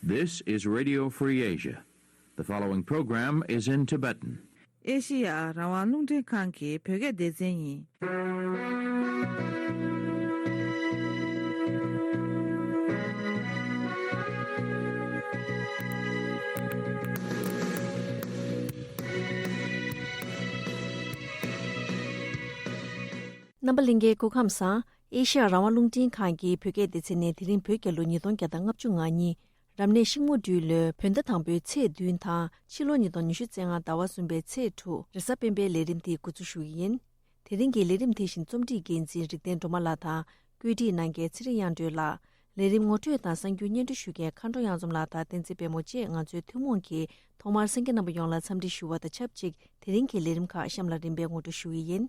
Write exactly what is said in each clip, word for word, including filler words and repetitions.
This is Radio Free Asia. The following program is in Tibetan. ཨེ་ཤི་ཡ་རང་དབང་རླུང་འཕྲིན་ཁང་གི་བོད་སྐད་སྡེ་ཚན་ཡིན། རྣམ་པ་ལྷན་རྒྱས་སྐུ་ཁམས་བཟང་། ཨེ་ཤ་ཡ་རང་དབང་རླུང་འཕྲིན་ཁང་གི་བོད་སྐད་སྡེ་ཚན་ནས་དེ་རིང་བོད་རྒྱལ་ལོ་ཉིས་སྟོང་བརྒྱ་དང་ལྔ་བཅུ་ང་གཉིས། རབ་གནས་ཤིང་མོ་སྦྲུལ་ལོའི་བོད་ཟླ་དང་པོའི་ཚེས་བདུན་དང་ཕྱི་ལོ་ཉིས་སྟོང་ཉི་ཤུ་རྩ་ལྔ་ཟླ་བ་གསུམ་པའི་ཚེས་དྲུག་རེས་གཟའ་སྤེན་པའི་ལས་རིམ་དེ་འགོ་འཛུགས་ཞུ་གི་ཡིན། དེ་རིང་གི་ལས་རིམ་དེ་བཞིན་རྩོམ་སྒྲིག་འགན་འཛིན་རིག་ལྡན་སྒྲོལ་མ་ལགས་དང་། བཀོད་སྒྲིག་གནང་མཁན་ཚེ་རིང་དབྱངས་སྒྲོལ་ལགས། ལས་རིམ་ངོ་སྤྲོད་དང་གསར་འགྱུར་སྙན་སྒྲོན་ཞུ་མཁན་མཁའ་འགྲོ་གཡང་འཛོམས་ལགས་དང་བསྟན་འཛིན་དཔལ་མོ་བཅས་ང་ཚོའི་ཐུན་མོང་གིས་ཐོག་མར་གསན་མཁན་རྣམ་པ་ཡོངས་ལ་འཚམས་འདྲི་ཞུ་བ་དང་ཆབས་ཅིག་དེ་རིང་གི་ལས་རིམ་ཁག་གཤམ་ལ་རིམ་པས་ངོ་སྤྲོད་ཞུ་ཡི་ཡིན།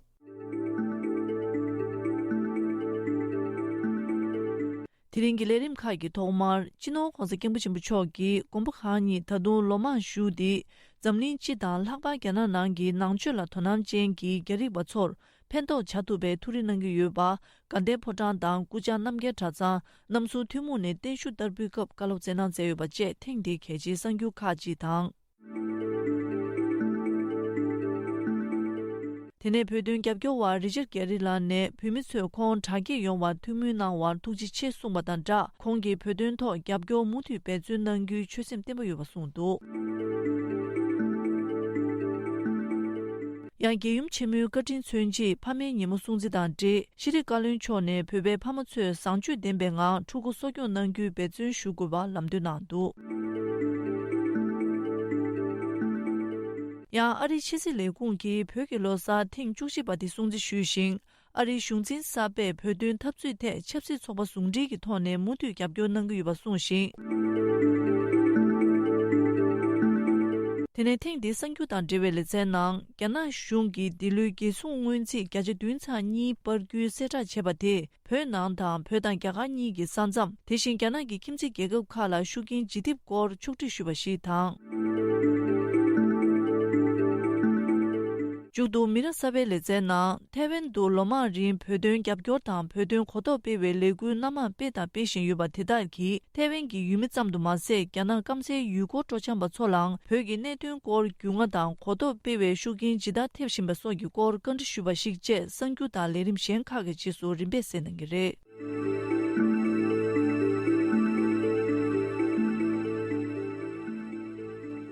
དེ་རིང་གི་ལས་རིམ་ཁག་གི་ཐོག་མར་སྤྱི་ནོར་༧གོང་ས་༧སྐྱབས་མགོན་ཆེན་པོ་མཆོག་གིས་དགོན་པ་ཁག་གཉིས་ད་དུང་ལོ་མང་བཞུགས་ཏེ། འཛམ་གླིང་སྤྱི་དང་ལྷག་པར་རྒྱ་ནག་ནང་གི་ནང་ཆོས་ལ་དོ་སྣང་ཅན་གྱི་རྒྱ་རིགས་པ་ཚོར་ཕན་ཐོགས་བྱ་ཐུབ་པའི་ཐུགས་རེ་གནང་གི་ཡོད་པ། དགའ་ལྡན་ཕོ་བྲང་དང་སྐུ་བཅར་རྣམ་རྒྱལ་གྲྭ་ཚང་རྣམ་གསུམ་ཐུན་མོང་ནས་བརྟན་བཞུགས་བསྟར་འབུལ་སྐབས་བཀའ་སློབ་སྩལ་གནང་མཛད་ཡོད་པ་བཅས་ཐེངས་འདིའི་གལ་ཆེའི་གསར་འགྱུར་ཁག་ཅིག་དང་། དེ་ནས་བོད་དོན་རྒྱབ་སྐྱོར་བ་རི་ཅར་གྷེ་རི་ལགས་ནས་བོད་མི་ཚོས་ཁོང་དྲག་སྐྱེད་ཡོང་བར་ཐུགས་སྨོན་གནང་བར་ཐུགས་རྗེ་ཆེ་གསུངས་པ་དང་སྦྲགས། ཁོང་གིས་བོད་དོན་ཐོག་རྒྱབ་སྐྱོར་མུ་མཐུད་འབད་བརྩོན་གནང་རྒྱུའི་ཆོད་སེམས་བརྟན་པོ་ཡོད་པ་གསུངས་འདུག། ཡང་རྒྱལ་ཡུམ་ཆེན་མོའི་བཀའ་དྲིན་མཚོན་ཆེད་ཕ་མའི་ཉིན་མོ་སྲུང་བརྩི་དང་འབྲེལ། ཤེས་རིག་བཀའ་བློན་མཆོག་ནས་བོད་པའི་ཕ་མ་ཚོས་བཟང་སྤྱོད་ལྡན་པའི་ངང་ཕྲུ་གུ་གསོ་སྐྱོང་གནང་རྒྱུའི་འབད་བརྩོན་ཞུ་དགོས་པ་ལམ་སྟོན་གནང་འདུག། ཡང་ཨ་རིའི་ཕྱི་སྲིད་ལས་ཁུངས་ཀྱིས་བོད་ཀྱི་ལོ་གསར་ཐེངས་བཅུ་གཅིག་པ་དེ་སྲུང་བརྩི་ཞུས་ཤིང་། ཨ་རིའི་གཞུང་འཛིན་གསར་པས་བོད་དོན་འཐབ་རྩོད་ཐད་ཆབ་སྲིད་ཚོགས་པ་ཟུང་འབྲེལ་གྱི་ཐོག་ནས་མུ་མཐུད་རྒྱབ་སྐྱོར་གནང་གི་ཡོད་པ་གསུངས་ཤིང་། དེ་ནས་ཐེངས་འདིའི་གསར་འགྱུར་དང་འབྲེལ་བའི་ལེ་ཚན་ནང་རྒྱ་ནག་གཞུང་གིས་འདི་ལོའི་རྒྱལ་སྲུང་སྔོན་རྩིས་བརྒྱ་ཆ་བདུན་ཚེག་གཉིས་སྤར་རྒྱུའི་གསལ་བསྒྲགས་བྱས་པ་དེས། བོད་ནང་དང་བོད་དང་རྒྱ་གར་གཉིས་ཀྱི་ས་མཚམས། དེ་བཞིན་རྒྱ་ནག་གི་ཁྱིམ་མཚེས་རྒྱལ་ཁབ་ཁག་ལ་ཤུགས་རྐྱེན་ཇི་ཐེབས་སྐོར་ཕྱོགས་སྒྲིག་ཞུས་པ་ཞིག་དང་། མཇུག་ཏུ་མི་རབས་གསར་པའི་ལེ་ཚན་ནང་ཐའེ་ཝན་དུ་ལོ་མང་རིང་བོད་དོན་རྒྱབ་སྐྱོར་དང་བོད་དོན་གོ་རྟོགས་སྤེལ་བའི་ལས་འགུལ་སྣ་མང་སྤེལ་དང་སྤེལ་བཞིན་ཡོད་པ་དེ་དག་གིས་ཐའེ་ཝན་གྱི་ཡུལ་མི་ཙམ་དུ་མ་ཟད། རྒྱ་ནག་སྐམ་སའི་ཡུལ་སྐོར་སྤྲོ་འཆམ་པ་ཚོ་ལའང་བོད་ཀྱི་གནད་དོན་སྐོར་རྒྱུས་མངའ་དང་གོ་རྟོགས་སྤེལ་བའི་ཤུགས་རྐྱེན་ཇི་ལྟར་ཐེབས་བཞིན་པ་སོགས་ཀྱི་སྐོར་བཀའ་འདྲི་ཞུས་པ་ཞིག་བཅས་གསར་འགྱུར་དང་ལས་རིམ་གཞན་ཁག་གི་རྗེས་སུ་རིམ་པས་གསན་གནང་གི་རེད།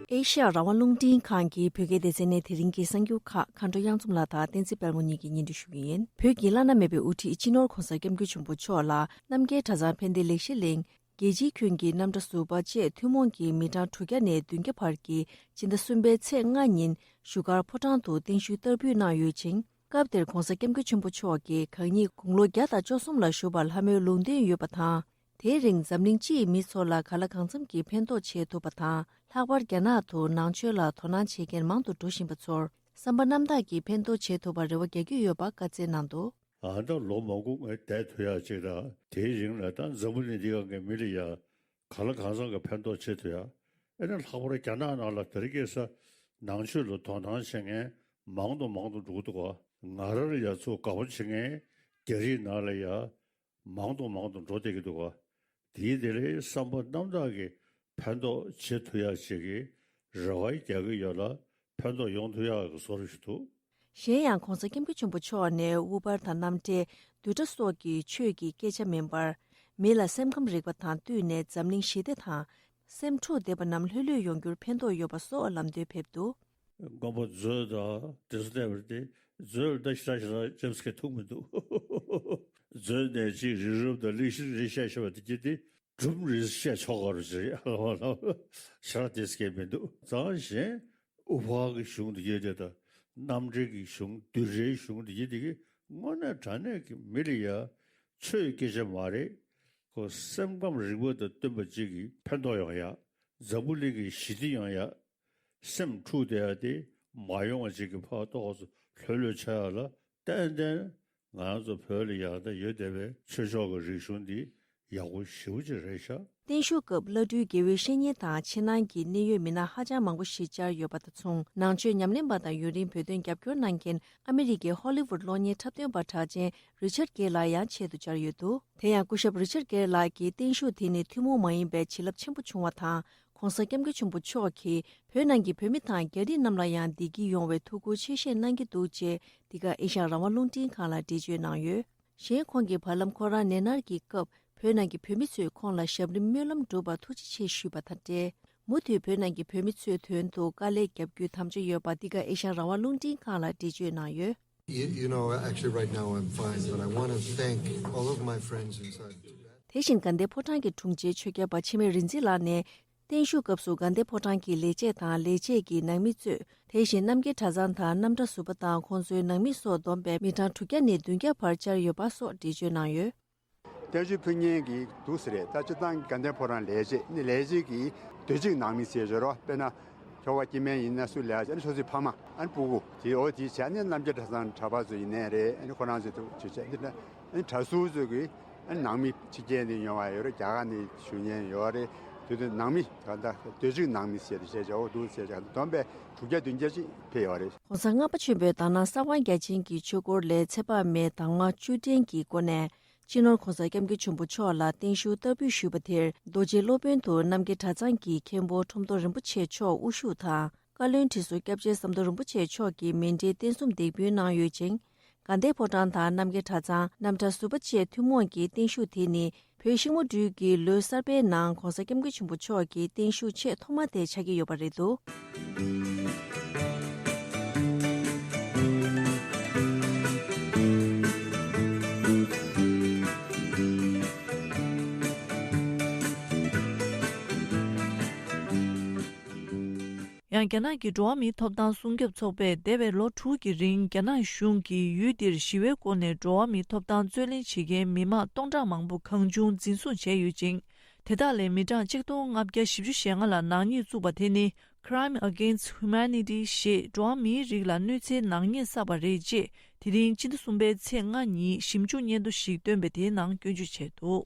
ཨེ་ཤ་ཡ་རང་དབང་རླུང་འཕྲིན་ཁང་གི་བོད་སྐད་སྡེ་ཚན་ནས་དེ་རིང་གི་གསར་འགྱུར་ཁག་མཁའ་འགྲོ་གཡང་འཛོམས་ལགས་དང་བསྟན་འཛིན་དཔལ་མོ་གཉིས་ཀྱིས་སྙན་སྒྲོན་ཞུ་གི་ཡིན། བོད་ཀྱི་བླ་ན་མེད་པའི་དབུ་ཁྲིད་སྤྱི་ནོར་༧གོང་ས་༧སྐྱབས་མགོན་ཆེན་པོ་མཆོག་ལ་རྣམ་རྒྱལ་གྲྭ་ཚང་ཕན་བདེ་ལེགས་བཤད་གླིང་། རྒྱལ་སྤྱིའི་ཁྱོན་གྱི་རྣམ་གྲྭ་ཟུར་པ་བཅས་ཐུན་མོང་གི་མི་གྲངས་དྲུག་བརྒྱ་ནས་བདུན་བརྒྱ་བར་གྱིས་སྤྱི་ཟླ་གསུམ་པའི་ཚེས་ལྔ་ཉིན་བཞུགས་སྒར་ཕོ་བྲང་དུ་བརྟན་བཞུགས་བསྟར་འབུལ་གནང་ཡོད་ཅིང་། སྐབས་དེར་༧གོང་ས་༧སྐྱབས་མགོན་ཆེན་པོ་མཆོག་གིས་གང་ཉིད་དགུང་ལོ་བརྒྱ་དང་བཅུ་གསུམ་ལ་བཞུགས་པར་ལྷ་མོའི་ལུང་བསྟན་ཡོད་པ་དང་། དེའི་རིང་འཛམ་གླིང་སྤྱིའི་མི་ཚོ་ལ་གང་ལ་གང་འཚམ་གྱིས་ཕན་ཐོགས་བྱེད་ཐུབ་པ་དང་། ལྷག་པར་རྒྱ་ནག་ཏུ་ནང་ཆོས་ལ་དོ་སྣང་བྱེད་མཁན་མང་དུ་འགྲོ་བཞིན་པ་ཚོར་བསམ་པ་རྣམ་དག་གིས་ཕན་ཐོགས་བྱེད་ཐུབ་པར་རེ་བ་རྒྱག་གི་ཡོད་པ་བཀའ་སྩལ་གནང་འདུག། ཨ་ད་ལོ་མང་པོ་ངས་བསྡད་ཐུབ་ཡག་ཅིག་དང་། དེའི་རིང་ལ་ད་འཛམ་བུ་གླིང་འདི་སྒང་གི་མི་ལ་ཡ་གང་ལ་གང་འཚམ་གྱི་ཕན་ཐོགས་བྱེད་ཐུབ་ཡག། ཨེ་ན་ལྷག་པར་རྒྱ་ནག་ནང་ལ་དེ་རིང་ཁ་སང་ནང་ཆོས་ལ་དོ་སྣང་བྱེད་མཁན་མང་དུ་མང་དུ་འགྲོ་གི་འདུག་ག། ང་རང་ལ་ཡ་ཚུར་དགའ་པོ་བྱེད་མཁན་རྒྱ་རིགས་ནང་ལ་ཡ་མང་དུ་མང་དུ་འགྲོ་བསྡད་ཀྱི་འདུག་ག། དེའི་དེ་ལས་བསམ་པ་རྣམ་དག་གིས་ཕན་ཐོགས་བྱེད་ཐུབ་ཡག་ཅིག་གི་རེ་བ་རྒྱག་གི་ཡོད་ལ། ཕན་ཐོགས་ཡོང་ཐུབ་ཡག་གི་བཟོ་འདྲ་ཞིག་འདུག། གཞན་ཡང་༧གོང་ས་༧སྐྱབས་མགོན་ཆེན་པོ་མཆོག་ནས་དབུ་ཕར་དང་རྣམ་འགྲེལ། བསྡུས་གྲྭ་སོགས་ཀྱི་ཆོས་ཀྱི་སྐད་ཆ་མིན་པར། མི་ལ་སེམས་ཁམས་རིག་པ་དང་བསྟུན་ནས་འཛམ་གླིང་ཞི་བདེ་དང་། སེམས་འཁྲུག་བསྡད་པ་རྣམས་ལྷོད་ལྷོད་ཡོང་རྒྱུར་ཕན་ཐོགས་ཡོད་པ་སོགས་ལམ་སྟོན་ཕེབས་འདུག། མགོན་པོ་མཛོད་དང་དེ་ཚོ་བལྟས་པ་དེ། མཛོད་ལ་ད་ཞེ་དྲག་ཞེ་དྲག་ཅེམ་སི་ཁེ་ཐུག་མི་འདུག། མཛོད་ནས་ཅིག་རི་རབ་དང་གླིང་ཤིང་རེ་བཤད་ཤེས་པ་དེ་གྱིས་དེ། སྒྲུང་རེ་བཤད་ཆོག་ག་རུ་ཅི་རེད། ཧ་ལམ་ཧ་ལམ་ཞེ་དྲག་དེ་སྐད་མི་འདུག། ད་གཞན་དབུ་ཕར་གྱི་གཞུང་དེ་གྱད་དེ་དང་། རྣམ་འགྲེལ་གྱི་གཞུང་། བསྡུས་གྲྭའི་གཞུང་དེ་གྱད་དེ་གིས་དངོས་གནས་དྲང་གནས་ཀྱི་མི་ལ་ཡ་ཆོས་སྐད་ཆ་མ་རེད། ཁོ་སེམས་ཁམས་རིག་པ་དང་བསྟུན་པ་ཅིག་གིས་ཕན་ཐོགས་ཡོང་ཡག། འཛམ་བུ་གླིང་གི་ཞི་བདེ་ཡོང་ཡག། སེམས་འཁྲུག་བསྡད་ཡག་དེ་མ་ཡོང་བ་ཅིག་གི་ཕར་ཏོག་ཙམ་ལྷོད་ལྷོད་ཆགས་ཡག་ལ། ཏན་ཏན་ང་རང་ཚོ་བོད་ལ་ཡག་ད་ཡོད་བསྡད་པའི་ཆོས་ཕྱོགས་ཀྱི་རིག་གཞུང་འདི་ ཡག་པོ་ཞེ་པོ་ཅིག་རེད་ཤག། བརྟན་བཞུགས་སྐབས་བླ་སྤྲུལ་དགེ་འོས་བཤེས་གཉེན་དང་ཕྱི་ནང་གི་གནད་ཡོད་མི་སྣ་ཧ་ཅང་མང་པོ་ཞིག་བཅར་ཡོད་པ་དང་མཚུངས། ནང་ཆོས་ཉམས་ལེན་པ་དང་ཡུན་རིང་བོད་དོན་རྒྱབ་སྐྱོར་གནང་མཁན་ཨ་མི་རི་ཀའི་ཧོ་ལི་ཝུད་གློག་བརྙན་འཁྲབ་སྟོན་པ་གྲགས་ཅན་རི་ཆར་གེར་ལགས་ཡང་ཆེད་དུ་བཅར་ཡོད་འདུག། དེ་ཡང་སྐུ་ཞབས་རི་ཆར་གེར་ལགས་ཀྱི་བརྟན་བཞུགས་དེ་ནི་ཐུན་མོང་མ་ཡིན་པའི་བྱིན་རླབས་ཆེན་པོ་བྱུང་བ་དང་། ྋགོང་ས་ྋསྐྱབས་མགོན་ཆེན་པོ་མཆོག་གིས་བོད་ནང་གི་བོད་མི་དང་རྒྱ་རིགས་རྣམས་ལ་ཡང་བདེ་སྐྱིད་ཡོང་བའི་ཐུགས་ཁུར་ཆེ་བཞེས་གནང་གི་འདུག་ཅེས་འདི་ག་ཨེ་ཤ་ཡ་རང་དབང་རླུང་འཕྲིན་ཁང་ལ་འགྲེལ་བརྗོད་གནང་ཡོད། གཞན་ཁོང་གིས་བར་ལམ་ཁོ་རང་ནད་མནར་གྱི་སྐབས་བོད་ནང་གི་བོད་མི་ཚོས་ཁོང་ལ་ཞབས་རིམ་སྨོན་ལམ་བསྒྲུབས་པར་ཐུགས་རྗེ་ཆེ་ཞུས་པ་དང་འབྲེལ། མུ་མཐུད་བོད་ནང་གི་བོད་མི་ཚོའི་དོན་དུ་དཀའ་ལས་རྒྱབ་རྒྱུའི་དམ་བཅའ་ཡོད་པ་འདི་ག་ཨེ་ཤ་ཡ་རང་དབང་རླུང་འཕྲིན་ཁང་ལ་འགྲེལ་བརྗོད་གནང་ཡོད། You, you know, actually, right now I'm fine, but I want to thank all of my friends inside Tibet. དེ་བཞིན་དགའ་ལྡན་ཕོ་བྲང་གི་དྲུང་ཆེ་ཆོས་རྒྱལ་བ་འཆི་མེད་རིག་འཛིན་ལགས་ནས། བརྟན་བཞུགས་སྐབས་སུ་དགའ་ལྡན་ཕོ་བྲང་གི་ལས་བྱེད་དང་ལས་བྱེད་ཀྱི་ནང་མི་གཙོས། དེ་བཞིན་རྣམ་རྒྱལ་གྲྭ་ཚང་དང་རྣམ་གྲྭ་ཟུར་པ་དང་ཁོང་ཚོའི་ནང་མི་སོགས་བསྡོམས་པའི་མི་གྲངས་དྲུག་བརྒྱ་ནས་བདུན་བརྒྱ་བར་བཅར་ཡོད་པ་སོགས་འགྲེལ་བརྗོད་གནང་ཡོད། བརྟན་བཞུགས་ཕུལ་མཁན་གྱི་འདུག་ཟེར་རེད། ད་སྤྱིར་བཏང་དགའ་ལྡན་ཕོ་བྲང་ལས་བྱེད་ནི་ལས་བྱེད་ཀྱི་སྡོད་ཅིག་ནང་མི་ཟེར་བརྗོད་རོགས། དཔེར་ན། ཁྱོ་ག་སྐྱེ་དམན་ཡིན་ན་སུ་ལས་ཨ་ནི་ཁྱོད་ཚོའི་ཕ་མ་ཨ་ནི་སྤུ་གུ་དེ་འོ་དེ་བྱས་ནས་རྣམ་རྒྱལ་གྲྭ་ཚང་གྲྭ་པ་ཚོ་ཡིན་ནའི་རེད། ཨ་ནི་ཁོ་རང་ཚོའི་ཐུགས་རྗེ་ཆེ་འདི་འདྲ། ཨ་ནི་གྲྭ་ཟུར་ཚོ་གི་ཨ་ནི་ནང་མི་ཕྱི་རྒྱལ་ནས་ཡོང་བ་ཡོད་རེད། རྒྱ་གར་ནས་བཞུགས་མཁན་ཡོད་རེད། དེ་དུས་ནང་མི་ད་ལྟ་སྡོད་ཅིག་ནང་མི་ཟེར་ཏེ་བྱས་བྱས་འོ་འདུག་ཟེར་བྱས་བསྡོམས་པས་དྲུག་བརྒྱ་བདུན་བརྒྱ་ཅིག་ཕེབས་ཡོད་རེད། ྋགོང་ས་ལྔ་པ་ཆེན་པོས་དག་སྣང་གསང་བ་རྒྱ་ཆེན་གྱི་ཆོས་སྐོར་ལས་ཚེ་དཔག་མེད་དྭངས་མ་བཅུ་དྲན་གྱི་སྒོ་ནས། སྤྱི་ནོར་༧གོང་ས་༧སྐྱབས་མགོན་ཆེན་པོ་མཆོག་ལ་བརྟན་བཞུགས་བསྟར་འབུལ་ཞུས་པ་དེར་རྡོ་རྗེ་སློབ་དཔོན་དུ་རྣམ་རྒྱལ་གྲྭ་ཚང་གི་མཁན་པོ་ཁྲོམ་སྡོང་རིན་པོ་ཆེ་མཆོག་དབུ་བཞུགས་དང་། བཀའ་བློན་ཁྲི་ཟུར་སྐྱབས་རྗེ་ཟམ་གདོང་རིན་པོ་ཆེ་མཆོག་གིས་མཎྜལ་རྟེན་གསུམ་འདེགས་འབུལ་གནང་ཡོད་ཅིང་། དགའ་ལྡན་ཕོ་བྲང་དང་རྣམ་རྒྱལ་གྲྭ་ཚང་རྣམ་གྲྭ་ཟུར་པ་བཅས་ཐུན་མོང་གི་བརྟན་བཞུགས་དེ་ནི་བོད་ཤིང་མོ་སྦྲུལ་གྱི་ལོའི་གསར་པའི་ནང་༧གོང་ས་༧སྐྱབས་མགོན་ཆེན་པོ་མཆོག་གི་བརྟན་བཞུགས་ཆེས་ཐོག་མ་དེ་ཆགས་ཀྱི་ཡོད་པ་རེད་འདུག། ཡང་རྒྱ་ནག་གི་འགྲོ་བ་མིའི་ཐོབ་ཐང་སྲུང་སྐྱོབ་ཚོགས་པས་འདས་པའི་ལོ་དྲུག་གི་རིང་རྒྱ་ནག་གཞུང་གིས་ཡུལ་འདིར་ཞི་བའི་སྒོ་ནས་འགྲོ་བ་མིའི་ཐོབ་ཐང་རྩོད་ལེན་བྱེད་མཁན་མི་མང་སྟོང་ཕྲག་མང་པོ་གང་བྱུང་འཛིན་བཟུང་བྱས་ཡོད་ཅིང་། དེ་དག་ལས་མི་གྲངས་གཅིག་སྟོང་ལྔ་བརྒྱ་བཞི་བཅུ་ཞེ་ལྔ་ལ་ནག་ཉེས་བཙུགས་པ་དེ་ནི་Crime Against Humanity ཞེས་འགྲོ་བ་མིའི་རིགས་ལ་གནོད་འཚེའི་ནག་ཉེས་བསགས་པ་རེད་ཅེས་དེ་རིང་སྤྱི་ཟླ་གསུམ་པའི་ཚེས་ལྔ་ཉིན་ཞིབ་འཇུག་སྙན་ཐོ་ཞིག་བཏོན་པའི་དེའི་ནང་སྐྱོན་བརྗོད་བྱས་འདུག།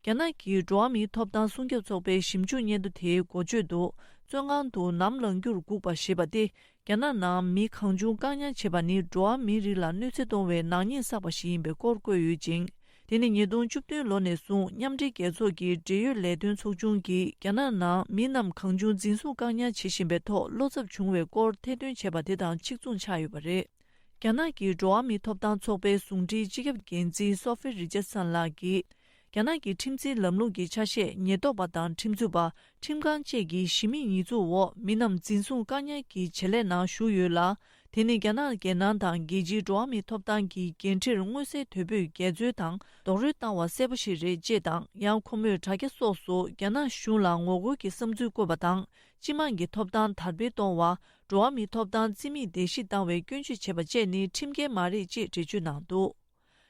རྒྱ་ནག་གི་འགྲོ་བ་མིའི་ཐོབ་ཐང་སྲུང་སྐྱོབ་ཚོགས་པའི་ཞིབ་འཇུག་སྙན་ཐོ་དེའི་འགོ་བརྗོད་དུ། བཙོན་ཁང་དུ་ནམ་ལངས་རྒྱུར་སྒུག་པ་ཞེས་པ་སྟེ། རྒྱ་ནག་ནང་མི་གང་བྱུང་བཀག་ཉར་བྱེད་པ་ནི་འགྲོ་བ་མིའི་རིགས་ལ་གནོད་འཚེ་གཏོང་བའི་ནག་ཉེས་བསགས་པ་ཞིག་ཡིན་པའི་སྐོར་བཀོད་ཡོད་ཅིང་། དེ་ནི་ཉིས་སྟོང་བཅུ་བདུན་ལོ་ནས་བཟུང་མཉམ་འབྲེལ་རྒྱལ་ཚོགས་ཀྱི་འབྲེལ་ཡོད་ལས་དོན་ཚོགས་ཆུང་གིས་རྒྱ་ནག་ནང་མི་རྣམས་གང་བྱུང་འཛིན་བཟུང་བཀག་ཉར་བྱེད་བཞིན་པའི་ཐོག་བློ་འཚབ་བྱུང་བའི་སྐོར་ཐེར་འདོན་བྱས་པ་དེ་དང་གཅིག་མཚུངས་ཆགས་ཡོད་པ་རེད། རྒྱ་ནག་གི་འགྲོ་བ་མིའི་ཐོབ་ཐང་ཚོགས་པའི་ཟུང་འབྲེལ་སྤྱི་ཁྱབ་འགན་འཛིན་སོ་ཧྥི་རི་ཅར་སན་ལགས་ཀྱིས། རྒྱ་ནག་གི་ཁྲིམས་འཛིན་ལམ་ལུགས་ཀྱི་ཆ་ཤས་ཉེན་རྟོག་པ་དང་ཁྲིམས་རྩོད་པ། ཁྲིམས་ཁང་བཅས་ཀྱི་གཞི་མེད་ཉེས་འཛུགས་འོག་མི་རྣམས་འཛིན་བཟུང་བཀག་ཉར་གྱི་བྱེད་ལས་ནང་ཞུགས་ཡོད་ལ། དེ་ནི་རྒྱ་ནག་རྒྱལ་ནང་དང་རྒྱལ་སྤྱིའི་འགྲོ་བ་མིའི་ཐོབ་ཐང་གི་འགན་འཁྲིར་མངོན་གསལ་དོད་པོས་འགལ་འཛོལ་དང་རྡོག་རོལ་བཏང་བ་གསལ་པོ་ཞིག་རེད་ཅེས་དང་། ཡང་ཁོ་མོས་དྲ་རྒྱ་སོགས་སུ་རྒྱ་ནག་གཞུང་ལ་ངོ་རྒོལ་གྱི་བསམ་ཚུལ་བཀོད་པ་དང་། སྤྱི་དམངས་ཀྱི་ཐོབ་ཐང་དར་སྤེལ་གཏོང་བ། འགྲོ་བ་མིའི་ཐོབ་ཐང་རྩིས་མེད་བརྡལ་བཤིག་བཏང་བའི་སྐྱོན་བརྗོད་བྱས་པ་བཅས་ནི་ཁྲིམས་འགལ་མ་རེད་ཅེས་འགྲེལ་བརྗོད་གནང་འདུག།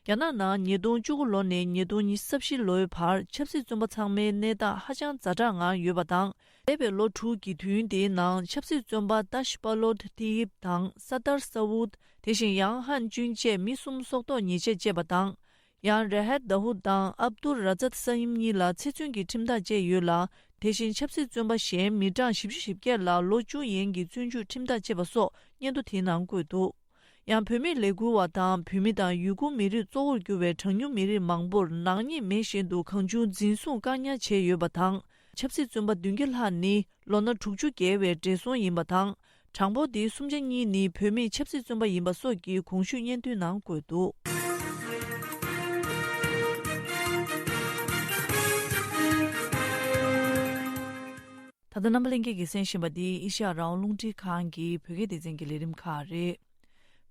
རྒྱ་ནག་ནང་ཉིས་སྟོང་བཅུ་དགུ་ལོ་ནས་ཉིས་སྟོང་ཉི་ཤུ་རྩ་བཞི་ལོའི་བར་ཆབ་སྲིད་བཙོན་པ་ཚང་མའི་གནས་སྟངས་ཧ་ཅང་ཛ་དྲག་ངང་ཡོད་པ་དང་། འདས་པའི་ལོ་དྲུག་གི་དུས་ཡུན་དེའི་ནང་ཆབ་སྲིད་བཙོན་པ་ཏཱ་ཤི་པ་ལོ་ཏི་ཡིབ་དང་ས་ཏར་ས་ཝུད། དེ་བཞིན་ཡང་ཧན་ཅུན་བཅས་མི་གསུམ་སྲོག་ཐོག་ཉེས་ཆད་བཅད་པ་དང་། ཡང་རེ་ཧད་ད་ཧུད་དང་ཨབ་ཏུར་ར་ཛད་ས་ཡིམ་གཉིས་ལ་ཚེ་བཙོན་གྱི་ཁྲིམས་ཐག་བཅད་ཡོད་ལ། དེ་བཞིན་ཆབ་སྲིད་བཙོན་པ་གཞན་མི་གྲངས་བཞི་བཅུ་ཞེ་བརྒྱད་ལ་ལོ་བཅུ་ཡན་གྱི་བཙོན་འཇུག་ཁྲིམས་ཐག་བཅད་པ་སོགས་སྙན་ཐོ་དེའི་ནང་བཀོད་འདུག། ཡང་བུད་མེད་ལས་འགུལ་བ་དང་བོད་མི་དང་ཡུ་གུར་མི་རིགས་གཙོ་བོར་གྱུར་བའི་གྲངས་ཉུང་མི་རིགས་མང་པོར་ནག་ཉེས་མེད་བཞིན་དུ་གང་བྱུང་འཛིན་བཟུང་བཀག་ཉར་བྱས་ཡོད་པ་དང་། ཆབ་སྲིད་བཙོན་པ་བདུན་བརྒྱ་ལྷག་ནི་ལོ་ན་དྲུག་ཅུ་བརྒལ་བའི་བགྲེས་སོང་ཡིན་པ་དང་། གྲངས་འབོར་དེའི་སུམ་ཆ་གཉིས་ནི་བོད་མི་ཆབ་སྲིད་བཙོན་པ་ཡིན་པ་སོགས་ཀྱི་གོང་ཞུས་སྙན་ཐོའི་ནང་བཀོད་འདུག། ད་ལྟ་རྣམ་པ་ལྷན་རྒྱས་ཀྱིས་གསན་བཞིན་པ་འདི་ཨེ་ཤ་ཡ་རང་དབང་རླུང་འཕྲིན་ཁང་གི་བོད་སྐད་སྡེ་ཚན་གྱི་ལས་རིམ་ཁག་རེད།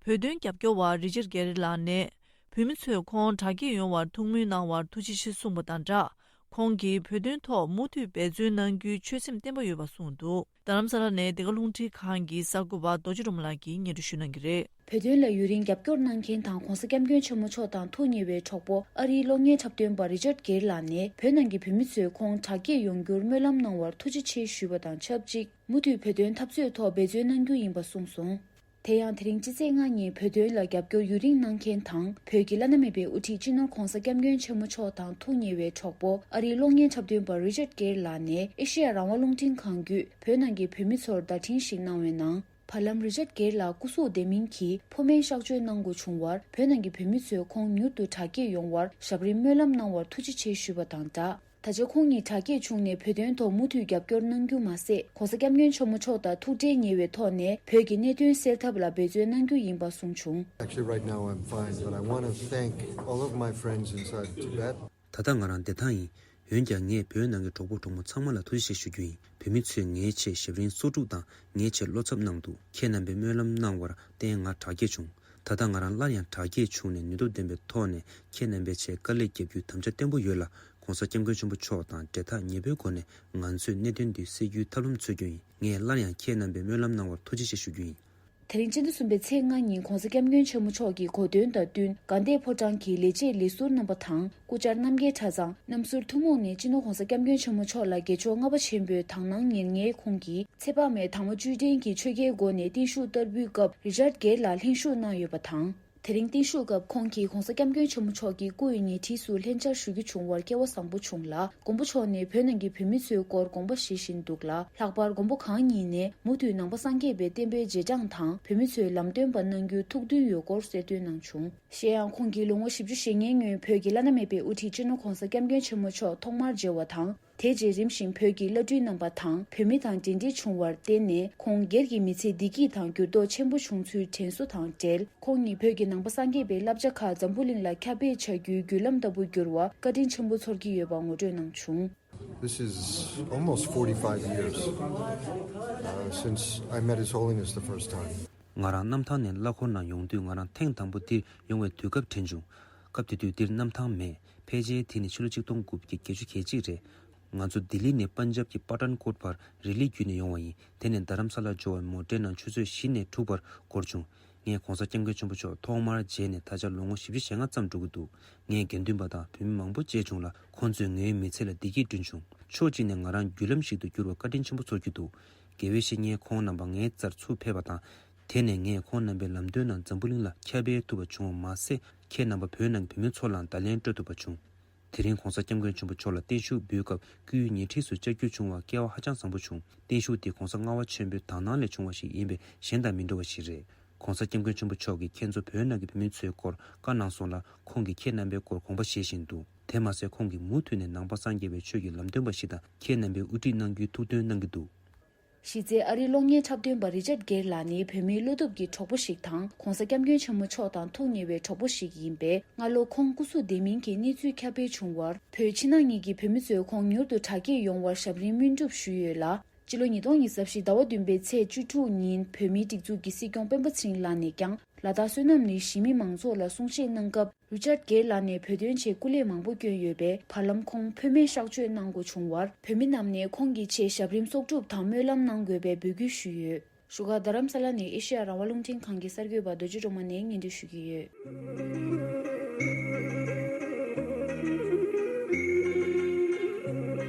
བོད་དོན་རྒྱབ་སྐྱོར་བ་རི་ཅར་གེ་རི་ལགས་ནས། བོད་མི་ཚོས་ཁོང་དྲག་སྐྱེད་ཡོང་བར་ཐུགས་སྨོན་གནང་བར་ཐུགས་རྗེ་ཆེ་གསུངས་པ་དང་སྦྲགས། ཁོང་གིས་བོད་དོན་ཐོག་མུ་མཐུད་འབད་བརྩོན་གནང་རྒྱུའི་ཆོད་སེམས་བརྟན་པོ་ཡོད་པ་གསུངས་འདུག། རྡ་རམ་ས་ལ་ནས་འདི་ག་རླུང་འཕྲིན་ཁང་གི་གསར་འགོད་པ་རྡོ་རྗེ་སྒྲོལ་མ་ལགས་ཀྱིས་སྙན་སྒྲོན་ཞུ་གནང་གི་རེད། བོད་དོན་ལ་ཡུན་རིང་རྒྱབ་སྐྱོར་གནང་མཁན་དང་ྋགོང་ས་ྋསྐྱབས་མགོན་ཆེན་པོ་མཆོག་དང་ཐུགས་ཉེ་བའི་གྲོགས་པོ་ཨ་རིའི་གློག་བརྙན་འཁྲབ་སྟོན་པ་རི་ཅར་གེར་ལགས་ནས་བོད་ནང་གི་བོད་མི་ཚོས་ཁོང་དྲག་སྐྱེད་ཡོང་རྒྱུར་སྨོན་ལམ་གནང་བར་ཐུགས་རྗེ་ཆེ་ཞུས་པ་དང་ཆབས་ཅིག། མུ་མཐུད་བོད་དོན་འཐབ་རྩོད་ཐོག་འབད་བརྩོན་གནང་རྒྱུ་ཡིན་པ་གསུངས་སོང་། དེ་ཡང་དེ་རིང་སྤྱི་ཚེས་ལྔ་ཉིན་བོད་དོན་ལ་རྒྱབ་སྐྱོར་ཡུན་རིང་གནང་མཁན་དང་བོད་ཀྱི་བླ་ན་མེད་པའི་དབུ་ཁྲིད་སྤྱི་ནོར་༧གོང་ས་༧སྐྱབས་མགོན་ཆེན་པོ་མཆོག་དང་ཐུགས་ཉེ་བའི་གྲོགས་པོ་ཨ་རིའི་གློག་བརྙན་འཁྲབ་སྟོན་པ་རི་ཅར་གེར་ལགས་ནས་ཨེ་ཤེ་ཡ་རང་དབང་རླུང་འཕྲིན་ཁང་བརྒྱུད་བོད་ནང་གི་བོད་མི་ཚོར་བརྡ་འཕྲིན་ཞིག་གནང་བའི་ནང་། བར་ལམ་རི་ཅར་གེར་ལགས་སྐུ་གཟུགས་བདེ་མིན་གྱིས་ཕོ་སྨན་གཤག་བཅོས་གནང་དགོས་བྱུང་བར་བོད་ནང་གི་བོད་མི་ཚོས་ཁོང་མྱུར་དུ་དྲག་སྐྱེད་ཡོང་བར་ཞབས་རིམ་སྨོན་ལམ་གནང་བར་ཐུགས་རྗེ་ཆེ་ཞུས་པ་དང་སྦྲགས། ད་ཆ་ཁོང་ཉིད་དྲག་སྐྱེད་བྱུང་ནས་བོད་དོན་ཐོག་མུ་མཐུད་རྒྱབ་སྐྱོར་གནང་རྒྱུ་མ་ཟད། ྋགོང་ས་ྋསྐྱབས་མགོན་ཆེན་པོ་མཆོག་དང་ཐུག་འཕྲད་ཉེ་བའི་ཐོག་ནས་བོད་ཀྱི་གནད་དོན་སེལ་ཐབས་ལ་འབད་བརྩོན་གནང་རྒྱུ་ཡིན་པ་གསུངས་བྱུང་། Actually, right now I'm fine, but I want to thank all of my friends inside Tibet. ད་ལྟ་ང་རང་བདེ་ཐང་ཡིན། འོན་ཀྱང་ངས་བོད་ནང་གི་གྲོགས་པོ་གྲོགས་མོ་ཚང་མ་ལ་ཐུགས་རྗེ་ཆེ་ཞུ་རྒྱུ་ཡིན། བོད་མི་ཚོས་ངའི་ཆེད་ཞབས་རིམ་གསོག་སྒྲུབ་དང་ངའི་ཆེད་བློ་འཚབ་གནང་འདུག་ཁྱེད་རྣམ་པས་སྨོན་ལམ་གནང་བར་བརྟེན་ང་དྲག་སྐྱེད་བྱུང་། ད་ལྟ་ང་རང་སླར་ཡང་དྲག་སྐྱེད་བྱུང་ནས་ནུས་སྟོབས་ལྡན་པའི་ཐོག་ནས་ཁྱེད་རྣམ་པའི་ཆེད་དཀའ་ལས་རྒྱབ་རྒྱུའི་དམ་བཅའ་བརྟན་པོ་ཡོད་ལ། ྋགོང་ས་ྋསྐྱབས་མགོན་ཆེན་པོ་མཆོག་དང་འབྲེལ་ཐག་ཉེ་པོའི་སྒོ་ནས་ང་ཚོས་གནད་དོན་འདི་སེལ་རྒྱུའི་ཐབས་ལམ་འཚོལ་རྒྱུ་ཡིན། ངས་སླར་ཡང་ཁྱེད་རྣམ་པས་སྨོན་ལམ་གནང་བར་ཐུགས་རྗེ་ཆེ་ཞུ་རྒྱུ་ཡིན། དེ་རིང་སྤྱི་ཟླ་གསུམ་པའི་ཚེས་ལྔ་ཉིན་ྋགོང་ས་ྋསྐྱབས་མགོན་ཆེན་པོ་མཆོག་གི་གོ་སྟོན་དང་བསྟུན་དགའ་ལྡན་ཕོ་བྲང་གི་ལས་བྱེད་ལས་ཟུར་རྣམ་པ་དང་སྐུ་བཅར་རྣམ་རྒྱལ་གྲྭ་ཚང་། རྣམ་ཟུར་ཐུན་མོང་ནས་སྤྱི་ནོར་ྋགོང་ས་ྋསྐྱབས་མགོན་ཆེན་པོ་མཆོག་ལ་དགེ་མཆོག་མངའ་བ་ཆེན་པོའི་དག་སྣང་ཉེར་ལྔའི་ཁོངས་ཀྱི་ཚེ་དཔག་མེད་དར་མ་བཅུད་ལྡན་གྱི་ཆོས་རྒྱལ་སྒོ་ནས་བརྟན་བཞུགས་བསྟར་འབུལ་སྐབས་རི་ཅར་གེར་ལགས་ལྷན་ཞུགས་གནང་ཡོད་པ་དང་། དེ་རིང་བརྟན་བཞུགས་སྐབས་ཁོང་གིས་ྋགོང་ས་ྋསྐྱབས་མགོན་ཆེན་པོ་མཆོག་གི་སྐུའི་ཉེ་འཁྲིས་སུ་ལྷན་བཅར་ཞུ་རྒྱུ་བྱུང་བར་སྐལ་བ་བཟང་པོ་བྱུང་ལ། མགོན་པོ་མཆོག་ནས་བོད་ནང་གི་བོད་མི་ཚོའི་སྐོར་དགོངས་པ་བཞེས་བཞིན་འདུག་ལ། ལྷག་པར་མགོན་པོ་གང་ཉིད་ནས་མུ་མཐུད་ནང་པ་སངས་རྒྱས་པའི་བསྟན་པའི་རྗེས་འབྲང་དང་བོད་མི་ཚོའི་ལམ་སྟོན་པ་གནང་རྒྱུའི་ཐུགས་འདུན་ཡོད་སྐོར་གསལ་སྟོན་གནང་བྱུང་། གཞན་ཡང་ཁོང་གིས་ལོ་ངོ་བཞི་བཅུ་ཞེ་ལྔའི་སྔོན་བོད་ཀྱི་བླ་ན་མེད་པའི་དབུ་ཁྲིད་སྤྱི་ནོར་ྋགོང་ས་ྋསྐྱབས་མགོན་ཆེན་པོ་མཆོག་ཐོག་མར་མཇལ་བ་དང་། དེ་རྗེས་རིམ་བཞིན་བོད་ཀྱི་བླ་སྤྲུལ་རྣམ་པ་དང་བོད་མི་དང་འབྲེལ་འདྲིས་བྱུང་བར་བརྟེན་ནས། ཁོང་སྒེར་གྱི་མི་ཚེ་བདེ་སྐྱིད་དང་འགྱུར་ལྡོག་ཆེན་པོ་བྱུང་ཚུལ་དྲན་གསོ་དང་འབྲེལ། ཁོང་ཉིད་བོད་ཀྱི་ནང་པ་སངས་རྒྱས་པའི་བསླབ་བྱ་ཁག་འཛམ་བུ་གླིང་ལ་ཁྱབ་སྤེལ་བྱ་རྒྱུའི་བརྒྱུད་ལམ་ལྟ་བུ་འགྱུར་བར་བཀའ་དྲིན་ཆེན་པོ་ཚོར་གྱི་ཡོད་པ་ངོ་སྤྲོད་གནང་བྱུང་། This is almost forty-five years, uh, since I met His Holiness the first time. ང་རང་གནམ་ཐང་ནས་གླ་འཁོར་ནང་ཡོང་དུས་ང་རང་ཐེངས་དང་པོ་འདིར་ཡོང་བའི་དུས་སྐབས་དྲན་བྱུང་། སྐབས་དེ་དུས་འདིར་གནམ་ཐང་མེད། ཕལ་ཆེར་དེ་ནི་ཕྱི་ལོ་ཆིག་སྟོང་དགུ་བརྒྱ་བརྒྱད་ཅུ་གྱ་གཅིག་རེད། ང་ཚོ་ལྡི་ལི་ནས་པན་ཇབ་ཀྱི་པ་ཐན་ཀོཊ་བར་རི་ལི་བརྒྱུད་ནས་ཡོང་བ་ཡིན། དེ་ནས་རྡ་རམ་ས་ལར་འབྱོར་བར་མོ་ཊའི་ནང་ཆུ་ཚོད་བཞི་ནས་དྲུག་བར་འགོར་བྱུང་། ངས་ྋགོང་ས་ྋསྐྱབས་མགོན་ཆེན་པོ་མཆོག་ཐོག་མར་མཇལ་ནས་ད་ཆ་ལོ་ངོ་བཞི་བཅུ་ཞེ་ལྔ་ཙམ་འགྲོ་གི་འདུག་ངས་དགེ་འདུན་པ་དང་བོད་མི་མང་པོ་མཇལ་བྱུང་ལ། ཁོང་ཚོས་ངའི་མི་ཚེ་ལ་བདེ་སྐྱིད་བསྐྲུན་བྱུང་། ཕྱོགས་གཅིག་ནས་ང་རང་བརྒྱུད་ལམ་ཞིག་ཏུ་གྱུར་བར་བཀའ་དྲིན་ཆེན་པོ་ཚོར་གྱི་འདུག་དགེ་བའི་བཤེས་གཉེན་ཁོང་རྣམ་པ་ངའི་རྩར་ཚུར་ཕེབས་པ་དང་། དེ་ནས་ངས་ཁོང་རྣམ་པའི་ལམ་སྟོན་རྣམས་འཛམ་བུ་གླིང་ལ་ཁྱབ་སྤེལ་ཐུབ་པ་བྱུང་བ་མ་ཟད། ཁྱེད་རྣམ་པ་བོད་ནང་གི་བོད་མི་ཚོ་ལའང་བརྡ་ལན་སྤྲོད་ཐུབ་པ་བྱུང་། དེ་རིང་ྋགོང་ས་ྋསྐྱབས་མགོན་ཆེན་པོ་མཆོག་ལ་བརྟན་བཞུགས་འབུལ་སྐབས་སྐུའི་ཉེ་འཁྲིས་སུ་བཅར་རྒྱུ་བྱུང་བ་སྐལ་བ་ཧ་ཅང་བཟང་པོ་བྱུང་། བརྟན་བཞུགས་དེ་ྋགོང་ས་ལྔ་པ་ཆེན་པོའི་དག་སྣང་ལས་བྱུང་བ་ཞིག་ཡིན་པས་གཞན་དང་མི་འདྲ་བ་ཞིག་རེད། ྋགོང་ས་ྋསྐྱབས་མགོན་ཆེན་པོ་མཆོག་གིས་ཁྱེད་ཚོ་བོད་ནང་གི་བོད་མི་ཚོའི་སྐོར་བཀའ་གནང་སོང་ལ། ཁོང་གིས་ཁྱེད་རྣམ་པའི་སྐོར་དགོངས་པ་བཞེས་བཞིན་འདུག་དེ་མ་ཟད་ཁོང་གིས་མུ་མཐུད་ནས་ནང་པ་སངས་རྒྱས་པའི་ཆོས་ཀྱི་ལམ་སྟོན་པ་ཞིག་དང་ཁྱེད་རྣམ་པའི་དབུ་ཁྲིད་གནང་རྒྱུའི་ཐུགས་འདུན་གནང་གི་འདུག་གཞི་རྩའི་ཨ་རིའི་གློག་བརྙན་འཁྲབ་སྟོན་པ་རི་ཅར་གེར་ལགས་ནི་བོད་མིའི་བློ་སྟོབས་ཀྱི་གྲོགས་པོ་ཞིག་དང་ྋགོང་ས་ྋསྐྱབས་མགོན་ཆེན་པོ་མཆོག་དང་ཐུགས་ཉེ་བའི་གྲོགས་པོ་ཞིག་ཡིན་པས། སྔ་ལོ་ཁོང་སྐུ་གཟུགས་བདེ་མིན་གྱི་གནས་ཚུལ་ཁྱབ་སྤེལ་བྱུང་བར། བོད་ཕྱི་ནང་གཉིས་ཀྱི་བོད་མི་ཚོས་ཁོང་མྱུར་དུ་དྲག་སྐྱེད་ཡོང་བར་ཞབས་རིམ་སྨོན་སྒྲུབ་ཞུས་ཡོད་ལ། སྤྱི་ལོ་ཉིས་སྟོང་ཉི་ཤུ་རྩ་བཞི་ཟླ་བ་བདུན་པའི་ཚེས་བཅུ་དྲུག་ཉིན་བོད་མིའི་སྒྲིག་འཛུགས་ཀྱི་སྲིད་སྐྱོང་སྤེན་པ་ཚེ་རིང་ལགས་ནས་ཀྱང་ལ་དྭགས་བསོད་ནམས་གླིང་གཞིས་མི་མང་ཚོགས་ལ་གསུང་བཤད་གནང་སྐབས། རི་ཅར་གེར་ལགས་ནས་བོད་དོན་ཆེད་སྐུ་ལས་མང་པོ་བསྐྱོན་ཡོད་པས། བར་ལམ་ཁོང་ཕོ་སྨན་གཤག་བཅོས་གནང་དགོས་བྱུང་བར། བོད་མི་རྣམས་ནས་ཁོང་གི་ཆེད་ཞབས་རིམ་གསོག་སྒྲུབ་དང་སྨོན་ལམ་གནང་དགོས་པའི་འབོད་སྐུལ་ཞུས་ཡོད། བཞུགས་སྒར་རྡ་རམ་ས་ལ་ནས་ཨེ་ཤེ་ཡ་རང་དབང་རླུང་འཕྲིན་ཁང་གི་གསར་འགོད་པ་རྡོ་རྗེ་སྒྲོལ་མ་ནས་སྙན་སྒྲོན་ཞུ་གི་ཡོད།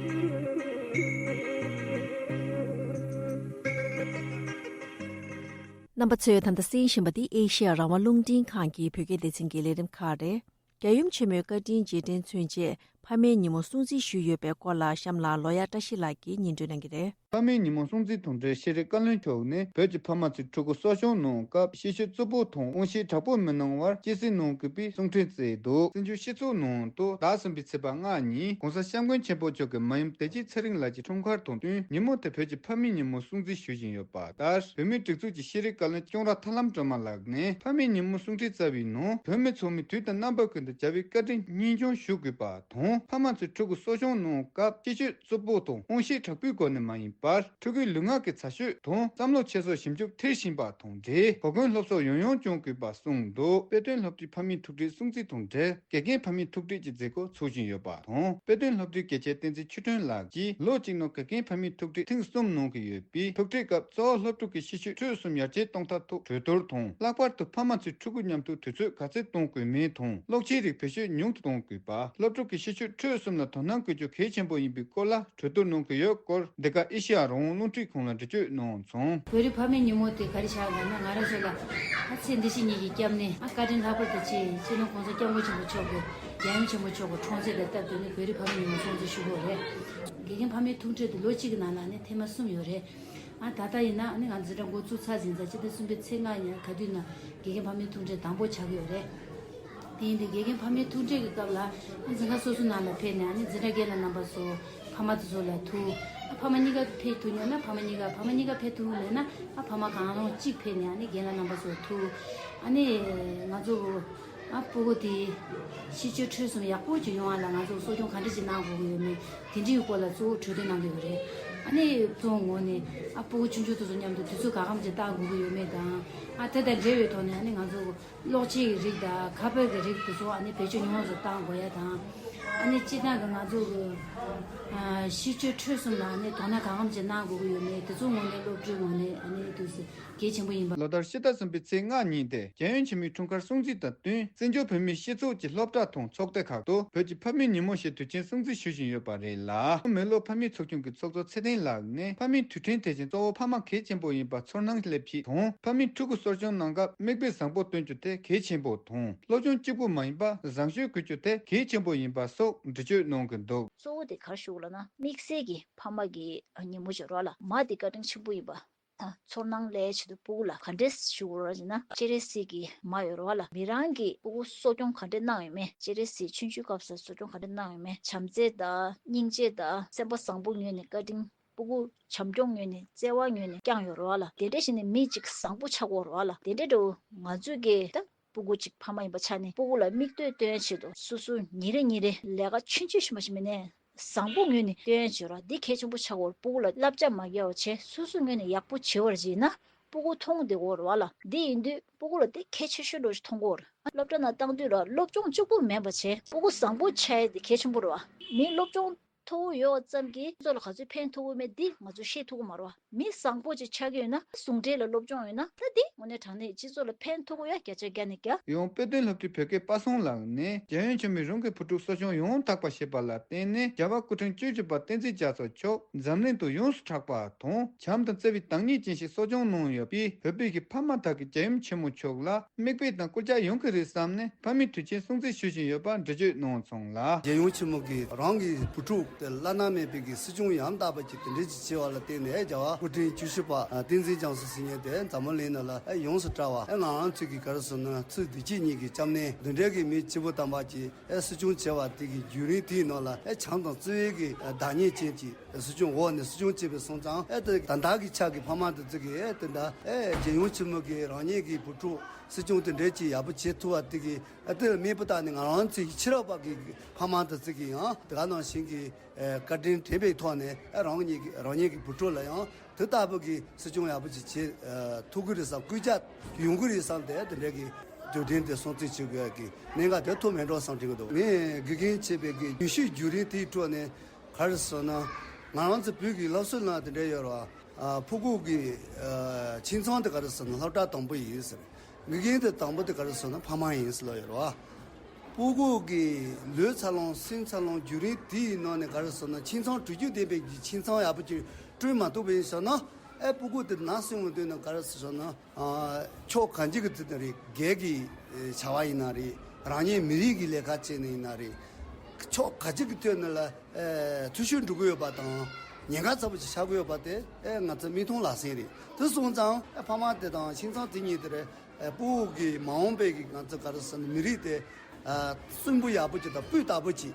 རྣམ་པ་ཚོས་ད་ལྟ་གསན་བཞིན་པ་འདི་ཨེ་ཤེ་ཡ་རང་དབང་རླུང་འཕྲིན་ཁང་གི་བོད་སྐད་སྡེ་ཚན་གྱི་ལས་རིམ་ཁག་རེད། རྒྱལ་ཡུམ་ཆེན་མོའི་བཀའ་དྲིན་རྗེས་དྲན་མཚོན་ཆེད་ཕ་མའི་ཉིན་མོ་སྲུང་བརྩི་ཞུས་ཡོད་པའི་སྐོར་ལ་གཤམ་ལ་ལོ་ཡག་བཀྲ་ཤིས་ལགས་ཀྱིས་སྙན་སྒྲོན་གནང་གི་རེད། ཕ་མའི་ཉིན་མོ་སྲུང་བརྩི་དང་འབྲེལ་ཤེས་རིག་བཀའ་བློན་མཆོག་ནས་བོད་ཀྱི་ཕ་མ་ཚོས་ཕྲུ་གུ་གསོ་སྐྱོང་གནང་སྐབས་ཤེས་བྱ་རྩུབ་པོ་དང་དབང་ཤེད་དྲག་པོ་མི་གནང་བར་སྐྱེད་སྲིང་གནང་དགོས་པའི་གསུང་འཕྲིན་བསྩལ་འདུག་བཙན་བྱོལ་སྤྱི་ཚོགས་ནང་དུ་ཟླ་གསུམ་པའི་ཚེས་པ་ལྔ་ཉིན་༧གོང་ས་༧སྐྱབས་མགོན་ཆེན་པོ་མཆོག་གི་མ་ཡུམ་བདེ་སྐྱིད་ཚེ་རིང་ལགས་ཀྱི་འཁྲུངས་སྐར་དང་བསྟུན་ཉིན་མོ་དེ་བོད་ཀྱི་ཕ་མའི་ཉིན་མོ་སྲུང་བརྩི་ཞུ་བཞིན་ཡོད་པ་ལྟར། བོད་མིའི་སྒྲིག་འཛུགས་ཀྱི་ཤེས་རིག་བཀའ་བློན་ལྕང་ར་ཐར་ལམ་སྒྲོལ་མ་ལགས་ནས་ཕ་མའི་ཉིན་མོ་གསུང་འཕྲིན་བསྩལ་བའི་ནང་། བོད་མི་ཚོགས་མི་དུས་དང་རྣམ་པ་ཀུན་ཏུ་བྱ་བའི་བཀའ་དྲིན་སྙིང་བཅངས་ཞུ་དགོས་པ་དང་། ཕ་མ་ཚོས་ཕྲུ་གུ་གསོ་སྐྱོང་གནང་སྐབས་ཤེས་བྱ་རྩུབ་པོ་དང་དབང་ཤེད་དྲག་པོའི་སྒོ་ནས་མ་ཡིན་པར། ཕྲུ་གུའི་ལུས་ངག་གི་ཚ་ཤོས་དང་བསམ་བློ་འཁྱེར་སོ་ཞིབ་འཇུག་མཐིལ་ཕྱིན་པ་དང་འབྲེལ་གོ་བསྐོན་སློབ་གསོ་ཡང་ཡང་སྐྱོང་དགོས་པ་གསུངས་འདུག་དཔེ་སྟོན་སློབ་ཁྲིད་ཕ་མའི་ཐུགས་འཕྲད་སྲུང་བརྩི་དང་འབྲེལ་དགེ་རྒན་ཕ་མའི་ཐུགས་འཕྲད་ཀྱི་མཛད་སྒོ་ཚོགས་བཞིན་ཡོད་པ་དང་། དཔེ་སྟོན་སློབ་ཁྲིད་དགེ་ཆེ་བསྟན་འཛིན་ཆོས་སྒྲོན་ལགས་ཀྱིས་ལོ་གཅིག་ནང་དགེ་རྒན་ཕ་མའི་ཐུགས་འཕྲད་ཐེངས་གསུམ་གནང་གི་ཡོད་པས། ཐུགས་འཕྲད་སྐབས་གཙོ་བོ་སློབ་ཕྲུག་གི་ཤེས་ཚད་ཁྲོད་གསུམ་ཡར་རྒྱས་གཏོང་ཐབས་ཐོག་གྲོས་བསྡུར་དང་། ལྷག་པར་དུ་ཕ་མ་ཚོས་ཕྲུ་གུ་མཉམ་དུ་དུས་ཚོད་ག་ཚད་གཏོང་དགོས་མིན་དང་། གློག་ཆས་རིགས་བེད་སྤྱོད་ཉུང་དུ་གཏོང་དགོས་པ། སློབ་ཕྲུག་གི་ཤེས་ སྤྱོད་འཕྲོད་གསུམ་ལ་དོ་སྣང་དགོས་རྒྱུ་གལ་ཆེན་པོ་ཡིན་པའི་སྐོར་ལ་གྲོས་བསྡུར་གནང་གི་ཡོད་སྐོར། འདི་ག་ཨེ་ཤེ་ཡ་རང་དབང་རླུང་འཕྲིན་ཁང་ལ་འགྲེལ་བརྗོད་གནང་སོང་། བོད་རིགས་ཕ་མའི་ཉིན་མོ་དེ་ག་རེ་ཆགས་ལབ་ན། ང་རང་ཚོ་ལ་ཨ་ཚེ་འདི་ཕྱི་གཉིས་ཀྱི་སྐྱབས་གནས། ཨ་བཀའ་དྲིན་ལྷག་པར་དུ་ཆེ་སྤྱི་ནོར་༸གོང་ས་༸སྐྱབས་མགོན་ཆེན་པོ་མཆོག་གི་རྒྱལ་ཡུམ་ཆེན་པོ་མཆོག་གི་འཁྲུངས་ཚེས་དང་སྟབས་བསྟུན་ནས་བོད་རིགས་ཕ་མའི་ཉིན་མོ་སྲུང་བརྩི་ཞུ་གི་ཡོད་རེད། དགེ་རྒན་ཕ་མའི་ཐུག་འཕྲད་དེ་ལོ་གཅིག་གི་ནང་ལ་ནི་ཐེངས་མ་གསུམ་ཡོད་རེད། ཨ་ད་ལྟ་ཡིན་ན་ཨ་ནི་ང་འཛིན་གྲྭ་འགོ་བཙུགས་ཚར་ཟིན་ཙང་། སྤྱི་ཟླ་གསུམ་པའི་ཚེས་ལྔ་ཉིན་ག་དུས་ན་དགེ་རྒན་ཕ་མའི་ཐུག་འཕྲད་དང་པོ་ཆགས་ཀྱི་ཡོད་རེད། དེ་ཡིན་དུས་དགེ་རྒན་ཕ་མའི་ཐུག་འཕྲད་ཀྱི་སྐབས་ལ་ཨ་འཛིན་ཁང་སོ་སོ་ནང་ལ་ཕེབས་ནས་ཨ་ནི་འཛིན་གྲྭ་རྒན་ལགས་རྣམ་པ་ཚོ་ཕ་མ་དེ་ཚོ་ལ་ཐུག་ཨ་ཕ་མ་གཉིས་ཀ་ཕེབས་ཐུབ་མྱོང་ན་ཕ་མ་གཉིས་ཀ་ཕ་མ་གཉིས་ཀ་ཕེབས་ཐུབ་མེད་ན་ཨ་ཕ་མ་གང་རུང་གཅིག་ཕེབས་ནས་ཨ་ནི་རྒན་ལགས་རྣམ་པ་ཚོ་ཐུག་ཨ་ནི་ང་ཚོ་ཨ་སྤུ་གུ་དེ་ཤེས་སྤྱོད་འཕྲོད་གསུམ་ཡག་པོ་ཅིག་ཡོང་བ་ལ་ང་ཚོ་གསོ་སྐྱོང་ག་འདྲ་ཅིག་གནང་དགོས་ཀྱི་ཡོད་མེད་དེ་འདྲའི་སྐོར་ལ་གཙོ་བོ་གྲོས་བསྡུར་གནང་གི་ཡོད་རེད། ཨ་ནི་གཙོ་བོ་ངོས་ནས་ཨ་སྤུ་གུ་ཆུང་ཆུང་དེ་ཚོ་མཉམ་དུ་དུས་ཚོད་ག་འཚམ་ཅིག་བཏང་དགོས་ཀྱི་ཡོད་མེད་དང་། ཨ་དེ་དང་འབྲེལ་བའི་ཐོག་ནས་ཨ་ནི་ང་ཚོ་གློག་ཆས་ཀྱི་རིགས་དང་ཁ་པར་གྱི་རིགས་དེ་ཚོ་ཨ་ནི་བེད་སྤྱོད་ཉུང་ཙམ་གཏང་དགོས་ཡ་དང་། ཨ་ནི་སྤྱིར་བཏང་གི་ང་ཚོ་གི་ཨ་ཤེས་སྤྱོད་འཕྲོད་གསུམ་ལ་ཨ་ནི་དོ་སྣང་གང་འཚམ་ཅིག་གནང་དགོས་ཀྱི་ཡོད་མེད་དེ་ཚོ་ངོས་ནས་སློབ་གྲྭའི་ངོས་ནས་ཨ་ནི་དུས་སུ་གལ་ཆེན་པོ་ཡིན་པ། ལོ་ལྟར་ཕྱི་ཟླ་གསུམ་པའི་ཚེས་ལྔ་ཉིན་ཏེ་རྒྱལ་ཡོངས་ཆེན་མོའི་འཁྲུངས་སྐར་སྲུང་བརྩི་དང་བསྟུན་བཙན་བྱོལ་བོད་མིའི་སྤྱི་ཚོགས་ཀྱི་སློབ་གྲྭ་དང་ཚོགས་སྡེ་ཁག་ཏུ་བོད་ཀྱི་ཕ་མའི་ཉིན་མོ་ཞེས་དུས་ཆེན་སྲུང་བརྩི་ཞུ་བཞིན་ཡོད་པ་རེད་ལ། མི་ལོ་ཕ་མའི་ཚོགས་ཆུང་གི་ཚོགས་གཙོ་ཚེ་བརྟན་ལགས་ནས་ཕ་མའི་དུས་དྲན་དེ་བཞིན་གཙོ་བོ་ཕ་མ་གལ་ཆེན་པོ་ཡིན་པར་ཚོར་སྣང་སླེབས་ཆེད་དང་། ཕ་མའི་ཕྲུ་གུ་གསོ་སྐྱོང་གནང་སྐབས་མིག་དཔེ་བཟང་པོ་སྟོན་རྒྱུ་དེ་གལ་ཆེན་པོ་དང་། སློབ་སྦྱོང་གཅིག་པུ་མ་ཡིན་པར་བཟང་སྤྱོད་དགོས་རྒྱུ་དེ་གལ་ཆེན་པོ་ཡིན་པ་སོགས་འགྲེལ་བརྗོད་གནང་གི་འདུག། གཙོ་བོ་དེ་ག་རེ་ཞུ་དགོས་ལབ་ན། དམིགས་བསལ་གྱི་ཕ་མ་གི་ཉིན་མོ་ཅིག་རེད་བ་ལ། མ་དེ་བཀའ་དྲིན་ཆེན་པོ་ཡིན་པ། ཚོར་སྣང་སླེབས་ཆེད་དུ་སྤུ་གུ་ལ་ག་འདྲས་ཞུ་དགོས་རེད་ཟེར་ན། སྤྱན་རས་གཟིགས་ཀྱི་མ་ཡོད་རེད་བ་ལ། མི་རང་གིས་སྤུ་གུ་གསོ་སྐྱོང་ག་འདྲས་གནང་ཡོད་མེད། སྤྱན་རས་གཟིགས་ཆུང་ཆུང་སྐབས་སུ་གསོ་སྐྱོང་ག་འདྲས་གནང་ཡོད་མེད། བྱམས་བརྩེ་དང་སྙིང་རྗེ་དང་སེམས་པ་བཟང་པོ་ངོས་ནས་བཀའ་དྲིན། སྤུ་གུ་བྱམས་སྐྱོང་ངོས་ནས་བརྩེ་བ་ངོས་ནས་བསྐྱངས་ཡོད་རེད་བ་ལ། དེ་འདྲས་བྱས་ནས་མི་གཅིག་བཟང་པོ་ཆགས་ཀྱི་ཡོད་རེད་བ་ལ། དེ་འདྲས་འདྲ་བོ་ང་ཚོས་ཀྱིས་ད་སྤུ་གུ་གཅིག་ཕ་མ་ཡིན་པ་ཆགས་ནས་སྤུ་གུ་ལ་མིག་ལྟོས་སྟོན་ཆེད་དུ་སོ་སོ་ཉིན་རེ་ཉིན་རེ་ལས་ཀ་ཆུང་ཆུང་ཞིག་མ་ཞིག་མིན་ནས། བཟང་པོ་ངོས་ནས་སྟོན་བྱེད་རོགས། འདི་གལ་ཆེན་པོ་ཆགས་འོར། སྤུ་གུ་ལ་བསླབ་བྱ་མ་བརྒྱབ་པ་བྱས་སོ་སོ་ངོས་ནས་ཡག་པོ་བྱེད་པར་བྱས་ན་སྤུ་གུ་མཐོང་བདེ་འོར་བ་ལ། འདི་ཡིན་དུས་སྤུ་གུ་ལ་དེ་གལ་ཆེ་ཤོས་འདྲ་ཞིག་མཐོང་གི་འོར། སློབ་གྲྭ་ནང་བཏང་དུས་ལ་སློབ་སྦྱོང་གཅིག་པུ་མིན་པ་བྱས་སྤུ་གུ་བཟང་པོ་ཆགས་ཡས་དེ་གལ་ཆེན་པོ་རེད་བ། མི་སློབ་སྦྱོང་མཐོ་བོ་ཡོད་ཙམ་གྱིས་སྤྱི་ཚོགས་ལ་ག་ཚོད་ཕན་ཐོགས་ཀྱི་མེད་འདི་ང་ཚོས་ཤེས་ཐུབ་ཀྱི་མ་རེད་བ། མི་བཟང་པོ་ཅིག་ཆགས་ཀྱི་ཡོད་ན་ཟུང་འབྲེལ་ལ་སློབ་སྦྱོང་ཡོད་ན་ད་འདི་དངོས་གནས་དྲང་གནས་སྤྱི་ཚོགས་ལ་ཕན་ཐོགས་ཀྱི་ཡ་བརྒྱ་ཆ་བརྒྱ་ནས་བརྒྱ། ཡང་དཔེ་སྟོན་སློབ་ཕྲུག་བོད་སྐད་པ་སངས་ལགས་ནས་རྒྱལ་ཡོངས་ཆེན་མོའི་རང་གི་བུ་ཕྲུག་གསོ་སྐྱོང་ཡང་དག་པ་ཞེས་པ་ལ་བརྟེན་ནས་རྒྱལ་བ་སྐུ་ཕྲེང་བཅུ་བཞི་པ་བསྟན་འཛིན་རྒྱ་མཚོ་མཆོག་འཛམ་གླིང་དུ་ཡོངས་སུ་གྲགས་པ་དང་བྱམས་དང་བརྩེ་བའི་བདག་ཉིད་ཅན་ཞིག་གསོ་སྐྱོང་གནང་ཡོད་པས། བོད་པའི་གི་ཕ་མ་དག་གིས་རྒྱལ་ཡུམ་ཆེན་མོ་མཆོག་ལ་མིག་དཔེ་དང་སྐུལ་ལྕག་ཡོང་གི་རེད་བསམ་ནས་ཕ་མའི་དུས་ཆེན་སྲུང་བརྩི་ཞུ་བཞིན་ཡོད་པ་འགྲེལ་བརྗོད་གནང་སོང་ལ། རྒྱལ་ཡོངས་ཆེན་མོ་གིས་རང་གི་བུ་ཕྲུག་དེ་བླ་ན་མེད་པའི་གི་སྲིད་སྐྱོང་ཡང་དག་པ་ཅིག་དེ་འདྲའི་ཅིག་བྱེད་པ་ལ་བརྟེན་ནས་རྒྱལ་བ་སྐུ་ཕྲེང་བཅུ་བཞི་པ་བསྟན་འཛིན་རྒྱ་མཚོ་ཟེར་མཁན་དེ་འཛམ་བུ་གླིང་ནང་ལ་ཡོངས་སུ་གྲགས་པ། ང་རང་ཚོའི་གི་ག་རེ་ཟེར་ན་ཚེ་འདི་ཕྱི་གཉིས་ཀྱི་སྐྱབས་གནས་འདི་འདྲའི་གི་མི་སྐྱེས་བུ་དམ་པ་ཅིག་ཨེ་སྲིད་སྐྱོང་བྱས་པ་དེ་གི་བརྒྱུད་རིམ་དེའི་ནང་ལ་ཨེ་བྱམས་དང་བརྩེ་བའི་གི་བདག་ཉིད་ཅན་གྱི་སྲིད་སྐྱོང་འོག་ནས་སྲིད་སྐྱོང་བྱས་པའི་སོང་ཙང་། ཨེ་ད་ད་ལྟ་གི་ཆགས་ཀྱི་ཕ་མ་དེ་ཚོ་གི་ཨེ་དེ་འདྲ་ཨེ་རྒྱལ་ཡོངས་ཆེན་མོ་གི་རང་ཉིད་ཀྱི་བུ་ཕྲུག་སྲིད་སྐྱོང་དེ་འདྲའི་ཅིག་ཡག་པོ་བྱེད་ཐུབ་པ་དེ་གི་ཨེ་དེ་ལ་མེད་པ་བཏང་ནས་ང་རང་ཚོའི་ཕྱི་རབས་པ་གི་ཕ་མ་དེ་ཚོ་གི་ཡང་དེ་ག་ནང་བཞིན་གི་ཨེ་བཀའ་དྲིན་དྲན་པའི་ཐོག་ནས་ཨེ་རང་ཉིད་ཀྱི་རང་ཉིད་ཀྱི་བུ་ཕྲུག་ལ་ཡང་དེ་ལྟ་བུ་གི་སྲིད་སྐྱོང་ཡག་པོ་ཅིག་བྱེད་ཨ་ཐུབ་ཀྱི་རེད་བསམ། སྐུལ་ལྕག་ཡོང་གི་རེད་བསམ་སྟེ་དེ་འདྲའི་གི་དུས་དྲན་དེ་སྲུང་བརྩི་བྱེད་དགོས་ཀྱི་གནད་འགག་དེ་ཐུག་མེད་འགྲོ་བསམ་དྲན་གྱི་འདུག། ངས་དགེ་རྒན་བྱས་པའི་གི་རྒྱུན་ཤེས་བརྒྱུད་རིམ་དེའི་ཁྲོད་ནས་ག་རེ་ཟེར་ན། ང་རང་ཚོ་བོད་ཀྱི་སློབ་གསོའི་ནང་དེ་འདྲ་ཡོད་རེད་བ། ཨ་ཕྲུ་གུ་གི་ཨ་ཁྱིམ་ཚང་དེ་ག་རེ་ཟེར་ན་སློབ་གྲྭ་དང་པོ་ཡིན་ཟེར། དགེ་རྒན་དེ་དང་པོ་དེ་ག་རེ་ཟེར་ན་ཕ་མ་ཡིན་ཟེར་ལབ་ཡོད་རེད་བ། སྤུ་གུ་གི་ལོ་འཚར་ལོངས་སེམས་འཚར་ལོངས་བརྒྱུད་རིམ་དེའི་ནང་ནས་ག་རེ་ཟེར་ན་ཁྱིམ་ཚང་དྲུག་ཅུ་ལྡན་པའི་གི་ཁྱིམ་ཚང་ཡག་པོ་ཅིག་བསྐྲུན་མ་ཐུབ་པ་ཡིན་ཟེར་ན། ཨེ་སྤུ་གུ་དེ་ནང་སོན་འོང་དུས་ན་ག་རེ་ཟེར་ན། ཨ་ཕྱོགས་གང་ཅི་གི་ཐད་ནས་རེད། སྒེར་གྱི་ཨེ་བྱ་བ་ཡིན་ན་རེད། རང་ཉིད་མི་རིགས་ཀྱི་ལས་ཀ་བྱས་ནས་ཡིན་ན་རེད། ཕྱོགས་ག་ཅི་གི་ཐད་ནས་ལ་ཨེ་འཐུས་ཤོར་འགྲོ་གི་ཡོད་པ་དང་ཉེན་ཁ་ཚ་པོ་ཅིག་ཆགས་ཀྱི་ཡོད་པ་དེ་ཨེ་ང་ཚོ་མིག་མཐོང་ལག་ཟིན་རེད། དེ་སོང་ཙང་ཨེ་ཕ་མ་དེ་དང་ཁྱིམ་ཚང་དེ་གཉིས་དེ་རེད། ཨེ་སྤུ་གུ་གི་མ་འོངས་པའི་གི་ང་ཚོ་ག་རེ་ཟེར་ན་མི་རིགས་དེ་ཨ་གསོན་པོ་ཡག་པོ་ཅིག་དང་སྤུས་དག་པོ་ཅིག་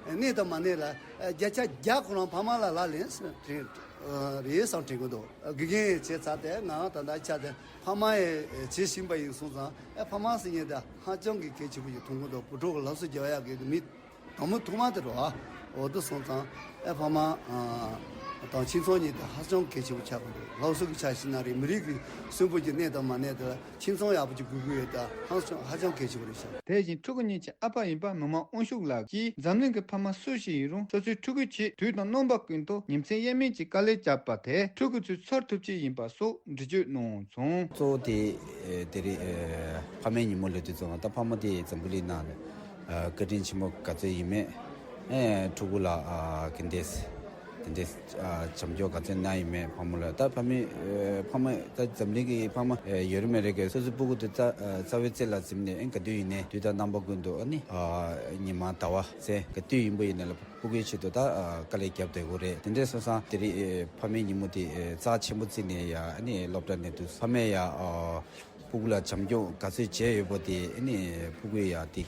གནས་དང་མ་གནས་ལ་ཨ་བརྒྱ་ཆ་བརྒྱ་ཁོ་རང་ཕ་མ་ལ་ལག་ལེན་ཟེར་དྲན་ཨ་རེད་བསམ་དྲན་གྱི་འདུག། དགེ་རྒན་བྱས་ཚར་ཏེ་ང་རང་ད་ལྟ་ཆ་དེ་ཕ་མ་ཡི་བྱེད་བཞིན་པ་ཡིན་སོང་ཙང་ཨ་ཕ་མ་ཟེར་མཁན་དེ་ཧ་ཅང་གི་གལ་ཆེན་པོ་ཞིག་མཐོང་གི་འདུག། བུ་ཕྲུག་གི་སློབ་གསོ་རྒྱག་ཡག་གི་མི་དང་པོ་ཐོག་མ་དེ་རེད་བ། འོ་དེ་སོང་ཙང་ཨ་ཕ་མ་ཨ་དང་ཁྱིམ་ཚང་གཉིས་དེ་ཧ་ཅང་གལ་ཆེན་པོ་ཆགས་ཀྱི་འདུག། སློབ་གསོ་གི་ཆ་བཞག་ན་རེད། མི་རིགས་ཀྱི་གསོན་པོ་གི་གནས་དང་མ་གནས་དེ་ལ་ཁྱིམ་ཚང་ཡག་པོ་ཅིག་དགོས་ཀྱི་ཡོད། ད་ཧང་སང་ཧ་ཅང་གལ་ཆེན་པོ་རེད་ཤག། དེ་བཞིན་ཕྲུ་གུ་གཉིས་ཀྱི་ཨ་ཕ་ཡིན་པ་མི་མང་དབང་ཕྱུག་ལགས་ཀྱིས་འཛམ་གླིང་གི་ཕ་མ་སུ་ཞིག་ཡིན་རུང་སོ་སོའི་ཕྲུ་གུའི་ཆེད་དུས་དང་རྣམ་པ་ཀུན་ཏུ་ཉིན་མཚན་དབྱེར་མེད་ཀྱིས་དཀའ་ལས་བརྒྱབ་པ་དེ་ཕྲུ་གུ་ཚོའི་ཚོར་ཐུབ་ཆེད་ཡིན་པ་སོགས་འགྲེལ་བརྗོད་གནང་སོང་། གཙོ་བོ་དེ་དེ་རེད། ཕ་མའི་ཉིན་མོ་ལབ་དུས་ཙམ་པ་ད་ཕ་མ་དེ་འཛམ་བུ་གླིང་ནང་བཀའ་དྲིན་ཆེན་པོ་ག་ཚོད་ཡིན་མེད་ ཨེ་ཕྲུ་གུ་ལ་ཨ་གན་དེ་དེ་འདྲས་ཨ་བྱམས་སྐྱོང་ག་ཚོད་གནང་ཡིན་མེད་ཕ་མ་ལ། ད་ཕ་མའི་ཨེ་ཕ་མ་ད་འཛམ་གླིང་གི་ཕ་མ་ཨེ་ཡོད་རེད་མེད་རེད་གི། སོ་སོའི་ཕྲུ་གུ་དེ་རྩ་ཨ་རྩ་བའི་རྩེ་ལ་འཛིན་ནས་ཨེ་ག་དུས་ཡིན་ནའི་དུས་དང་རྣམ་པ་ཀུན་ཏུ་ཨ་ནི་ཨ་ཉི་མ་ཟླ་བ་ཚེས་ག་དུས་ཡིན་པ་ཡིན་ནའི་ལ་ཕྲུ་གུའི་ཆེད་དུ་ད་ཨ་དཀའ་ལས་བརྒྱབ་བསྡད་དགོས་རེད། དེ་འདྲས་སོང་ཙང་དེ་རིང་ཨེ་ཕ་མའི་ཉིན་མོ་དེ་ཨེ་རྩ་ཆེན་པོ་བརྩིས་ནས་ཡ་ཨ་ནི་སློབ་གྲྭ་ནས་དུ་ཕ་མས་ཡ་ཨ་ཕྲུ་གུ་ལ་བྱམས་སྐྱོང་ག་ཚོད་བྱས་ཡོད་པ་དེ་ཨ་ནི་ཕྲུ་གུས་ཡ་དེ་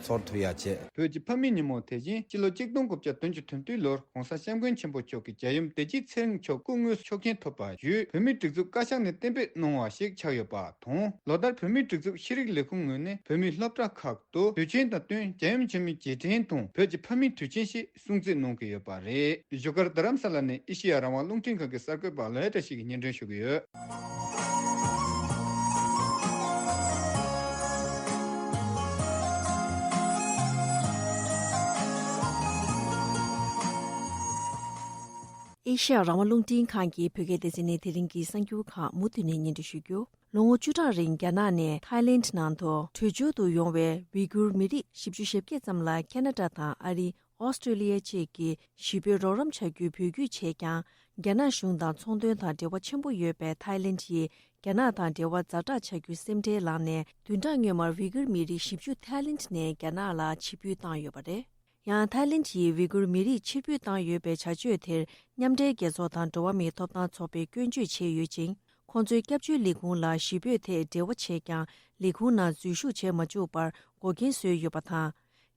ཚོར་ཐུབ་ཡ་བྱས། བོད་ཀྱི་ཕ་མའི་ཉིན་མོ་དེ་བཞིན་སྤྱི་ལོ་གཅིག་སྟོང་དགུ་བརྒྱ་བདུན་ཅུ་དོན་བདུན་ལོར་༸གོང་ས་༸སྐྱབས་མགོན་ཆེན་པོ་མཆོག་གིས་རྒྱལ་ཡུམ་བདེ་སྐྱིད་ཚེ་རིང་མཆོག་སྐུ་དངོས་སུ་ཆོག་མཆན་ཐོབ་པ་བརྒྱུད་བོད་མིའི་སྒྲིག་འཛུགས་བཀའ་ཤག་ནས་གཏན་འབེབས་གནང་བ་ཞིག་ཆགས་ཡོད་པ་དང་། ལོ་ལྟར་བོད་མིའི་སྒྲིག་འཛུགས་ཤེས་རིག་ལས་ཁུངས་ངོས་ནས་བོད་མིའི་སློབ་གྲྭ་ཁག་ཏུ་དུས་ཆེན་དང་བསྟུན་རྒྱལ་ཡུམ་ཆེན་མོའི་རྗེས་དྲན་དང་བོད་ཀྱི་ཕ་མའི་དུས་ཆེན་ཞེས་སྲུང་བརྩི་གནང་གི་ཡོད་པ་རེད། བཞུགས་སྒར་རྡ་རམ་ས་ལ་ནས་ཨེ་ཤེ་ཡ་རང་དབང་རླུང་འཕྲིན་ཁང་གི་གསར་འགོད་པ་ལོ་ཡ་བཀྲ་ཤིས་ཀྱིས་སྙན་སྒྲོན་ཞུ་གི་ཡོད། ཨེ་ཤེ་ཡ་རང་དབང་རླུང་འཕྲིན་ཁང་གི་བོད་སྐད་སྡེ་ཚན་ནས་དེ་རིང་གི་གསར་འགྱུར་ཁག་མུ་མཐུད་ནས་སྙན་སྒྲོན་ཞུ་རྒྱུ། ལོ་ངོ་བཅུ་ཕྲག་རིང་རྒྱ་ནག་ནས་ཐའི་ལེན་ནང་དུ་བྲོས་བྱོལ་དུ་ཡོང་བའི་ཝི་གུར་མི་རིགས་བཞི་བཅུ་ཞེ་བརྒྱད་ཙམ་ལ་ཁ་ན་ཌ་དང་ཨ་རི། ཨོ་སི་ཀྲོ་ལི་ཡ་བཅས་ཀྱིས་ཞི་རྒོལ་རོགས་རམ་བྱ་རྒྱུའི་འབོད་སྐུལ་བྱས་ཀྱང་། རྒྱ་ནག་གཞུང་དང་ཚོང་དོན་དང་འབྲེལ་བ་ཆེན་པོ་ཡོད་པའི་ཐའི་ལེན་ཡིས་རྒྱ་ནག་དང་འབྲེལ་བ་ཛ་དྲག་བྱ་རྒྱུའི་སེམས་ཁྲལ་ལངས་ནས། བདུན་ཕྲག་སྔོན་མར་ཝི་གུར་མི་རིགས་བཞི་བཅུ་ཐའི་ལེན་ནས་རྒྱ་ནག་ལ་ཕྱིར་འབུད་བཏང་ཡོད་པ་རེད། ཡང་ཐའི་ལེན་ཡིས་ཝི་གུར་མི་རིགས་ཕྱིར་འབུད་བཏང་ཡོད་པའི་བྱ་སྤྱོད་དེར་མཉམ་འབྲེལ་རྒྱལ་ཚོགས་དང་འགྲོ་བ་མིའི་ཐོབ་ཐང་ཚོགས་པས་སྐྱོན་བརྗོད་བྱས་ཡོད་ཅིང་། ཁོང་ཚོའི་སྐྱབས་བཅོལ་ལས་ཁུངས་ལ་ཞི་རྒོལ་ཐད་འབྲེལ་བ་བྱས་ཀྱང་ལས་ཁུངས་ནང་འཛུལ་ཞུགས་བྱེད་མ་བཅུག་པར་འགོག་རྐྱེན་བཟོས་ཡོད་པ་དང་།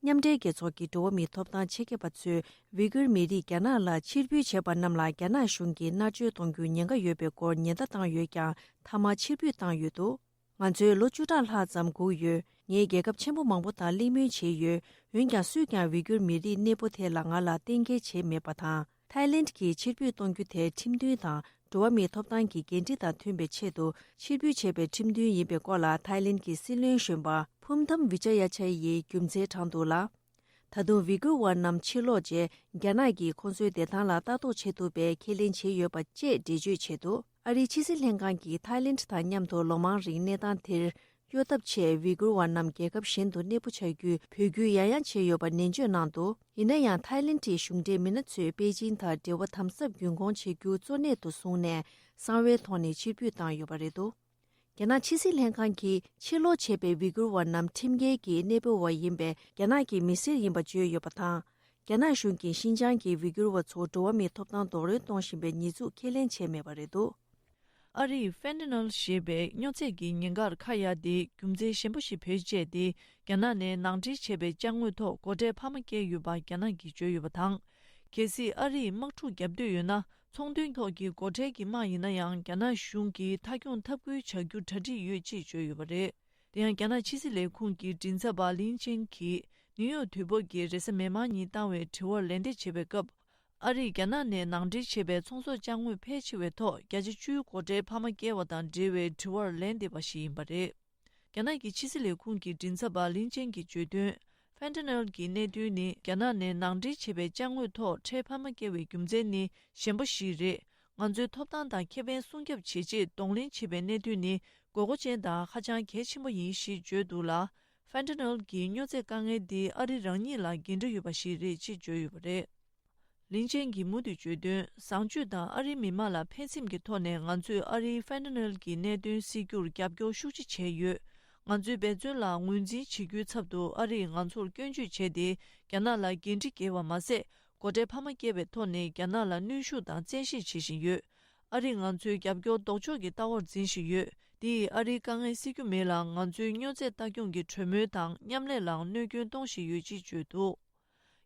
མཉམ་འབྲེལ་རྒྱལ་ཚོགས་ཀྱི་འགྲོ་བ་མིའི་ཐོབ་ཐང་ཆེད་མཁས་པ་ཚོས་ཝི་གུར་མི་རིགས་རྒྱ་ནག་ལ་ཕྱིར་འབུད་བྱས་པ་རྣམས་ལ་རྒྱ་ནག་གཞུང་གིས་མནར་གཅོད་གཏོང་རྒྱུའི་ཉེན་ཁ་ཡོད་པའི་སྐོར་ཉེན་བརྡ་བཏང་ཡོད་ཀྱང་། མཐའ་མར་ཕྱིར་འབུད་བཏང་ཡོད་འདུག་ང་ཚོས་ལོ་བཅུ་ཕྲག་ལྷག་ཙམ་སྒུག་ཡོད། ངས་རྒྱལ་ཁབ་ཆེན་པོ་མང་པོ་དང་གླེང་མོལ་བྱས་ཡོད། འོན་ཀྱང་སུས་ཀྱང་ཝི་གུར་མི་རིགས་གནས་སྤོ་ཐད་ལ་ང་ལ་གཏན་འཁེལ་བྱས་མེད་པ་དང་། ཐའི་ལེན་གྱིས་ཕྱིར་འབུད་གཏོང་རྒྱུ་དེ་ཁྲིམས་མཐུན་དང་འགྲོ་བ་མིའི་ཐོབ་ཐང་གི་འགན་འཁྲི་དང་མཐུན་པའི་ཆེད་དུ་ཕྱིར་འབུད་བྱས་པའི་ཁྲིམས་མཐུན་ཡིན་པའི་སྐོར་ལ་ཐའི་ལེན་གྱི་སྲིད་བློན་གཞོན་པ་ཕུམ་ཐམ་བི་ཅ་ཡ་ཆ་ཡིས་རྒྱུ་མཚན་དྲངས་འདུག་ལ། ད་དུང་ཝི་གུར་བ་རྣམས་ཕྱིར་ལོག་རྗེས་རྒྱ་ནག་གིས་ཁོང་ཚོའི་བདེ་ཐང་ལ་ལྟ་རྟོག་བྱེད་ཐུབ་པའི་ཁས་ལེན་བྱས་ཡོད་པ་བཅས་འགྲེལ་བརྗོད་བྱས་འདུག་ཨ་རིའི་ཕྱི་སྲིད་ལྷན་ཁང་གིས་ཐའི་ལེན་དང་མཉམ་དུ་ལོ་མང་རིང་གནས་སྟངས་དེར་གཡོལ་ཐབས་ཆེད་ཝི་གུར་བ་རྣམས་རྒྱལ་ཁབ་གཞན་དུ་གནས་སྤོ་བྱ་རྒྱུའི་འབོད་སྐུལ་ཡང་ཡང་བྱས་ཡོད་པ་ནན་བརྗོད་གནང་འདུག་ཡིན་ན་ཡང་ཐའི་ལེན་གྱི་གཞུང་འབྲེལ་མི་སྣ་ཚོས་པེ་ཅིང་དང་འབྲེལ་བ་དམ་ཟབ་རྒྱུན་འཁྱོངས་བྱེད་རྒྱུ་གཙོ་གནད་དུ་བཟུང་ནས་གསང་བའི་ཐོག་ནས་ཕྱིར་འབུད་བཏང་ཡོད་པ་རེད་འདུག་རྒྱ་ནག་ཕྱི་སྲིད་ལྷན་ཁང་གིས་ཕྱིར་ལོག་བྱས་པའི་ཝི་གུར་བ་རྣམས་ཁྲིམས་འགལ་གྱིས་གནས་སྤོ་བ་ཡིན་པས་རྒྱ་ནག་གི་མི་སེར་ཡིན་པ་བརྗོད་ཡོད་པ་དང་། རྒྱ་ནག་གཞུང་གིས་ཤིན་ཅང་གི་ཝི་གུར་བ་ཚོ་འགྲོ་བ་མིའི་ཐོབ་ཐང་རྡོག་རོལ་གཏོང་བཞིན་པའི་ཉེས་འཛུགས་ཁས་ལེན་བྱས་མེད་པ་རེད་འདུག་ཨ་རིས་ཧྥེན་ཏ་ནོལ་ཞེས་པའི་སྨྱོ་རྫས་ཀྱི་ཉེན་ཁར་ཁ་གཡར་ཏེ་རྒྱུ་མཚན་ཞན་པོ་ཞིག་བེད་སྤྱད་དེ་རྒྱ་ནག་ནས་ནང་འདྲེན་བྱས་པའི་ཅ་དངོས་ཐོག་སྒོ་ཁྲལ་འཕར་མ་བཀལ་ཡོད་པ་རྒྱ་ནག་གིས་བརྗོད་ཡོད་པ་དང་། གལ་སྲིད་ཨ་རིས་དམག་འཁྲུག་བརྒྱབ་འདོད་ཡོད་ན། ཚོང་དོན་ཐོག་གི་སྒོ་ཁྲལ་གྱི་དམག་ཡིན་ན་ཡང་རྒྱ་ནག་གཞུང་གིས་མཐའ་འཁྱོངས་འཐབ་ཁུལ་བྱ་རྒྱུ་གྲ་སྒྲིག་ཡོད་ཅེས་བརྗོད་ཡོད་པ་རེད། དེ་ཡང་རྒྱ་ནག་ཕྱི་སྲིད་ལས་ཁུངས་ཀྱི་མགྲིན་ཚབ་པ་ལིན་ཅན་གྱིས་ནིའུ་ཡོག་དུས་བབ་ཀྱི་རེས་གཟའ་མིག་དམར་ཉིན་བཏང་བའི་དྲི་བར་ལན་འདེབས་བྱེད་པའི་སྐབས། ཨ་རིས་རྒྱ་ནག་ནས་ནང་འདྲེན་བྱས་པའི་ཚོང་ཟོག་ཅ་དངོས་ཕལ་ཆེ་བའི་ཐོག་བརྒྱ་ཆ་བཅུའི་སྒོ་ཁྲལ་འཕར་མ་བཀལ་བ་དང་འབྲེལ་བའི་དྲི་བར་ལན་འདེབས་པ་ཞིག་ཡིན་པ་རེད། རྒྱ་ནག་གི་ཕྱི་སྲིད་ལས་ཁུངས་ཀྱི་མགྲིན་ཚབ་པ་ལིན་ཅན་གྱིས་བརྗོད་དོན། ཧྥེན་ཏ་ནོལ་གྱི་གནད་དོན་ནི་རྒྱ་ནག་ནས་ནང་འདྲེན་བྱས་པའི་ཅ་དངོས་ཐོག་ཁྲལ་འཕར་མ་བཀལ་བའི་རྒྱུ་མཚན་ནི་ཞན་པ་ཞིག་རེད། ང་ཚོའི་ཐོབ་ཐང་དང་ཁེ་ཕན་སྲུང་སྐྱོབ་བྱེད་ཆེད་གདོང་ལེན་བྱེད་པའི་གནད་དོན་ནི་དགོས་མཁོ་ཅན་དང་ཧ་ཅང་གལ་ཆེན་པོ་ཡིན་ཞེས་བརྗོད་འདུག་ལ། ཧྥེན་ཏ་ནོལ་གྱི་སྨྱོ་རྫས་དཀའ་ངལ་འདི་ཨ་རི་རང་ཉིད་ལ་འགན་འཁྲི་ཡོད་པ་ཞིག་རེད་ཅེས་བརྗོད་ཡོད་པ་རེད། ལིན་ཅན་གྱིས་མུ་མཐུད་བརྗོད་དོན། བཟང་སྤྱོད་དང་ཨ་རིའི་མི་དམངས་ལ་ཕན་སེམས་ཀྱི་ཐོག་ནས་ང་ཚོས་ཨ་རིའི་ཧྥེན་ཏ་ནོལ་གྱི་གནད་དོན་སེལ་རྒྱུར་རྒྱབ་སྐྱོར་ཤུགས་ཆེ་བྱས་ཡོད། ང་ཚོའི་འབད་བརྩོན་ལ་ངོས་འཛིན་བྱེད་རྒྱུའི་ཚབ་ཏུ་ཨ་རིས་ང་ཚོར་སྐྱོན་བརྗོད་བྱས་ཏེ་རྒྱ་ནག་ལ་འགན་འཁྲི་འགེལ་བ་མ་ཟད། སྒོ་ཁྲལ་འཕར་མ་བཀལ་བའི་ཐོག་ནས་རྒྱ་ནག་ལ་གནོན་ཤུགས་དང་བཙན་ཤེད་བྱེད་བཞིན་ཡོད། ཨ་རིས་ང་ཚོའི་རྒྱབ་སྐྱོར་ལྡོག་ཕྱོགས་ཀྱི་ལྟ་བར་འཛིན་བཞིན་ཡོད། འདིས་ཨ་རིའི་དཀའ་ངལ་སེལ་རྒྱུ་མེད་ལ། ང་ཚོའི་སྨྱོ་རྫས་ལྟ་སྐྱོང་གི་གྲོས་མོལ་དང་མཉམ་ལས་ལའང་གནོད་སྐྱོན་གཏོང་བཞིན་ཡོད་ཅེས་བརྗོད་འདུག་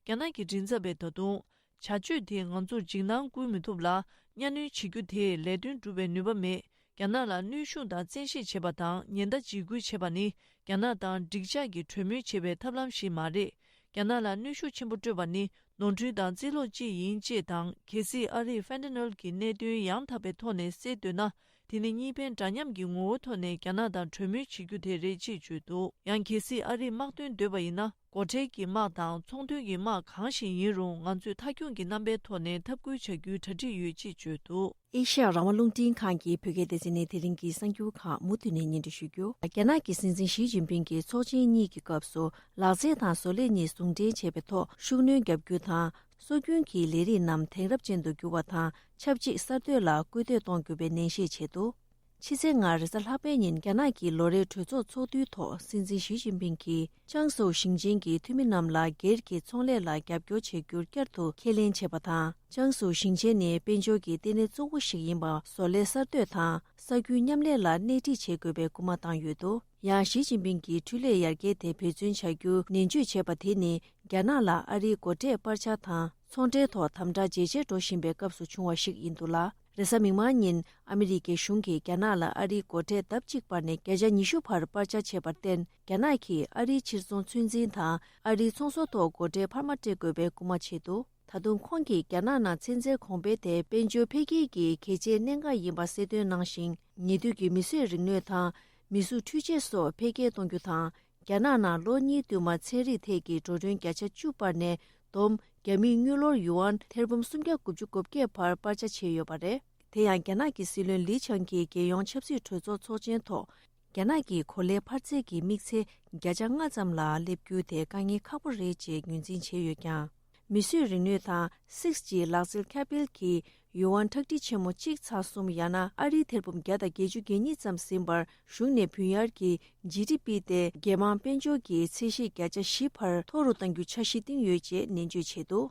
རྒྱ་ནག་གི་མགྲིན་ཚབ་པས་ད་དུང་། བྱ་སྤྱོད་དེས་ང་ཚོར་འཇིགས་སྣང་བསྐུལ་མི་ཐུབ་ལ། གཉའ་གནོན་བྱེད་རྒྱུ་དེས་ལས་དོན་སྒྲུབ་པའི་ནུས་པ་མེད། རྒྱ་ནག་ལ་གནོན་ཤུགས་དང་བཙན་ཤེད་བྱེད་པ་དང་ཉེན་བརྡ་འཇིགས་སྐུལ་བྱེད་པ་ནི། རྒྱ་ནག་དང་འགྲིག་འཇགས་ཀྱི་གྲོས་མོལ་བྱེད་པའི་ཐབས་ལམ་ཞིག་མ་རེད། རྒྱ་ནག་ལ་གནོན་ཤུགས་ཆེན་པོ་སྤྲོད་པ་ནི་ནོར་འཁྲུལ་དང་རྩིས་ལོག་ཅིག་ཡིན་ཅེས་དང་། གལ་སྲིད་ཨ་རིས་ཧྥེན་ཏ་ནོལ་གྱི་གནད་དོན་ཡང་དག་པའི་ཐོག་ནས་སེལ་འདོད་ན། དེ་ནི་གཉིས་ཕན་འདྲ་མཉམ་གྱི་ངོ་བོའི་ཐོག་ནས་རྒྱ་ནག་དང་གྲོས་མོལ་བྱེད་རྒྱུ་དེ་རེད་ཅེས་བརྗོད་འདུག་ཡང་གལ་སྲིད་ཨ་རིས་དམག་དོན་འདོད་པ་ཡིན་ན། སྒོ་ཁྲལ་གྱི་དམག་དང་ཚོང་དོན་གྱི་དམག་གང་ཞིག་ཡིན་རུང་ང་ཚོས་མཐའ་སྐྱོང་གི་རྣམ་པའི་ཐོག་ནས་འཐབ་རྒོལ་བྱ་རྒྱུའི་གྲ་སྒྲིག་ཡོད་ཅེས་བརྗོད་འདུག་ཨེ་ཤ་ཡ་རང་དབང་རླུང་འཕྲིན་ཁང་གི་བོད་སྐད་སྡེ་ཚན་ནས་དེ་རིང་གི་གསར་འགྱུར་ཁག་མུ་མཐུད་ནས་སྙན་སྒྲོན་ཞུ་རྒྱུ། རྒྱ་ནག་གི་སྲིད་འཛིན་ཞི་ཅིན་ཕིང་གིས་ཚོགས་ཆེན་གཉིས་ཀྱི་སྐབས་སུ་ལག་རྩལ་དང་བཟོ་ལས་གཉིས་ཟུང་འབྲེལ་བྱས་པའི་ཐོག་ཤུགས་སྣོན་བརྒྱབ་རྒྱུ་དང་། སྲོལ་རྒྱུན་གྱི་ལས་རིགས་རྣམས་དེང་རབས་ཅན་དུ་འགྱུར་བ་དང་ཆབས་ཅིག་གསར་གཏོད་ལ་སྐུལ་འདེད་གཏོང་རྒྱུ་བའི་ནན་བཤད་བྱས་འདུག་ཕྱི་ཚེས་ལྔ་རེས་གཟའ་ལྷག་པའི་ཉིན་རྒྱ་ནག་གི་ལོ་རེའི་གྲོས་ཚོགས་ཚོགས་འདུའི་ཐོག་སྲིད་འཛིན་ཞི་ཅིན་ཕིང་གིས་ཅང་སུའུ་ཞིང་ཆེན་གྱི་འཐུས་མི་རྣམས་ལ་སྒེར་གྱི་ཚོང་ལས་ལ་རྒྱབ་སྐྱོར་བྱེད་རྒྱུར་བསྐྱར་དུ་ཁས་ལེན་བྱས་པ་དང་། ཅང་སུའུ་ཞིང་ཆེན་ནི་དཔལ་འབྱོར་གྱི་ལྟེ་གནས་གཙོ་བོ་ཞིག་ཡིན་པ། བཟོ་ལས་གསར་གཏོད་དང་ས་ཁུལ་མཉམ་ལས་ལ་སྣེ་ཁྲིད་བྱེད་དགོས་པའི་སྐུལ་མ་བཏང་ཡོད་འདུག་ཡང་ཞི་ཅིན་ཕིང་གིས་འཕྲུལ་ལས་ཡར་རྒྱས་དེ་འབད་བརྩོན་བྱ་རྒྱུ་ནན་བརྗོད་བྱས་པ་དེ་ནི། རྒྱ་ནག་ལ་ཨ་རིའི་སྒོ་ཁྲལ་སྤར་ཆ་དང་ཚོང་འབྲེལ་ཐོག་དམ་དྲག་ཇེ་ཆེར་འགྲོ་བཞིན་པའི་སྐབས་སུ་བྱུང་བ་ཞིག་ཡིན་འདུག་ལ། རེས་གཟའ་མིག་དམར་ཉིན་ཨ་མི་རི་ཀའི་གཞུང་གིས་རྒྱ་ནག་ལ་ཨ་རིའི་སྒོ་ཁྲལ་ལྡབ་གཅིག་སྤར་ནས་བརྒྱ་ཆ་ཉི་ཤུ་བར་སྤར་ཆ་བྱས་པར་བརྟེན། རྒྱ་ནག་གིས་ཨ་རིའི་ཕྱིར་ཚོང་ཚོད་འཛིན་དང་ཨ་རིའི་ཚོང་ཟོག་ཐོག་སྒོ་ཁྲལ་འཕར་མ་སྤྲད་དགོས་པའི་སྐུལ་མ་བྱས་འདུག་ད་དུང་ཁོང་གིས་རྒྱ་ནག་ནང་ཚན་རྩལ་གོང་འཕེལ་དེ་དཔལ་འབྱོར་འཕེལ་རྒྱས་ཀྱི་གལ་ཆེའི་གནད་འགག་ཡིན་པ་གསལ་སྟོན་གནང་ཞིང་། ཉེ་དུས་ཀྱི་མིས་བཟོས་རིག་ནུས་དང་མིས་བཟོས་འཕྲུལ་ཆས་སོགས་འཕེལ་རྒྱས་གཏོང་རྒྱུ་དང་། རྒྱ་ནག་ནང་ལོ་གཉིས་བསྟུད་མར་ཚན་རིག་ཐད་ཀྱི་འགྲོ་གྲོན་བརྒྱ་ཆ་བཅུ་སྤར་ནས་བསྡོམས་རྒྱ་མིའི་དངུལ་ལོར་ཡུ་ཨན་ཐེར་འབུམ་སུམ་བརྒྱ་དགུ་བཅུ་གོ་བརྒྱད་བར་སྤར་ཆ་བྱས་ཡོད་པ་རེད། དེ་ཡང་རྒྱ་ནག་གི་སྲིད་བློན་ལི་ཆང་གིས་རྒྱལ་ཡོངས་ཆབ་སྲིད་གྲོས་ཚོགས་ཚོགས་ཆེན་ཐོག་རྒྱ་ནག་གི་གོ་ལའི་འཕར་ཚད་ཀྱི་དམིགས་ཚད་བརྒྱ་ཆ་ལྔ་ཙམ་ལ་སླེབས་རྒྱུ་དེ་དཀའ་ངལ་ཁག་པོ་རེད་ཅེས་ངོས་འཛིན་བྱས་ཡོད་ཀྱང་། མིས་བཟོས་རིག་ནུས་དང་སིགས་ཇི་ལག་རྩལ་ཁྱབ་སྤེལ་གྱིས་ཡུ་ཨན་ཁྲག་ཁྲིག་ཆེན་མོ་གཅིག་ཚེག་གསུམ་ཡང་ན་ཨ་རིའི་ཐེར་འབུམ་བརྒྱ་དང་བརྒྱད་ཅུ་གྱ་གཉིས་ཙམ་ཟིན་པར་གཞུང་ནས་བུན་གཡར་གྱི་ཇི་ཌི་པི་སྟེ་རྒྱལ་དམངས་དཔལ་འབྱོར་གྱི་ཚད་གཞི་བརྒྱ་ཆ་བཞི་བར་མཐོ་རུ་གཏང་རྒྱུ་འཆར་གཞི་བཏིང་ཡོད་ཅེས་ནན་བརྗོད་བྱས་འདུག་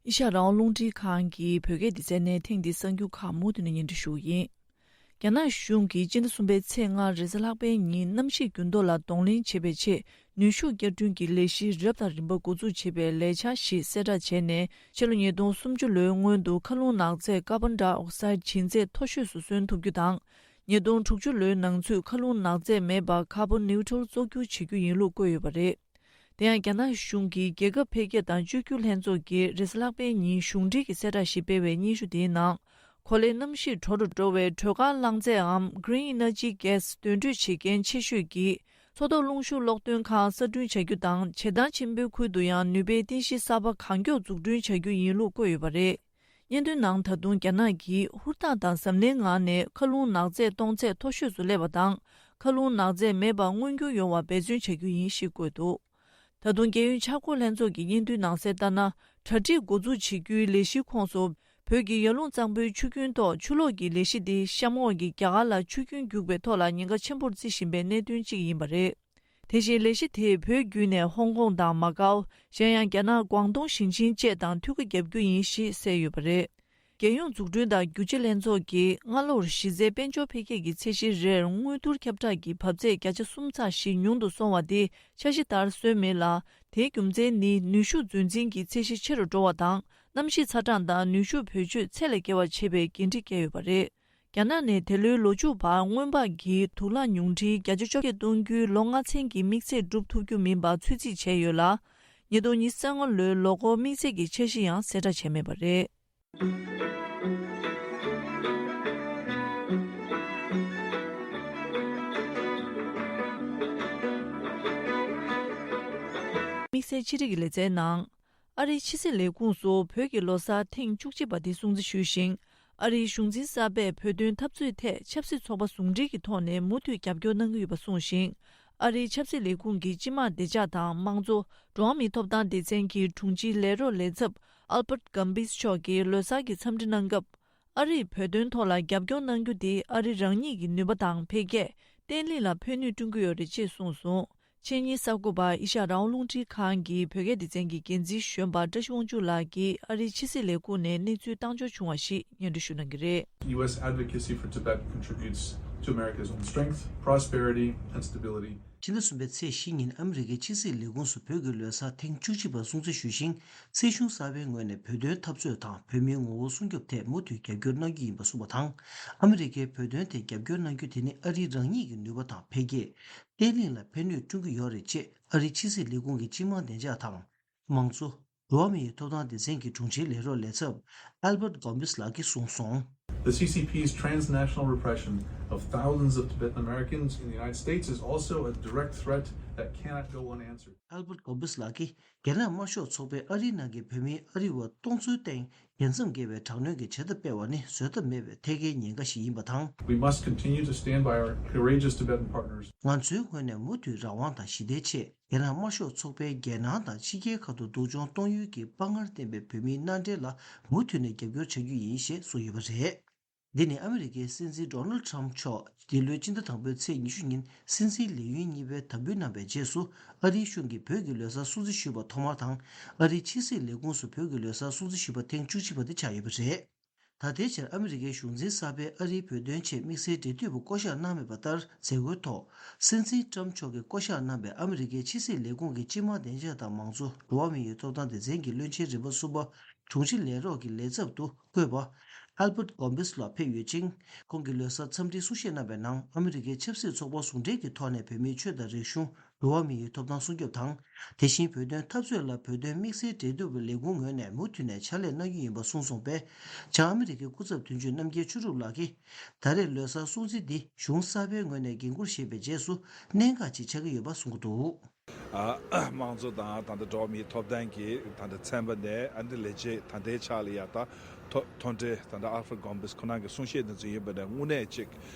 ཨེ་ཤ་ཡ་རང་དབང་རླུང་འཕྲིན་ཁང་གི་བོད་སྐད་སྡེ་ཚན་ནས་ཐེངས་འདིའི་གསར་འགྱུར་ཁག་མུ་མཐུད་ནས་སྙན་སྒྲོན་ཞུ་གི་ཡིན། རྒྱ་ནག་གཞུང་གིས་སྤྱི་ཟླ་གསུམ་པའི་ཚེས་ལྔ་རེས་གཟའ་ལྷག་པའི་ཉིན་གནམ་གཤིས་འགྱུར་ལྡོག་ལ་གདོང་ལེན་བྱེད་པའི་ཆེད་ནུས་ཤུགས་བསྐྱར་སྐྲུན་གྱི་ལས་གཞི་རབ་དང་རིམ་པ་འགོ་འཛུགས་བྱེད་པའི་ལས་འཆར་ཞིག་གསལ་བསྒྲགས་བྱས་ནས། ཕྱི་ལོ་ཉིས་སྟོང་སུམ་ཅུ་ལོའི་སྔོན་དུ་མཁའ་རླུང་ནག་རྫས་ཀར་བོན་ཌའི་ཨོག་སའིཌ་ཇེ་རྩ་མཐོ་ཤོས་སུ་སོན་ཐུབ་རྒྱུ་དང་། ཉིས་སྟོང་དྲུག་ཅུ་ལོའི་ནང་ཚུད་མཁའ་རླུང་ནག་རྫས་མེད་པ་ཀར་བོན་ནིའུ་ཊྲལ་བཙོག་འགྱུར་བྱེད་རྒྱུ་ཡིན་ལུགས་བཀོད་ཡོད་པ་རེད། དེ་ཡང་རྒྱ་ནག་གཞུང་གིས་རྒྱལ་ཁབ་འཕེལ་རྒྱས་དང་བཅོས་བསྒྱུར་ལྷན་ཚོགས་ཀྱིས་རེས་གཟའ་ལྷག་པའི་ཉིན་གཞུང་འབྲེལ་གྱི་གསལ་བསྒྲགས་ཤིག་སྤེལ་བའི་སྙན་ཞུ་དེའི་ནང་། གོ་ལའི་གནམ་གཤིས་དྲོ་རུ་འགྲོ་བས་དྲོད་ཁང་རླངས་རྫས་འམ་Green Energy Gas འདོན་སྤྲོད་བྱེད་མཁན་ཆེ་ཤོས་ཀྱི་མཚོ་ཐོག་རླུང་ཤུགས་གློག་འདོན་ཁང་གསར་སྐྲུན་བྱ་རྒྱུ་དང་། བྱེ་ཐང་ཆེན་པོའི་ཁུལ་དུ་ཡང་ནུས་པའི་རྟེན་གཞི་གསར་པ་གང་མགྱོགས་འཛུགས་སྐྲུན་བྱ་རྒྱུ་ཡིན་ལུགས་བཀོད་ཡོད་པ་རེད། སྙན་ཐོའི་ནང་། ད་དུང་རྒྱ་ནག་གིས་ཧུར་ཐག་དང་གཟབ་ནན་ངང་ནས་མཁའ་རླུང་ནག་རྫས་གཏོང་ཚད་མཐོ་ཤོས་སུ་སླེབས་པ་དང་། མཁའ་རླུང་ནག་རྫས་མེད་པ་མངོན་འགྱུར་ཡོང་བར་འབད་བརྩོན་བྱ་རྒྱུ་ཡིན་ཞེས་བཀོད་འདུག་ད་དུང་རྒྱལ་ཡོངས་འཆར་འགོད་ལྷན་ཚོགས་ཀྱི་སྙན་ཐོའི་ནང་གསལ་ལྟར་ན། གྲ་སྒྲིག་འགོ་འཛུགས་བྱེད་རྒྱུའི་ལས་གཞིའི་ཁོངས་སུ། བོད་ཀྱི་ཡར་ཀླུང་གཙང་པོའི་ཆུ་རྒྱུན་ཐོག་ཆུ་ལོག་གི་ལས་གཞི་འདི་གཤམ་འོག་གི་རྒྱ་གར་ལ་ཆུ་རྒྱུན་རྒྱུག་པའི་ཐོག་ལ་ཉེན་ཁ་ཆེན་པོར་བརྩི་བཞིན་པའི་གནད་དོན་གཅིག་ཡིན་པ་རེད། དེ་བཞིན་ལས་གཞི་དེས་བོད་བརྒྱུད་ནས་ཧོང་ཀོང་དང་མ་ཀའོ། གཞན་ཡང་རྒྱ་ནག་ཀོང་ཏུང་ཞིང་ཆེན་བཅས་དང་མཐུད་ཁ་བརྒྱབ་རྒྱུ་ཡིན་ཞེས་གསལ་ཡོད་པ་རེད། རྒྱལ་ཡོངས་འཛུགས་སྐྲུན་དང་རྒྱུ་ཆ་ལྷན་ཚོགས་ཀྱིས་སྔ་ལོར་གཞི་རྩའི་དཔལ་འབྱོར་འཕེལ་རྒྱས་ཀྱི་ཚད་གཞི་རེར་དངུལ་བསྡུར་ཁྱབ་བསྒྲགས་ཀྱི་བབ་ཚད་བརྒྱ་ཆ་གསུམ་ཚེག་བཞི་ཉུང་དུ་སོང་བ་དེ་འཆར་གཞི་ལྟར་སོན་མེད་ལ། དེའི་རྒྱུ་མཚན་ནི་ནུས་ཤུགས་རྫོས་འཛིན་གྱི་ཚད་གཞི་ཆེ་རུ་འགྲོ་བ་དང་། གནམ་གཤིས་ཚ་གྲང་དང་ནུས་ཤུགས་བེད་སྤྱོད་ཚད་ལས་བརྒལ་བ་བྱེད་པའི་འགན་འཁྲི་བཀལ་ཡོད་པ་རེད། རྒྱ་ནག་ནས་དེ་ལོའི་ལོ་མཇུག་བར་སྔོན་དཔག་གི་དུག་ལག་ཉུང་འཕྲིའི་བརྒྱ་ཆ་བཅོ་བརྒྱད་གཏོང་རྒྱུའི་ལོ་ལྔ་ཚན་གྱི་དམིགས་ཚད་སྒྲུབ་ཐུབ་རྒྱུ་མིན་པ་ཚོད་རྩིས་བྱས་ཡོད་ལ། ཉིས་སྟོང་ཉི་ཤུ་རྩ་ལྔ་ལོའི་ལོ་འཁོར་དམིགས་ཚད་ཀྱི་འཆར་གཞི་ཡང་གསལ་བསྒྲགས་བྱས་མེད་པ་རེད། དམིགས་བསལ་ཕྱི་དྲིལ་གྱི་ལེ་ཚན་ནང་། ཨ་རིའི་ཕྱི་སྲིད་ལས་ཁུངས་སུ་བོད་ཀྱི་ལོ་གསར་ཐེངས་བཅུ་གཅིག་པ་དེ་སྲུང་བརྩི་ཞུས་ཤིང་། ཨ་རིའི་གཞུང་འཛིན་གསར་པས་བོད་དོན་འཐབ་རྩོད་ཐད་ཆབ་སྲིད་ཚོགས་པ་ཟུང་འབྲེལ་གྱི་ཐོག་ནས་མུ་མཐུད་རྒྱབ་སྐྱོར་གནང་གི་ཡོད་པ་གསུངས་ཤིང་། ཨ་རིའི་ཆབ་སྲིད་ལས་ཁུངས་ཀྱི་སྤྱི་དམངས་བདེ་འཇགས་དང་དམངས་གཙོ། འགྲོ་བ་མིའི་ཐོབ་ཐང་སྡེ་ཚན་གྱི་དྲུང་ཆེའི་ལས་རོགས་ལས་ཚབ་ཨལ་བྷར་ཊི་གམ་བིས་མཆོག་གིས་ལོ་གསར་གྱི་འཚམས་འདྲི་གནང་སྐབས། ཨ་རིས་བོད་དོན་ཐོག་ལ་རྒྱབ་སྐྱོར་གནང་རྒྱུ་དེ་ཨ་རི་རང་ཉིད་ཀྱི་ནུས་པ་དང་འཕེལ་རྒྱས། བརྟན་ལྷིང་ལ་ཕན་ནུས་བསྐྲུན་གྱི་ཡོད་རེད་ཅེས་གསུངས་སོང་། ཆེས་ཉེ་གསར་འགོད་པ་ཨེ་ཤ་ཡ་རང་དབང་རླུང་འཕྲིན་ཁང་གི་བོད་སྐད་སྡེ་ཚན་གྱི་འགན་འཛིན་གཞོན་པ་བཀྲ་ཤིས་དབང་ཕྱུག་ལགས་ཀྱིས་ཨ་རིའི་ཕྱི་སྲིད་ལས་ཁུངས་ནས་གནས་ཚུལ་བཏང་འབྱོར་བྱུང་བ་ཞིག་སྙན་སྒྲོན་ཞུ་གནང་གི་རེད། U S advocacy for Tibet contributes to America's own strength, prosperity, and stability. ཕྱི་ཟླ་གསུམ་པའི་ཚེས་བཞི་ཉིན་ཨ་མི་རི་ཀའི་ཕྱི་སྲིད་ལས་ཁུངས་སུ་བོད་ཀྱི་ལོ་གསར་ཐེངས་བཅུ་གཅིག་པ་སྲུང་བརྩི་ཞུས་ཤིང་། སྲིད་གཞུང་གསར་པའི་ངོས་ནས་བོད་དོན་འཐབ་རྩོད་དང་བོད་མིའི་ངོ་བོ་སྲུང་སྐྱོབ་ཐད་མུ་མཐུད་རྒྱབ་སྐྱོར་གནང་རྒྱུ་ཡིན་པ་གསུངས་པ་དང་། ཨ་མི་རི་ཀས་བོད་དོན་ཐད་རྒྱབ་སྐྱོར་གནང་རྒྱུ་དེ་ནི་ཨ་རིའི་རང་ཉིད་ཀྱི་ནུས་པ་དང་འཕེལ་རྒྱས། བརྟན་ལྷིང་ལ་ཕན་ནུས་བསྐྲུན་གྱི་ཡོད་རེད་ཅེས་ཨ་རིའི་ཕྱི་སྲིད་ལས་ཁུངས་ཀྱི་སྤྱི་དམངས་བདེ་འཇགས་དང་། དམངས་གཙོ། འགྲོ་བ་མིའི་ཐོབ་ཐང་སྡེ་ཚན་གྱི་དྲུང་ཆེའི་ལས་རོགས་ལས་ཚབ་Albert Gombis ལགས་ཀྱིས་གསུངས་སོང་། The C C P's transnational repression of thousands of Tibetan Americans in the United States is also a direct threat that cannot go unanswered. Albert Gombis ལགས་ཀྱིས། རྒྱ་ནག་དམར་ཤོག་ཚོགས་པས་ཨ་རིའི་ནང་གི་བོད་མིའི་ཨ་རི་བ་སྟོང་ཚོའི་སྟེང་རྒྱལ་མཚམས་བརྒལ་བའི་དྲག་གནོན་གྱི་བྱེད་ཐབས་སྤེལ་བ་ནི་བཟོད་ཐབས་མེད་པའི་ཐད་ཀའི་ཉེན་ཁ་ཞིག་ཡིན་པ་དང་། We must continue to stand by our courageous Tibetan partners. ང་ཚོའི་ངོས་ནས་མུ་མཐུད་རང་དབང་དང་ཞི་བདེའི་ཆེད་རྒྱ་ནག་དམར་ཤོག་ཚོགས་པའི་རྒྱལ་ནང་དང་ཕྱི་རྒྱལ་ཁག་ཏུ་སྡུག་སྦྱོང་གཏོང་ཡུལ་གྱི་དཔའ་ངར་ལྡན་པའི་བོད་མིའི་མནའ་འབྲེལ་ལ་མུ་མཐུད་ནས་རྒྱབ་སྐྱོར་བྱ་རྒྱུ་ཡིན་ཞེས་གསུངས་ཡོད་པ་རེད། འདི་ནི་ཨ་མི་རི་ཀའི་སྲིད་འཛིན་Donald Trump མཆོག་འདི་ལོའི་སྤྱི་ཟླ་དང་པོའི་ཚེས་ཉི་ཤུ་ཉིན་སྲིད་འཛིན་ལས་ཡུན་གཉིས་པའི་དམ་འབུལ་གནང་བའི་རྗེས་སུ། ཨ་རིའི་གཞུང་གིས་བོད་ཀྱི་ལོ་གསར་སྲུང་བརྩི་ཞུས་པ་ཐོག་མ་དང་། ཨ་རིའི་ཕྱི་སྲིད་ལས་ཁུངས་སུ་བོད་ཀྱི་ལོ་གསར་སྲུང་བརྩི་ཞུས་པ་ཐེངས་བཅུ་གཅིག་པ་དེ་ཆགས་ཡོད་པ་རེད། ད་ལྟའི་ཆར་ཨ་མི་རི་ཀའི་གཞུང་འཛིན་གསར་པས་ཨ་རིའི་བོད་དོན་ཆེད་དམིགས་བསལ་འབྲེལ་མཐུད་པ་བསྐོ་གཞག་གནང་མེད་པ་ལྟར། མཛད་སྒོའི་ཐོག་སྲིད་འཛིན་ཊམ་མཆོག་གིས་བསྐོ་གཞག་གནང་པའི་ཨ་མི་རི་ཀའི་ཕྱི་སྲིད་ལས་ཁུངས་ཀྱི་སྤྱི་དམངས་བདེ་འཇགས་དང་མང་གཙོ། འགྲོ་བ་མིའི་ཐོབ་ཐང་སྡེ་ཚན་གྱི་བློན་ཆེན་རིམ་པ་གསུམ་པ། དྲུང་ཆེ་ལས་རོགས་ཀྱི་ལས་ཚབ་ཏུ་བསྐོས་པ། Albert Gombis ལགས་ཕེབས་ཡོད་ཅིང་། ཁོང་གིས་ལོ་གསར་འཚམས་འདྲིའི་གསུང་བཤད་གནང་བའི་ནང་། ཨ་མི་རི་ཀའི་ཆབ་སྲིད་ཚོགས་པ་ཟུང་འབྲེལ་གྱི་ཐོག་ནས་བོད་མིའི་ཆོས་དང་རིག་གཞུང་། འགྲོ་བ་མིའི་ཐོབ་ཐང་སྲུང་སྐྱོབ་དང་། དེ་བཞིན་བོད་དོན་འཐབ་རྩོད་ལ་བོད་དོན་དམིགས་བསལ་འབྲེལ་མཐུད་པའི་ལས་ཁུངས་ངོས་ནས་མུ་མཐུད་ནས་ཕྱག་ལས་གནང་རྒྱུ་ཡིན་པ་གསུངས་སོང་པས། བྱང་ཨ་མི་རི་ཀའི་སྐུ་ཚབ་དོན་གཅོད་རྣམ་རྒྱལ་ཆོས་གྲུབ་ལགས་ཀྱིས། ད་རེས་ལོ་གསར་སྲུང་བརྩི་འདི་གཞུང་གསར་པའི་ངོས་ནས་འགན་འཁུར་བཞེས་པའི་རྗེས་སུ་གནད་འགག་ཅིག་ཆགས་ཀྱི་ཡོད་པ་གསུངས་ཀྱི་འདུག། ཨ། དམངས་གཙོ་དང་ད་ལྟ་འགྲོ་བ་མིའི་ཐོབ་ཐང་གི་ད་ལྟ་ཚན་པ་ནས་ཨ་ནི་ལས་བྱེད་ད་ལྟའི་ཆ་ལ་ཡ་ད་མཐོ་མཐོ་གྲས་ད་ལྟ་Albert Gombis ཁོ་རང་གི་གསུང་བཤད་འདི་ཚོ་ཡིན་པ་ནས་དངོས་གནས་ཅིག་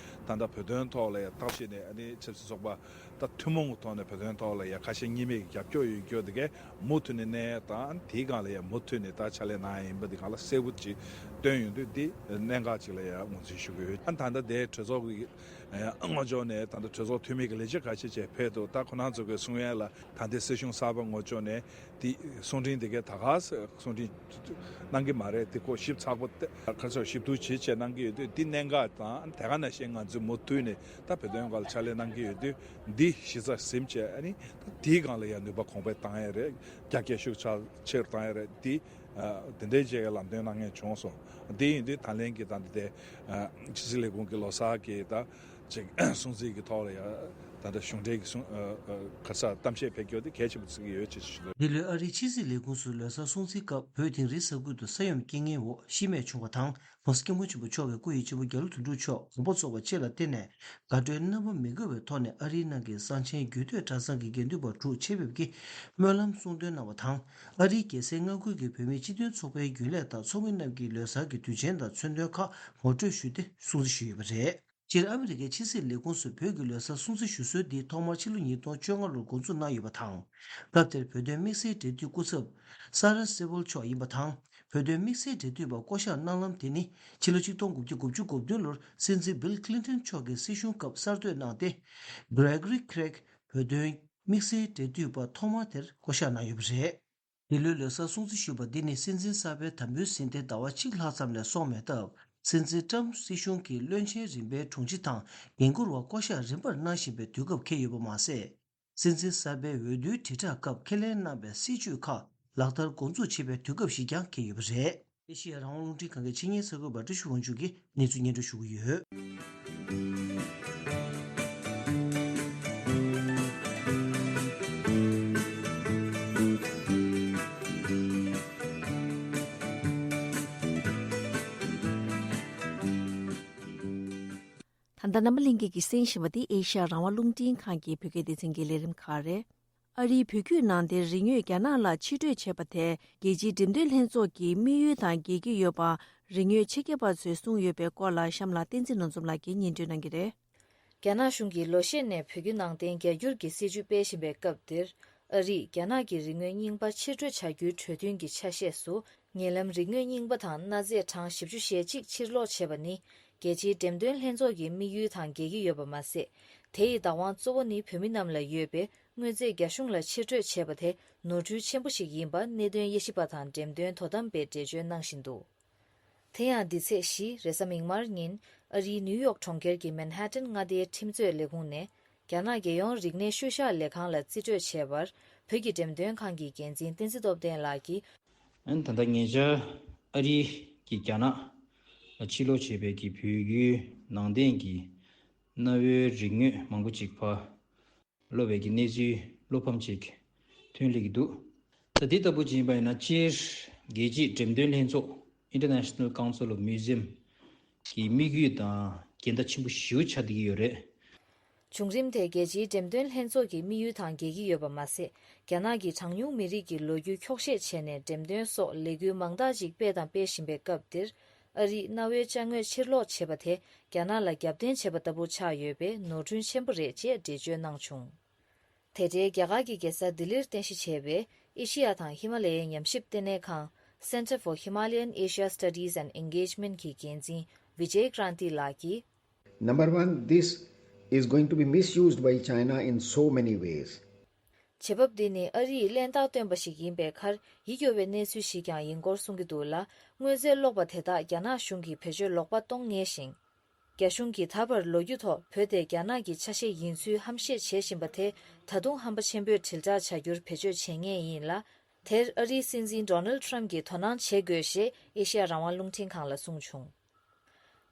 ད་ལྟ་བོད་དོན་ཐོག་ལ་ཡ་བརྟག་དཔྱད་ནས་ཨ་ནི་ཆབ་སྲིད་ཚོགས་པ་ད་ཐུན་མོང་གི་ཐོག་ནས་བོད་དོན་ཐོག་ལ་ཡ་ཁ་ཞེ་གཉིས་མེད་ཀྱི་རྒྱབ་སྐྱོར་ཡོད་རྒྱུ་དེ་གས་མུ་མཐུད་ནས་གནས་དང་དེའི་སྒང་ལ་ཡ་མུ་མཐུད་ནས་ད་ཕྱག་ལས་གནང་ཡ་ཡིན་པ་འདི་སྒང་ལ་གསལ་པོ་ཅིག་སྟོན་ཡོང་དུས་འདི་གནད་འགག་ཅིག་ལ་ཡ་ངོས་འཛིན་ཞུ་གི་ཡོད། ཨ་ད་ལྟ་དེ་གྲོས་ཚོགས་ཀྱི་ཨ་ངོས་ཕྱོགས་ནས་ད་ལྟ་གྲོས་ཚོགས་འཐུས་མི་གི་ལས་བྱེད་ཁ་ཤས་བཅས་ཕེབས་འདུག། ད་ཁོ་རང་ཚོ་གི་གསུང་ཡ་ལ་ད་ལྟའི་སྲིད་གཞུང་གསར་པ་ངོས་ཕྱོགས་ནས་དེ་གསུང་འཕྲིན་དེ་གའི་ད་ག་ས་གསུང་འཕྲིན་གནང་གི་མ་རེད། དེ་ཁོ་ཞིབ་ཚགས་པོ་དེ་ག་ཚོད་ཞིབ་བསྡུར་བྱེད་བྱེད་གནང་གི་ཡོད་དུས་འདི་གནད་འགག་དང་དེ་ག་ནང་བཞིན་ང་ཚོས་མུ་མཐུད་ནས་ད་བོད་དོན་སྒང་ལ་ཕྱག་ལས་གནང་གི་ཡོད་དུས་འདི་གཞི་རྩ་ཟིན་བྱས་ཨ་ནི་ད་དེའི་སྒང་ལ་ཡང་ནུས་པ་གོང་འཕེལ་བཏང་ཡ་རེད། རྒྱ་སྐྱེད་ཤུགས་ཆེ་ཆེ་རུ་བཏང་ཡ་རེད། འདི་ཨ་དེ་འདྲའི་བྱས་ལམ་སྟོན་གནང་མཁན་བྱུང་སོང་། དེ་ཡིན་དུས་ད་ལན་གྱི་ད་ལྟ་དེ་ཨ་ཕྱི་སྲིད་ལས་ཁུངས་ཀྱི་ལོ་གསར་གྱི་ད་ཅིག་སྲུང་བརྩི་གི་ཐོག་ལ་ཡ་ད་ལྟ་གཞུང་འབྲེལ་གྱི་སྲུང་ཨ་ཨ་ག་ས་གཏམ་བཤད་ཕེབས་རྒྱུ་དེ་གལ་ཆེན་པོ་བརྩི་གི་ཡོད་ཅེས་ཞུ་འདོད། འདི་ལོའི་ཨ་རིའི་ཕྱི་སྲིད་ལས་ཁུངས་སུ་ལོ་གསར་སྲུང་བརྩིའི་སྐབས་བོད་དིང་རིའི་ས་ཁུལ་དུ་ས་ཡོམ་རྐྱེན་ངན་འོག་ཤི་རྨས་བྱུང་བ་དང་། ྋགོང་ས་ྋསྐྱབས་མགོན་ཆེན་པོ་མཆོག་གི་སྐུ་ཡི་གཅེན་པོ་རྒྱ་ལོ་དོན་གྲུབ་མཆོག་དགོངས་པ་རྫོགས་པ་བཅས་ལ་བརྟེན་ནས། དགའ་སྤྲོའི་རྣམ་པ་མི་དགོས་པའི་ཐོག་ནས་ཨ་རིའི་ནང་གི་གསང་ཆེན་རྒྱུད་སྟོད་གྲྭ་ཚང་གི་དགེ་འདུན་པ་དྲུག་ཆེད་ཕེབས་ཀྱིས་སྨོན་ལམ་གསུང་འདོན་གནང་བ་དང་། ཨ་རིའི་རྒྱལ་སའི་མངའ་ཁུལ་གྱི་བོད་མིའི་སྤྱི་མཐུན་ཚོགས་པའི་རྒྱུན་ལས་དང་ཚོགས་མི་རྣམས་ཀྱིས་ལོ་གསར་གྱི་དུས་ཆེན་དང་མཚོན་དོན་ཁག་ངོ་སྤྲོད་ཞུས་ཏེ་སྲུང་བརྩི་ཞུས་ཡོད་པ་རེད། སྤྱིར་ཨ་མི་རི་ཀའི་ཕྱི་སྲིད་ལས་ཁུངས་སུ་བོད་ཀྱི་ལོ་གསར་སྲུང་བརྩི་ཞུ་སྲོལ་འདི་ཐོག་མར་ཕྱི་ལོ་ཉིས་སྟོང་བཅོ་ལྔ་ལོར་འགོ་འཛུགས་གནང་ཡོད་པ་དང་། སྐབས་དེར་བོད་དོན་དམིགས་བསལ་འབྲེལ་མཐུད་སྐུ་ཚབ་Sarah Sewell མཆོག་ཡིན་པ་དང་། བོད་དོན་དམིགས་བསལ་འབྲེལ་མཐུད་པ་བསྐོ་གཞག་གནང་ལམ་དེ་ནི་ཕྱི་ལོ་ཆིག་སྟོང་དགུ་བརྒྱ་དགུ་བཅུ་གོ་བདུན་ལོར་སྲིད་འཛིན་Bill Clinton མཆོག་གི་སྲིད་གཞུང་སྐབས་གསར་གཏོད་གནང་སྟེ། Gregory Craig བོད་དོན་དམིགས་བསལ་འབྲེལ་མཐུད་པ་ཐོག་མ་དེར་བསྐོ་གཞག་གནང་ཡོད་པ་རེད། འདི་ལོའི་ལོ་གསར་སྲུང་བརྩི་ཞུས་པ་འདི་ནི་སྲིད་འཛིན་གསར་པའི་དམ་འབུལ་ཟིན་ཏེ་ཟླ་བ་གཅིག་ལྷག་ཙམ་ལས་སོང་མེད་སྟབས། སྲིད་འཛིན་ཊམ་སྲིད་གཞུང་གི་བློན་ཆེན་རིམ་པའི་དྲུང་ཆེ་དང་འགན་འཁུར་བ་བསྐོ་གཞག་རིམ་པར་གནང་བཞིན་པའི་དུས་སྐབས་འཁེལ་ཡོད་པ་མ་ཟད། སྲིད་འཛིན་གསར་པའི་འོས་བསྡུའི་དྲིལ་བསྒྲགས་སྐབས་ཁས་ལེན་གནང་བའི་སྲིད་བྱུས་ཁག་ལག་བསྟར་འགོ་འཛུགས་བྱེད་པའི་དུས་སྐབས་ཤིག་ཀྱང་འཁེལ་ཡོད་པ་རེད། ཨེ་ཤེ་ཡ་རང་དབང་རླུང་འཕྲིན་ཁང་གི་ཆེད་གཉེར་གསར་འགོད་པ་བཀྲ་ཤིས་དབང་ཕྱུག་གིས་གནས་ཚུལ་སྙན་སྒྲོན་ཞུ་གི་ཡོད། ད་ལྟ་རྣམ་པ་ལྷན་རྒྱས་ཀྱིས་གསན་བཞིན་པ་འདི་ཨེ་ཤ་ཡ་རང་དབང་རླུང་འཕྲིན་ཁང་གི་བོད་སྐད་སྡེ་ཚན་གྱི་ལས་རིམ་ཁག་རེད། ཨ་རིའི་བོད་བརྒྱུད་ནང་བསྟན་རིག་དངོས་རྒྱ་ནག་ལ་ཕྱིར་སྤྲོད་བྱས་པ་དེ་རྒྱལ་སྤྱིའི་འགྲེམས་སྟོན་ལྷན་ཚོགས་ཀྱི་དམིགས་ཡུལ་དང་འགལ་གྱི་ཡོད་པ་རིག་དངོས་ཆེད་མཁས་པ་ཚོས་གསུངས་ཡོད་པའི་སྐོར་ལ་གཤམ་ལ་བསྟན་འཛིན་ནོར་འཛོམས་ལགས་ཀྱིས་སྙན་སྒྲོན་གནང་གི་རེད། རྒྱ་ནག་གཞུང་གིས་ལོ་ཤས་ནས་བོད་བརྒྱུད་ནང་བསྟན་རྒྱ་སྒྱུར་གྱི་སྲིད་ཇུས་སྤེལ་བཞིན་པའི་སྐབས་འདིར། ཨ་རིས་རྒྱ་ནག་གི་རིག་དངོས་རྙིང་པ་ཕྱིར་སྤྲོད་བྱ་རྒྱུའི་གྲོས་མཐུན་གྱི་ཆ་ཤས་སུ། ཉེ་ལམ་རིག་དངོས་རྙིང་པ་དང་གནའ་རྫས་གྲངས་བཞི་བཅུ་ཞེ་གཅིག་ཕྱིར་སློག་བྱས་པ་ནི། རྒྱལ་སྤྱིའི་འགྲེམས་སྟོན་ལྷན་ཚོགས་ཀྱི་དམིགས་ཡུལ་དང་འགལ་གྱི་ཡོད་པ་མ་ཟད། དེ་ཡི་བདག་དབང་གཙོ་བོ་ནི་བོད་མི་རྣམས་ལ་ཡོད་པའི་དངོས་རྫས་རྒྱ་གཞུང་ལ་ཕྱིར་སྤྲོད་བྱས་པ་དེ་ནོར་འཁྲུལ་ཆེན་པོ་ཞིག་ཡིན་པ་གནད་དོན་དབྱེ་ཞིབ་པ་དང་འགྲེམས་སྟོན་དོ་དམ་པས་འགྲེལ་བརྗོད་གནང་བཞིན་འདུག། དེ་ཡང་འདི་ཚེས་བཞི་རེས་གཟའ་མིག་དམར་ཉིན་ཨ་རིའི་ནིའུ་ཡོག་གྲོང་ཁྱེར་གྱི་མན་ཧ་ཏན་མངའ་སྡེའི་ཁྲིམས་རྩོད་ལས་ཁུངས་ནས་རྒྱ་ནག་རྒྱལ་ཡོངས་རིག་གནས་ཤུལ་བཞག་ལས་ཁང་ལ་རྩིས་སྤྲོད་བྱས་པར་བོད་ཀྱི་འགྲེམས་སྟོན་ཁང་གི་འགན་འཛིན་བསྟན་འཛིན་སྟོབས་ལྡན་ལགས་ཀྱིས། ཨན་ད་ལྟ་ཉེ་ཆར་ཨ་རི་གིས་རྒྱ་ནག་ལ་ཕྱིར་སློག་བྱས་པའི་གི་བོད་བརྒྱུད་ནང་བསྟན་གྱི་གནའ་བོའི་རིག་དངོས་མང་པོ་ཅིག་ཕར་སློག་པའི་གི་གནས་ཚུལ་བློ་ཕམ་ཅིག་ཐོན་སླེབས་ཀྱི་འདུག། ད་དེ་ལྟ་བུ་ཅིག་ཡིན་པ་ཡིན་ན། སྤྱིར་རྒྱལ་སྤྱིའི་འགྲེམས་སྟོན་ལྷན་ཚོགས། International Council of Museum གི་དམིགས་ཡུལ་དང་འགལ་ཟླ་ཆེན་པོ་ཞེ་པོ་ཆགས་བསྡད་ཀྱི་ཡོད་རེད། བྱུང་རིམ་དེ་རྒྱལ་སྤྱིའི་འགྲེམས་སྟོན་ལྷན་ཚོགས་ཀྱི་དམིགས་ཡུལ་དང་འགལ་གྱི་ཡོད་པ་མ་ཟད། རྒྱ་ནག་གིས་གྲངས་ཉུང་མི་རིགས་ཀྱི་ལོ་རྒྱུས་འཁྱོག་བཤད་བྱས་ནས་འགྲེམས་སྟོན་སོགས་ལས་འགུལ་མང་དག་ཅིག་སྤེལ་དང་སྤེལ་བཞིན་པའི་སྐབས་འདིར། ཨ་རིས་གནའ་བོའི་ཅ་དངོས་ཕྱིར་སློག་བྱས་པ་དེ་རྒྱ་ནག་ལ་རྒྱབ་རྟེན་བྱས་པ་ལྟ་བུ་ཆགས་ཡོད་པས་ནོར་འཁྲུལ་ཆེན་པོ་རེད་ཅེས་འགྲེལ་བརྗོད་གནང་བྱུང་། དེ་འབྲེལ་རྒྱ་གར་གྱི་རྒྱལ་ས་ལྡི་ལིར་རྟེན་གཞི་བྱས་པའི་ཨེ་ཤི་ཡ་དང་ཧི་མ་ལ་ཡའི་ཉམས་ཞིབ་ལྟེ་གནས་ཁང་། Center for Himalayan Asia Studies and Engagement གྱི་འགན་འཛིན་Vijay Kranti ལགས་ཀྱིས། Number one, this is going to be misused by China in so many ways. བྱེད་བབ་འདི་ནི་ཨ་རིས་གླེན་རྟགས་བཏོན་པ་ཞིག་ཡིན་པའི་ཁར། ཡིད་སྐྱོ་བའི་གནས་ཚུལ་ཞིག་ཀྱང་ཡིན་སྐོར་གསུང་གི་འདུག་ལ། དངོས་རྫས་སློག་པ་དེ་དག་རྒྱ་ནག་གཞུང་གིས་བེད་སྤྱོད་ལོག་པ་གཏོང་ངེས་ཤིང་། རྒྱ་གཞུང་གིས་ད་བར་ལོ་རྒྱུས་ཐོག་བོད་དེ་རྒྱ་ནག་གི་ཆ་ཤས་ཡིན་ཚུལ་ཧམ་བཤད་བྱེད་བཞིན་པ་དེ། ད་དུང་ཧམ་པ་ཆེན་པོས་དྲིལ་བསྒྲགས་བྱ་རྒྱུར་བེད་སྤྱོད་བྱེད་ངེས་ཡིན་ལ། དེར་ཨ་རིའི་སྲིད་འཛིན་Donald Trump གྱིས་དོ་སྣང་བྱེད་དགོས་ཞེས་ཨེ་ཤི་ཡ་རང་དབང་རླུང་འཕྲིན་ཁང་ལ་གསུངས་བྱུང་།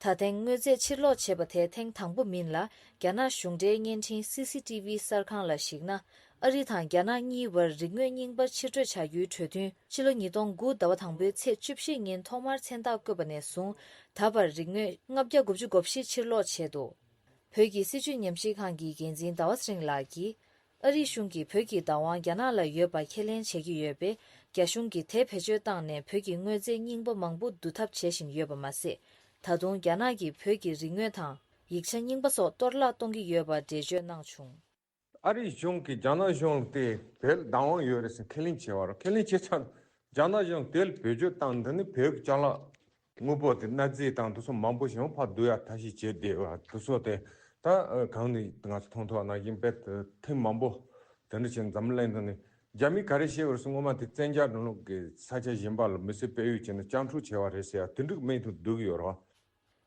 ད་ཐེངས་དངོས་རྫས་ཕྱིར་སློག་བྱས་པ་དེ་ཐེངས་དང་པོ་མིན་ལ། རྒྱ་ནག་གཞུང་འབྲེལ་བརྙན་འཕྲིན་སི་སི་ཊི་ཝི་གསར་ཁང་ལ་གཞིགས་ན། ཨ་རི་དང་རྒྱ་ནག་གཉིས་བར་རིག་དངོས་རྙིང་པ་ཕྱིར་སྤྲོད་བྱ་རྒྱུའི་གྲོས་མཐུན་ཕྱི་ལོ་ཉིས་སྟོང་དགུ་ཟླ་བ་དང་པོའི་ཚེས་བཅུ་བཞི་ཉིན་ཐོག་མར་མཚན་རྟགས་བཀོད་པ་ནས་བཟུང་། ད་བར་རིག་དངོས་ལྔ་བརྒྱ་དགུ་བཅུ་གོ་བཞི་ཕྱིར་སློག་བྱས་འདུག་བོད་ཀྱི་སྲིད་བྱུས་ཉམས་ཞིབ་ཁང་གི་འགན་འཛིན་ཟླ་བ་ཚེ་རིང་ལགས་ཀྱིས། ཨ་རིའི་གཞུང་གིས་བོད་ཀྱི་བདག་དབང་རྒྱ་ནག་ལ་ཡོད་པ་ཁས་ལེན་བྱེད་ཀྱི་ཡོད་པས། རྒྱ་གཞུང་གིས་དེ་བེད་སྤྱོད་བཏང་ནས་བོད་ཀྱི་དངོས་རྫས་རྙིང་པ་མང་པོ་བསྡུ་ཐབས་བྱེད་བཞིན་ཡོད་པ་མ་ཟད། ད་དུང་རྒྱ་ནག་གིས་བོད་ཀྱི་རིག་དངོས་དང་ཡིག་ཆ་རྙིང་པ་སོགས་གཏོར་བརླག་གཏོང་གི་ཡོད་པ་འགྲེལ་བརྗོད་གནང་བྱུང་། ཨ་རིའི་གཞུང་གིས་རྒྱ་ནག་གཞུང་ལ་དེ་བོད་ལ་བདག་དབང་ཡོད་རེད་ཟེར་ཁས་ལེན་བྱས་པ་རེད། ཁས་ལེན་བྱས་ཚར། རྒྱ་ནག་གཞུང་དེ་ལ་བེད་སྤྱོད་བཏང་། འདི་ནི་བོད་ཀྱི་ཅ་ལག་དངོས་པོ་དེ། གནའ་རྫས་དང་དེ་ཚོ་མང་པོ་ཞིག་ཕར་བསྡུ་ཡག་ཐབས་ཤེས་བྱས་བསྡད་པ་དེ་ཚོ་དེ། ད་གང་ནས་ང་ཚོ་མཐོང་ཐུབ་པ་ནང་བཞིན་དཔེ་ཐེངས་མང་པོ་དེ་འདྲ་བྱས་འཛམ་གླིང་ཐོག་ནས། རྒྱ་མིས་ག་རེ་བཤད་པར་སོང་། སྔོན་མ་དེ་བཙན་རྒྱལ་སྒྲོན་ལུགས་ཀྱི་ས་ཆ་གཞན་པ་ལ་མི་སེར་སྤེལ་ཡུལ་བྱས་ནས་བཅའ་འཁྲུག་བྱས་པ་རེད་ཟེར་ཡ་དེ་འདྲ་མིང་དུ་བསྡུ་གི་ཡོད་རེད།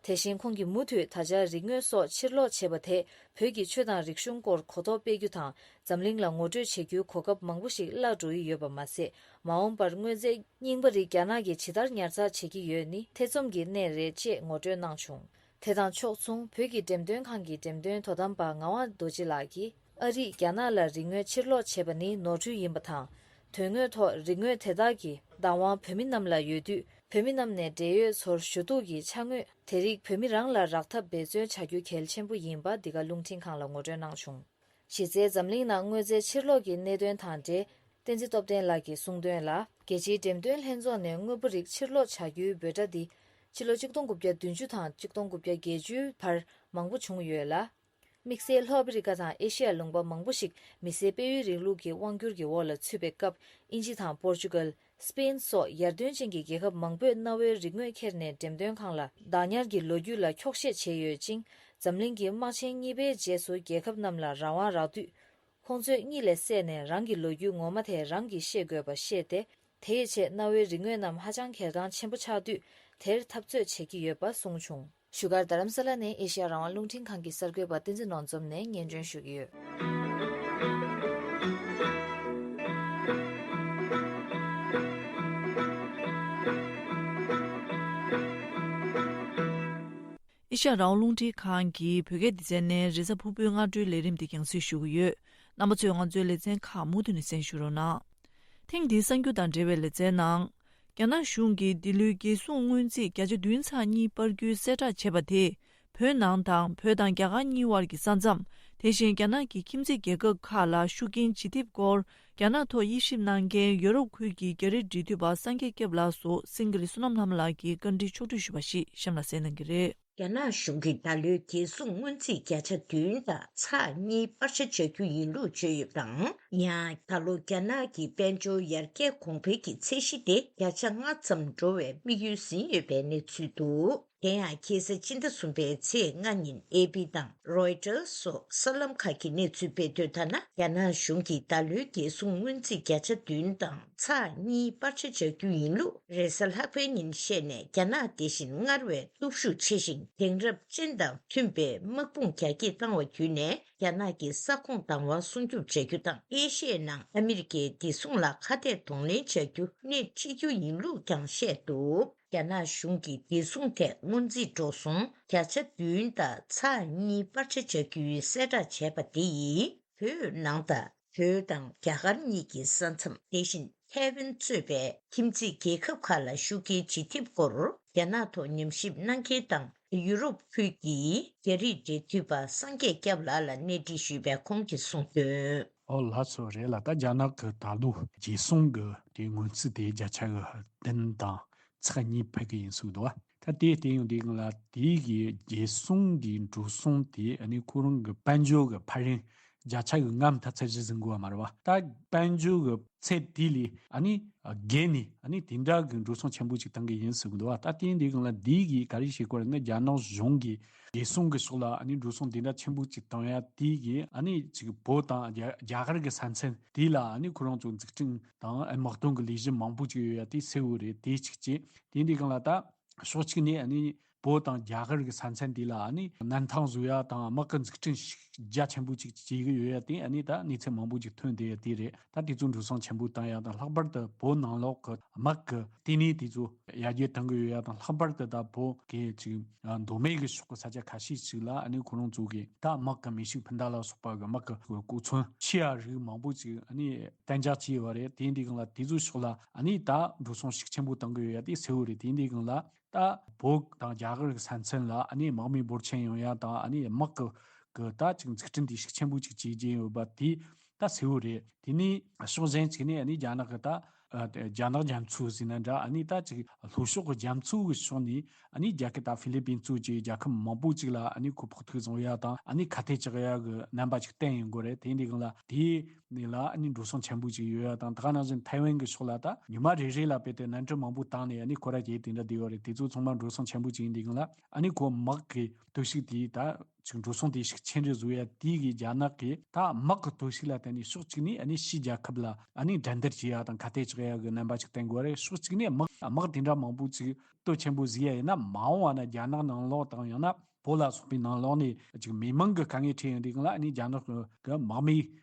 དེ་བཞིན་ཁོང་གིས་མུ་མཐུད་ད་ཆ་རིག་དངོས་སོགས་ཕྱིར་སློག་བྱས་པ་དེས་བོད་ཀྱི་ཆོས་དང་རིག་གཞུང་སྐོར་གོ་རྟོགས་སྤེལ་རྒྱུ་དང་། འཛམ་གླིང་ལ་ངོ་སྤྲོད་བྱེད་རྒྱུའི་གོ་སྐབས་མང་པོ་ཞིག་བརླག་འགྲོ་ཡི་ཡོད་པ་མ་ཟད། མ་འོངས་པར་དངོས་རྫས་རྙིང་པ་རིགས་རྒྱ་ནག་གིས་ཇི་ལྟར་ཉར་ཚགས་བྱེད་ཀྱི་ཡོད་ནི་ཐེ་ཚོམ་གྱི་གནས་རེད་ཅེས་ངོ་སྤྲོད་གནང་བྱུང་། དེ་དང་ཕྱོགས་མཚུངས། བོད་ཀྱི་འགྲེམས་སྟོན་ཁང་གི་འགྲེམས་སྟོན་དོ་དམ་པ་ངག་དབང་རྡོ་རྗེ་ལགས་ཀྱིས། ཨ་རིས་རྒྱ་ནག་ལ་རིག་དངོས་ཕྱིར་སློག་བྱས་པ་ནི་ནོར་འཁྲུལ་ཡིན་པ་དང་། དོན་དངོས་ཐོག་རིག་དངོས་དེ་དག་གི་བདག་དབང་བོད་མི་རྣམས་ལ་ཡོད་དུས། བོད་མི་རྣམས་ནས་འབྲེལ་ཡོད་ཚོར་ཞུ་གཏུག་གི་ཆ་དངོས་དེ་རིགས་བོད་མི་རང་ལ་རག་ཐབས་འབད་བརྩོན་བྱ་རྒྱུ་གལ་ཆེན་པོ་ཡིན་པ་འདི་ག་རླུང་འཕྲིན་ཁང་ལ་ངོ་སྤྲོད་གནང་བྱུང་། གཞི་རྩའི་འཛམ་གླིང་ནང་དངོས་རྫས་ཕྱིར་སློག་གི་གནད་དོན་དང་འབྲེལ། བསྟན་འཛིན་སྟོབས་ལྡན་ལགས་ཀྱིས་གསུངས་དོན་ལ། རྒྱལ་སྤྱིའི་འགྲེམས་སྟོན་ལྷན་ཚོགས་ནས་དངོས་པོ་རིགས་ཕྱིར་སློག་བྱ་རྒྱུའི་འབོད་སྒྲ་འདི། ཕྱི་ལོ་ཆིག་སྟོང་དགུ་བརྒྱ་བདུན་ཅུ་དང་ཆིག་སྟོང་དགུ་བརྒྱ་བརྒྱད་ཅུའི་བར་མང་པོ་བྱུང་ཡོད་ལ། དམིགས་བསལ་ལྷོ་ཨ་ཕི་རི་ཀ་དང་ཨེ་ཤི་ཡ་ལུང་པ་མང་པོ་ཞིག་མི་སེར་སྤེལ་ཡུལ་རིང་ལུགས་ཀྱི་དབང་སྒྱུར་གྱི་འོག་ལ་ཚུད་པའི་སྐབས། དབྱིན་ཇི་དང་པོར་ཅུ་གལ། སྤེན་སོགས་ཡར་ཐོན་ཅན་གྱི་རྒྱལ་ཁབ་མང་པོས་གནའ་བོའི་རིག་དངོས་ཁྱེར་ནས་འགྲེམས་སྟོན་ཁང་ལ་བདག་ཉར་གྱི་ལོ་རྒྱུས་ལ་འཁྱོག་བཤད་བྱས་ཡོད་ཅིང་། འཛམ་གླིང་གི་དམག་ཆེན་གཉིས་པའི་རྗེས་སུ་རྒྱལ་ཁབ་རྣམས་ལ་རང་དབང་རག་དུས། ཁོང་ཚོས་གཉིད་ལས་སད་ནས་རང་གི་ལོ་རྒྱུས་ངོ་མ་དེ་རང་གིས་ཤེས་དགོས་པ་ཤེས་ཏེ། དེའི་ཆེད་གནའ་བོའི་རིག་དངོས་རྣམས་ཧ་ཅང་གལ་འགངས་ཆེན་པོ་ཆགས་དུས། དེར་འཐབ་རྩོད་བྱེད་ཀྱི་ཡོད་པ་གསུངས་བྱུང་། བཞུགས་སྒར་རྡ་རམ་ས་ལ་ནས་ཨེ་ཤེ་ཡ་རང་དབང་རླུང་འཕྲིན་ཁང་གི་གསར་འགོད་པ་བསྟན་འཛིན་ནོར་འཛོམས་ནས་སྙན་སྒྲོན་ཞུ་གི་ཡོད། ཨེ་ཤེ་ཡ་རང་དབང་རླུང་འཕྲིན་ཁང་གི་བོད་སྐད་སྡེ་ཚན་ནས་རེས་གཟའ་ཕུར་བུའི་སྔ་དྲོའི་ལས་རིམ་འདི་རྒྱང་སྲིང་ཞུ་གི་ཡོད། རྣམ་པ་ཚོས་ང་ཚོའི་ལེ་ཚན་ཁག་མུ་མཐུད་ནས་གསན་ཞུ་རོགས་གནང་། ཐེངས་འདིའི་གསར་འགྱུར་དང་འབྲེལ་བའི་ལེ་ཚན་ནང་། རྒྱ་ནག་གཞུང་གིས་འདི་ལོའི་རྒྱལ་སྲུང་སྔོན་རྩིས་བརྒྱ་ཆ་བདུན་ཚེག་གཉིས་སྤར་རྒྱུའི་གསལ་བསྒྲགས་བྱས་པ་དེས། བོད་ནང་དང་བོད་དང་རྒྱ་གར་གཉིས་དབར་གྱི་ས་མཚམས། དེ་བཞིན་རྒྱ་ནག་གི་ཁྱིམ་མཚེས་རྒྱལ་ཁབ་ཁག་ལ་ཤུགས་རྐྱེན་ཇི་ཐེབས་སྐོར། རྒྱ་ནག་ཐོག་དབྱེ་ཞིབ་གནང་མཁན་ཡོ་རོབ་ཁུལ་གྱི་རྒྱ་རིགས་འབྲེལ་མཐུད་པ་སངས་རྒྱས་སྐྱབས་ལགས་སུ་སེང་གེ་བསོད་ནམས་ལྷ་མོ་ལགས་ཀྱིས་བཀའ་འདྲི་ཕྱོགས་བསྒྲིགས་ཞུས་པ་ཞིག་གཤམ་ལ་གསན་གནང་གི་རེད། རྒྱ་ནག་གཞུང་གིས་ད་ལོའི་རྒྱལ་སྲུང་སྔོན་རྩིས་བརྒྱ་ཆ་བདུན་དང་ཚེག་གཉིས་སྤར་ཆ་བྱ་རྒྱུ་ཡིན་ལུགས་བརྗོད་ཡོད་པ་དང་། ཡང་ད་ལོ་རྒྱ་ནག་གི་དཔལ་འབྱོར་ཡར་རྒྱས་གོང་འཕེལ་གྱི་ཚད་གཞི་དེ་བརྒྱ་ཆ་ལྔ་ཙམ་འགྲོ་བའི་དམིགས་ཡུལ་ཟིན་ཡོད་པའི་གནས་ཚུལ་འདུག་དེ་ཡང་ཁ་སང་སྤྱི་ཟླ་གསུམ་པའི་ཚེས་ལྔ་ཉིན་ཨེ་པི་དང་རོའི་ཊར་སོགས་གསར་ལམ་ཁག་གིས་གནས་ཚུལ་སྤེལ་དོན་ལྟར་ན། རྒྱ་ནག་གཞུང་གིས་ད་ལོའི་རྒྱལ་སྲུང་སྔོན་རྩིས་བརྒྱ་ཆ་བདུན་དང་ཚེག་གཉིས་སྤར་ཆ་བྱ་རྒྱུ་ཡིན་ལུགས་རེས་གཟའ་ལྷག་པའི་ཉིན་བཤད་ནས། རྒྱ་ནག་དེ་བཞིན་སྔར་བས་སྟོབས་ཤུགས་ཆེ་ཞིང་དེང་རབས་ཅན་དང་མཐུན་པའི་དམག་དཔུང་རྒྱ་སྐྱེད་བཏང་བ་བརྒྱུད་ནས། རྒྱ་ནག་གི་ས་ཁོངས་བདག་དབང་སྲུང་སྐྱོབ་བྱ་རྒྱུ་དང་། ཨེ་ཤི་ཡའི་ནང་ཨ་མི་རི་ཀའི་བདེ་སྲུང་ལ་ཁ་གཏད་གདོང་ལེན་བྱ་རྒྱུ་སྣེ་ཁྲིད་རྒྱུ་ཡིན་ལུགས་ཀྱང་བཤད་འདུག་རྒྱ་ནག་གཞུང་གིས་བདེ་སྲུང་ཐད་སྔོན་རྩིས་འགྲོ་སོང་བརྒྱ་ཆ་བདུན་དང་ཚེག་གཉིས་སྤར་ཆ་བྱ་རྒྱུའི་གསལ་བསྒྲགས་བྱས་པ་དེ་ཡིས། བོད་ནང་དང་བོད་དང་རྒྱ་གར་གཉིས་ཀྱི་ས་མཚམས། དེ་བཞིན་ ཁེ་ཝིན་གཙོས་པའི་ཁྱིམ་མཚེས་རྒྱལ་ཁབ་ཁག་ལ་ཤུགས་རྐྱེན་ཇི་ཐེབས་སྐོར་རྒྱ་ནག་ཐོག་ཉམས་ཞིབ་གནང་མཁན་དང་ཡུ་རོབ་ཁུལ་གྱི་རྒྱ་རིགས་འབྲེལ་མཐུད་པ་སངས་རྒྱས་སྐྱབས་ལགས་ལ་གནས་འདྲི་ཞུས་པའི་ཁོང་གིས་གསུངས་དོན། ཨོ་ལགས་སོ་རེད་ལ། ད་རྒྱ་ནག་གི་ད་ལོ་རྒྱལ་སྲུང་གི་དེ་སྔོན་རྩིས་དེ་བརྒྱ་ཆ་གི་བདུན་དང་ཚེག་གཉིས་ཕེབས་ཀྱི་ཡིན་ཟེར་འདུག་བ། ད་དེ་བལྟས་ཡོང་དུས་སྒང་ལ་དེའི་གི་རྒྱལ་སྲུང་གི་འགྲོ་སོང་དེ་ཨ་ནི་ཁོ་རང་གི་དཔལ་འབྱོར་གི་འཕར་རིང་བརྒྱ་ཆ་གི་ལྔ་མཐའ་ཚད་གཞི་འཛིན་དགོས་བ་མ་རེད་བ། ད་དཔལ་འབྱོར་གི་ཚད་དེ་ལས་ཨ་ནི་བརྒལ་ནས་ཨ་ནི་དེ་འདྲ་གི་འགྲོ་སོང་ཆེན་པོ་ཅིག་བཏང་གི་ཡིན་ཟེར་གི་འདུག་བ། ད་དེ་ཡིན་དུས་སྒང་ལ་འདི་གི་ག་རེ་བྱེད་དགོས་རེད་ན། རྒྱ་ནག་གཞུང་གི་རྒྱལ་སྲུང་གི་ཕྱོགས་ལ་ཨ་ནི་འགྲོ་སོང་དེ་འདྲ་ཆེན་པོ་ཅིག་བཏང་ཡ་དེ་གི་ཨ་ནི་ཅིག་བོད་དང་རྒྱ་རྒྱ་གར་གི་ས་མཚམས་དེ་ལ་ཨ་ནི་ཁོ་རང་ཚོ་འཛུགས་སྐྲུན་དང་དམག་དོན་གི་ལས་གཞི་མང་པོ་ཅིག་ཡོད་ཡ་དེ་གསལ་བོ་རེད། དེ་གཅིག་བྱས། དེ་ཡིན་དུས་སྒང་ལ་ད་ཕྱོགས་གཅིག་ནས་ཨ་ནི་བོད་དང་རྒྱ་གར་གི་ས་མཚམས་དེ་ལ་ཨ་ནི་གནས་ཐང་བཟོ་ཡ་དང་དམག་གི་འཛུགས་སྐྲུན་ཞིག་རྒྱ་ཆེན་པོ་ཅིག་བྱེད་གི་ཡོད་ཡ་དེ་ཨ་ནི་ད་གནས་ཚུལ་མང་པོ་ཅིག་ཐོན་བསྡད་ཡ་དེ་རེད། ད་དེ་ཚོ་འགྲོ་སོང་ཆེན་པོ་བཏང་ཡ་དང་། ལྷག་པར་དུ་བོད་ནང་ལོགས་གི་དམག་གི་ལྟེ་གནས་དེ་ཚོ་ཡར་རྒྱས་གཏང་གི་ཡོད་ཡ་དང་། ལྷག་པར་དུ་ད་བོད་གི་ཅིག་མདོ་སྨད་གི་ཕྱོགས་གི་ས་ཆ་ཁ་ཤས་ཅིག་ལ་ཨ་ནི་ཁོ་རང་ཚོ་གི་ད་དམག་གི་མེ་ཤུགས་འཕུར་མདའ་ལ་སོགས་པ་གི་དམག་གི་གོ་མཚོན་ཆེ་ཡ་རིགས་མང་པོ་ཅིག་ཨ་ནི་གཏན་འཇགས་བྱས་ཡོད་རེད། དེ་འདི་སྒང་ལ་དེ་ཚོའི་ཕྱོགས་ལ་ཨ་ནི་ད་འགྲོ་སོང་ཤུགས་ཆེན་པོ་གཏང་གི་ཡོད་ཡ་དེ་གསལ་བོ་རེད། དེ་འདི་སྒང་ལ་ད་བོད་དང་རྒྱ་གར་གི་ས་མཚམས་ལ་ཨ་ནི་དམག་མི་འབོར་ཆེན་ཡོང་ཡ་དང་། ཨ་ནི་དམག་གི་གི་ད་ཅིག་འཛུགས་སྐྲུན་དེ་ཤུགས་ཆེན་པོ་ཅིག་བྱེད་ཀྱིན་ཡོད་པ་དེ་ད་གསལ་བོ་རེད། དེ་ནས་ཕྱོགས་གཞན་ཅིག་ནས་ཨ་ནི་རྒྱ་ནག་གི་ད་ཨ་རྒྱ་ནག་རྒྱ་མཚོ་ཟེར་ན་འདྲ། ཨ་ནི་ད་ཅིག་ལྷོ་ཕྱོགས་ཀྱི་རྒྱ་མཚོ་གི་ཕྱོགས་ནས་ཨ་ནི་རྒྱ་གར་ད་ཧྥི་ལི་པིན་གཙོས་ཀྱི་རྒྱལ་ཁབ་མང་པོ་ཅིག་ལ་ཨ་ནི་ཁོ་ཕོག་ཐུག་བཟོ་ཡ་དང་། ཨ་ནི་ཁ་གཏད་གཅོག་ཡ་གི་རྣམ་པ་ཅིག་བསྟན་ཡོང་གི་རེད། དེ་འདི་སྒང་ལ་དེ་ནས་ལ་ཨ་ནི་འགྲོ་སོང་ཆེན་པོ་ཅིག་ཡོད་ཡ་དང་། ད་ག་ནང་བཞིན་ཐའེ་ཝན་གྱི་ཕྱོགས་ལ་ད་ཉི་མ་རེ་རེ་ལ་དཔེ་དེ་གནམ་གྲུ་མང་པོ་བཏང་ནས་ཨ་ནི་ཁོ་ར་རྒྱལ་དེ་འདྲ་བསྡད་ཡོད་རེད། དེ་ཚོ་ཚང་མ་འགྲོ་སོང་ཆེན་པོ་ཅིག་ཡིན་དུས་སྒང་ལ་ཨ་ནི་ཁོ་དམག་གི་སྟོབས་ཤུགས་དེ་ད་ཅིག་འགྲོ་སོང་དེ་ཤུགས་ཆེན་རེ་བཟོ་ཡ་དེ་གི་རྒྱ་ནག་གི་ད་དམག་གི་སྟོབས་ཤུགས་ལ་བརྟེན་ནས་ཕྱོགས་གཅིག་ནས་ཨ་ནི་ཕྱིའི་རྒྱལ་ཁབ་ལ་ཨ་ནི་འགྲན་བསྡུར་བྱེད་ཡ་དང་ཁ་གཏད་གཅོག་ཡ་གི་རྣམ་པ་ཅིག་བསྟན་དགོས་རེད། ཕྱོགས་གཅིག་ནས་དམག་དམག་དེ་འདྲ་མང་པོ་ཅིག་སྟོབས་ཆེན་པོ་བཟོས་ཡ་ཡིན་ན། མ་འོངས་བ་ན་རྒྱ་ནག་ནང་ལོགས་དང་ཡང་ན་བོད་ལ་སོགས་པའི་ནང་ལོགས་ནས་ཅིག་མི་མང་གི་དཀའ་ངལ་འཕྲད་ཡོང་དུས་སྒང་ལ་ཨ་ནི་རྒྱ་ནག་གི་དམག་མི་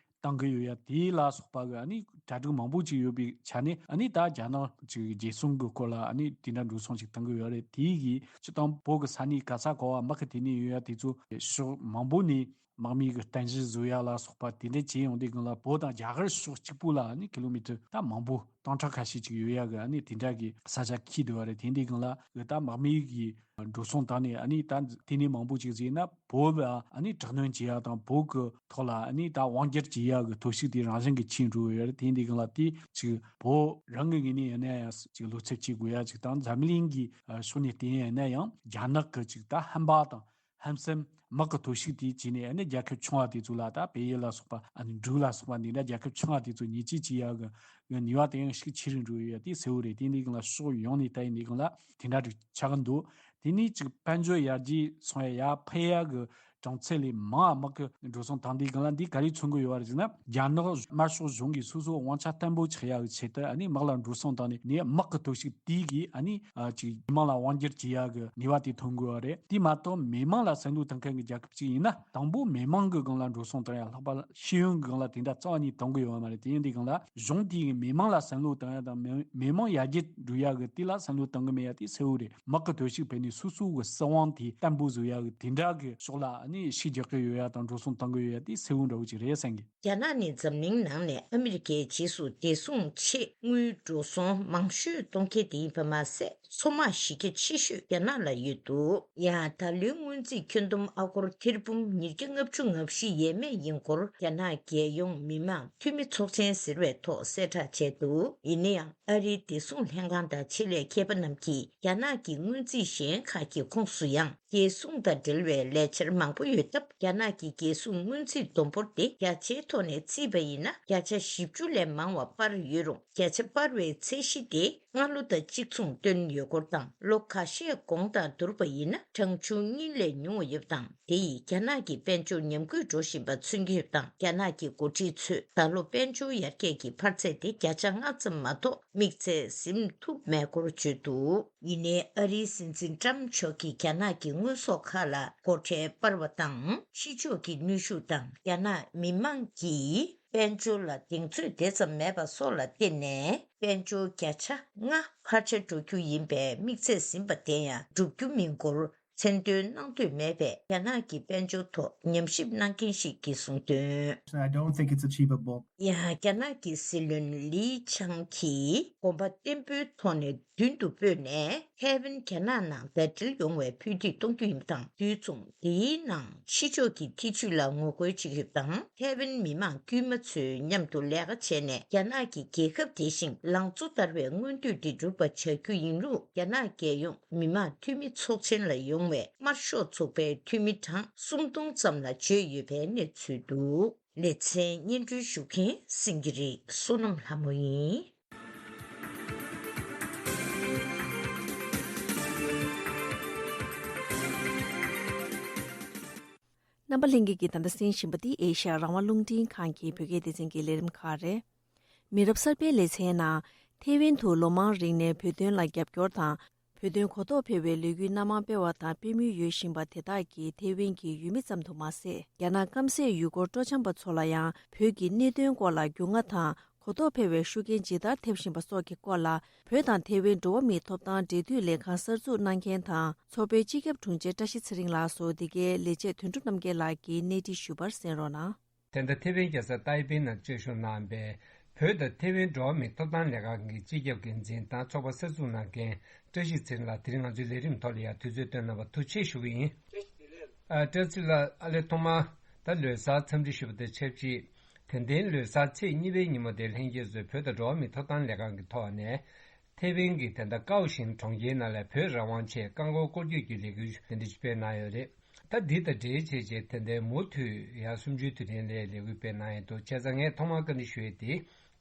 བཏང་གི་ཡོད་ཡ་དེ་ལ་སོགས་པ་གི་ཨ་ནི་གྲ་སྒྲིག་མང་པོ་ཅིག་ཡོད་པའི་ཆ་ནས་ཨ་ནི་ད་རྒྱ་ནག་ཅིག་རྒྱལ་སྲུང་གི་སྐོར་ལ་ཨ་ནི་དེ་འདྲ་འགྲོ་སོང་ཅིག་བཏང་གི་ཡོད་རེད། དེ་གི་སྤྱི་བཏང་བོད་གི་ས་གནས་ག་ས་ག་བ་དམག་གི་ལྟེ་གནས་ཡོད་ཡ་དེ་ཚོ་ཕྱོགས་མང་པོ་ནས་དམག་མི་གི་རྟེན་གཞི་བཟོ་ཡ་ལ་སོགས་པ་དེ་འདྲ་བྱས་ཡོང་དུས་སྒང་ལ་བོད་དང་རྒྱ་གར་ཕྱོགས་གཅིག་པུ་ལ་ཨ་ནི་ཀི་ལོ་མི་ཊར་ད་མང་པོ་སྟོང་ཕྲག་ཁ་ཤས་ཅིག་ཡོད་ཡ་གི་ཨ་ནི་དེ་འདྲ་གི་ས་ཆ་འཁེལ་བསྡད་པ་རེད། དེ་འདི་སྒང་ལ་གི་ད་དམག་མི་གི་འགྲོ་སོང་བཏང་ནས་ཨ་ནི་ད་ལྟེ་གནས་མང་པོ་ཅིག་བཟོས་ན་བོད་ལ་ཨ་ནི་དྲག་གནོན་བྱེད་ཡ་དང་། བོད་གི་ཐོག་ལ་ཨ་ནི་ད་དབང་སྒྱུར་བྱེད་ཡ་གི་སྟོབས་ཤུགས་དེ་རང་བཞིན་གྱིས་ཆེ་འགྲོ་གི་ཡོད་རེད། དེ་འདི་སྒང་ལ་དེ་ཅིག་བོད་རང་གི་ངོས་ནས་ཡིན་ན་ཡང་ཅིག་བློ་འཚབ་བྱེད་དགོས་ཡ་ཅིག་དང་། འཛམ་གླིང་གི་ཕྱོགས་ནས་བལྟས་ཡིན་ན་ཡང་རྒྱ་ནག་གི་ཅིག་ད་ཧམ་པ་དང་། ཧམ་སེམས་དམག་གི་སྟོབས་ཤུགས་དེའི་རྗེས་ནས་ཨ་ནི་རྒྱལ་ཁབ་ཆུང་བ་དེ་ཚོ་ལ་ད་བལ་ཡུལ་ལ་སོགས་པ། ཨ་ནི་འབྲུག་ལ་སོགས་པ་འདི་འདྲ་རྒྱལ་ཁབ་ཆུང་བ་དེ་ཚོ་ཉེས་ཆད་བཅད་ཡག་གི་ནུས་པ་དེ་ཡང་ཤུགས་ཆེ་རུ་འགྲོ་ཡོད་ཡ་དེ་གསལ་བོ་རེད། དེ་འདི་སྒང་ལ་ཕྱོགས་ཡོངས་ནས་ལྟ་ཡི་འདི་སྒང་ལ་དེ་འདྲ་རིགས་ཆགས་ཀྱི་འདུག་དེ་ནས་ཅིག་དཔལ་འབྱོར་ཡར་རྒྱས་སོང་ཡ་ཡར་འཕེལ་ཡག་གི་གྲངས་ཚད་ལས་མང་བ་དམག་གི་འགྲོ་སོང་བཏང་དུས་སྒང་ལ་འདི་ག་རེ་མཚོན་གྱི་ཡོད་པ་རེད་ཟེར་ན། རྒྱ་ནག་དམར་ཤོག་གཞུང་གིས་སོ་སོའི་དབང་ཆ་བརྟན་པོ་ཆགས་ཡག་གི་ཆེད་དུ་ཨ་ནི་དམག་ལ་འགྲོ་སོང་བཏང་ནས་ནས་དམག་གི་སྟོབས་ཤུགས་དེ་གིས་ཨ་ནི་ཨ་ཅིག་མི་མང་ལ་དབང་སྒྱུར་བྱེད་ཡག་གི་ནུས་པ་དེ་ཐོན་དགོས་པ་རེད། དེ་མ་གཏོགས་མི་མང་ལ་བསམ་བློ་གཏོང་མཁན་གྱི་རྒྱལ་ཁབ་ཅིག་ཡིན་ན། དང་པོ་མི་མང་གི་སྒང་ལ་འགྲོ་སོང་གཏོང་ཡ། ལྷག་པར་ཤེས་ཡོན་གྱི་སྒང་ལ་དེ་འདྲ་རྩ་བ་ཉིད་གཏོང་གི་ཡོད་པ་མ་རེད། དེ་ཡིན་དུས་སྒང་ལ་གཞུང་དེ་གིས་མི་མང་ལ་བསམ་བློ་གཏོང་ཡ་དང་། མི་མི་མང་ཡར་རྒྱས་འགྲོ་ཡ་གི་དེ་ལ་བསམ་བློ་གཏོང་གི་མེད་ཡ་དེ་གསལ་བོ་རེད། དམག་གི་སྟོབས་ཤུགས་སྤེལ་ནས་སོ་སོ་གི་སྲིད་དབང་དེ་བརྟན་པོ་བཟོ་ཡ་གི་དེ་འདྲ་གི་ཕྱོགས་ལ་ཨ་ནི་ཤུགས་རྒྱག་གི་ཡོད་ཡ་དང་འགྲོ་སོང་གཏོང་གི་ཡོད་ཡ་དེ་གསལ་བོ་འདྲ་བོ་ཅིག་རེད་བསམ་གི། རྒྱ་ནག་ནི་འཛམ་གླིང་ནང་ནས་ཨ་མི་རི་ཀའི་རྗེས་སུ་བདེ་སྲུང་ཆེད་དངུལ་འགྲོ་སོང་མང་ཤོས་གཏོང་མཁན་དེ་ཡིན་པ་མ་ཟད། མཚོ་དམག་གཞི་རྒྱ་ཆེ་ཤོས་རྒྱ་ནག་ལ་ཡོད་འདུག་ཡང་ད་ལོའི་སྔོན་རྩིས་ཁྱོན་བསྡོམས་ཨ་སྒོར་ཐེར་འབུམ་ཉིས་བརྒྱ་ལྔ་བཅུ་ང་བཞི་ཡས་མས་ཡིན་སྐོར་རྒྱ་ནག་རྒྱལ་ཡོངས་མི་དམངས་འཐུས་མི་ཚོགས་ཆེན་ཟེར་བའི་ཐོག་གསལ་བསྒྲགས་བྱས་འདུག་ཡིན་ན་ཡང་ཨ་རིའི་བདེ་སྲུང་ལྷན་ཁང་དང་ཆེད་ལས་མཁས་པ་རྣམས་ཀྱིས་རྒྱ་ནག་གི་སྔོན་རྩིས་གཞན་ཁག་གི་ཁོངས་སུ་ཡང་རྒྱལ་སྲུང་དང་འབྲེལ་བའི་ལས་འཆར་མང་པོ་ཡོད་སྟབས། རྒྱ་ནག་གི་རྒྱལ་སྲུང་སྔོན་རྩིས་བསྡོམས་འབོར་དེ་བརྒྱ་ཆའི་ཐོག་ནས་བརྩིས་པ་ཡིན་ན། བརྒྱ་ཆ་བཞི་བཅུ་ལས་མང་བ་སྤར་ཡོད་རུང་། བརྒྱ་ཆ་སྤར་བའི་ཚད་གཞི་དེ་སྔ་ལོ་དང་གཅིག་མཚུངས་བཏོན་ཡོད་སྐོར་དང་། ལོ་ཁ་ཤས་གོང་དང་བསྡུར་བ་ཡིན་ན་གྲངས་ཆུང་གཉིས་ལས་ཉུང་བ་ཡོད་པ་དང་། དེ་ཡིས་རྒྱ་ནག་གི་དཔལ་འབྱོར་ཉམས་རྒུད་འགྲོ་བཞིན་པ་མཚོན་གྱི་ཡོད་པ་དང་། རྒྱ་ནག་གི་འགོ་ཁྲིད་ཚོས་ད་ལོ་དཔལ་འབྱོར་ཡར་རྒྱས་ཀྱི་འཕར་ཚད་དེ་བརྒྱ་ཆ་ལྔ་ཙམ་མ་གཏོགས་དམིགས་ཚད་ཟིན་ཐུབ་མེད་སྐོར་བརྗོད་འདུག་ཡིན་ནའི་ཨ་རིའི་སྲིད་འཛིན་ཏྲམ་མཆོག་གིས་རྒྱ་ནག་གི་དངོས་ཟོག་ཁག་ལ་སྒོ་ཁྲལ་སྤར་བ་དང་། ཕྱི་ཕྱོགས་ཀྱི་གནོན་ཤུགས་དང་། རྒྱ་ནག་མི་དམངས་ཀྱིས་དཔལ་འབྱོར་ལ་གདེང་ཚོད་དེ་ཙམ་མེད་པ་སོགས་ལ་བརྟེན་ནས། དཔལ་འབྱོར་བརྒྱ་ཆ་ལྔ་འཕར་ཆ་འགྲོ་རྒྱུ་ཡིན་པའི་དམིགས་ཚད་ཟིན་པ་དེ་ཡང་འགྲུབ་རྒྱུ་མིན་སྐོར་ མཚན་འདོན་གནང་འདོད་མེད་པས། རྒྱ་ནག་གི་དཔལ་འབྱོར་ཐོག་ཉམས་ཞིབ་གནང་མཁན་ཞིག་གིས་གསུངས་དོན། I don't think it's achievable. ཡང་རྒྱ་ནག་གི་སྲིད་བློན་ལི་ཆང་གིས་གོམ་པ་བརྟན་པོའི་ཐོག་ནས་མདུན་དུ་སྤོས་ནས། ཐའེ་ཝན་རྒྱ་ནག་ནང་ཟླ་སྒྲིལ་ཡོང་བའི་ཕུལ་འདེད་གཏོང་རྒྱུ་ཡིན་པ་དང་། དུས་མཚུངས་འདིའི་ནང་ཕྱི་ཕྱོགས་ཀྱི་ཐེ་ཇུས་ལ་ངོ་རྒོལ་བྱེད་ཀྱི་ཡོད་པ་དང་། ཐའེ་ཝན་མི་མང་དཀྱུས་མ་ཚོའི་མཉམ་དུ་ལས་ཀ་བྱས་ནས། རྒྱ་ནག་གི་རྒྱལ་ཁབ་དེ་བཞིན་ལང་ཚོ་དར་བའི་མངོན་འདོད་དེ་འགྲུབ་པ་བྱ་རྒྱུ་ཡིན་ལུགས། རྒྱ་ནག་རྒྱལ་ཡོངས་མི་དམངས་འཐུས་མི་ཚོགས་ཆེན་ལ་ཡོང་བའི་དམར་ཤོག་ཚོགས་པའི་འཐུས་མི་གྲངས་སུམ་སྟོང་ཙམ་ལ་བརྗོད་ཡོད་པའི་གནས་ཚུལ་འདུག། ལེ་ཚན་སྙན་སྒྲོན་ཞུ་མཁན་སེང་གེ་རི་བསོད་ནམས་ལྷ་མོ་ཡིན། རྣམ་པ་ལྷན་རྒྱས་ཀྱིས་ད་ལྟ་གསན་བཞིན་པ་འདི་ཨེ་ཤ་ཡ་རང་དབང་རླུང་འཕྲིན་ཁང་གི་བོད་སྐད་སྡེ་ཚན་གྱི་ལས་རིམ་ཁག་རེད། མི་རབས་གསར་པའི་ལེ་ཚན་ནང་། ཐེ་ཝན་དུ་ལོ་མང་རིང་ནས་བོད་དོན་ལ་རྒྱབ་སྐྱོར་དང་། བོད་དོན་གོ་རྟོགས་འཕེར་བའི་ལས་འགུལ་སྣ་མང་སྤེལ་བ་དང་སྤེལ་མུས་ཡོད་བཞིན་པ་དེ་དག་གིས་ཐེ་ཝན་གྱི་ཡུལ་མི་ཙམ་དུ་མ་ཟད། རྒྱ་ནག་སྐམ་སའི་ཡུལ་སྐོར་སྤྲོ་འཆམ་པ་ཚོ་ལ་ཡང་བོད་ཀྱི་གནད་དོན་སྐོར་ལ་རྒྱུས་མངའ་དང་གོ་རྟོགས་འཕེར་བའི་ཤུགས་རྐྱེན་ཇི་ལྟར་ཐེབས་བཞིན་པ་སོགས་ཀྱི་སྐོར་ལ། བོད་དང་ཐེ་ཝན་འགྲོ་བ་མིའི་ཐོབ་ཐང་འབྲེལ་མཐུད་ལས་ཁང་གསར་འཛུགས་གནང་མཁན་དང་ཚོགས་པའི་སྤྱི་ཁྱབ་དྲུང་ཆེ་བཀྲ་ཤིས་ཚེ་རིང་ལགས་སུ་འདི་གའི་ལས་བྱེད་དོན་གྲུབ་རྣམ་རྒྱལ་ལགས་ཀྱིས་གནས་འདྲི་ཞུས་པར་གསན་རོགས་གནང་། དེ་ལྟར་ཐེ་ཝན་རྒྱལ་ས་ཏའེ་པེ་ནང་བཅར་ཞུགས་གནང་བའི་བོད་དང་ཐེ་ཝན་འགྲོ་བ་མིའི་ཐོབ་ཐང་ལས་ཁང་གི་སྤྱི་ཁྱབ་འགན་འཛིན་དང་ཚོགས་པ་གསར་འཛུགས་གནང་མཁན་བཀྲ་ཤིས་ཚེ་རིང་ལགས་དེ་རིང་ང་ཚོའི་ལས་རིམ་ཐོག་ལ་ཡང་དུས་ཚོད་བཏོན་གནང་བར་ཐུགས་རྗེ་ཆེ་ཞུ་གི་ཡིན། ཨ། བཀྲ་ཤིས་ལགས། ཨ་ལས་ཐོག་མར་ད་ལོ་གསར་འཚམས་འདྲི་ཞུ་བ་དང་ཆབས་ཅིག། དེ་ལྟའི་ལོ་གསར་ཚེས་གཉིས་པའི་ཉིན་མོ་དེ་ལྷན་རྒྱས་ཚོས་བོད་དང་འགྲོ་བ་མིའི་ཐོབ་ཐང་ལས་ཁང་གི་ཐོག་ནས། ཐེ་ཝན་གྱི་ད་ལྟ་ཀའོ་ཤིན་གྲོང་ཁྱེར་ནང་ལ་བོད་རང་དབང་ཆེད་རྐང་འཁོར་སྐོར་སྐྱོད་ཀྱི་ལས་འགུལ་དེ་འདྲ་ཞིག་སྤེལ་གནང་ཡོད་རེད། ད་འདི་དང་འབྲེལ་བྱས་བྱས་དེ་ལྟའི་མུ་མཐུད་ཡང་གསུམ་བཅུའི་དུས་དྲན་ལ་ལས་འགུལ་སྤེལ་གནང་ཡོད་འདུག། བྱས་ཙང་ངས་ཐོག་མར་བཀའ་འདྲི་ཞུ་ཡས་དེ།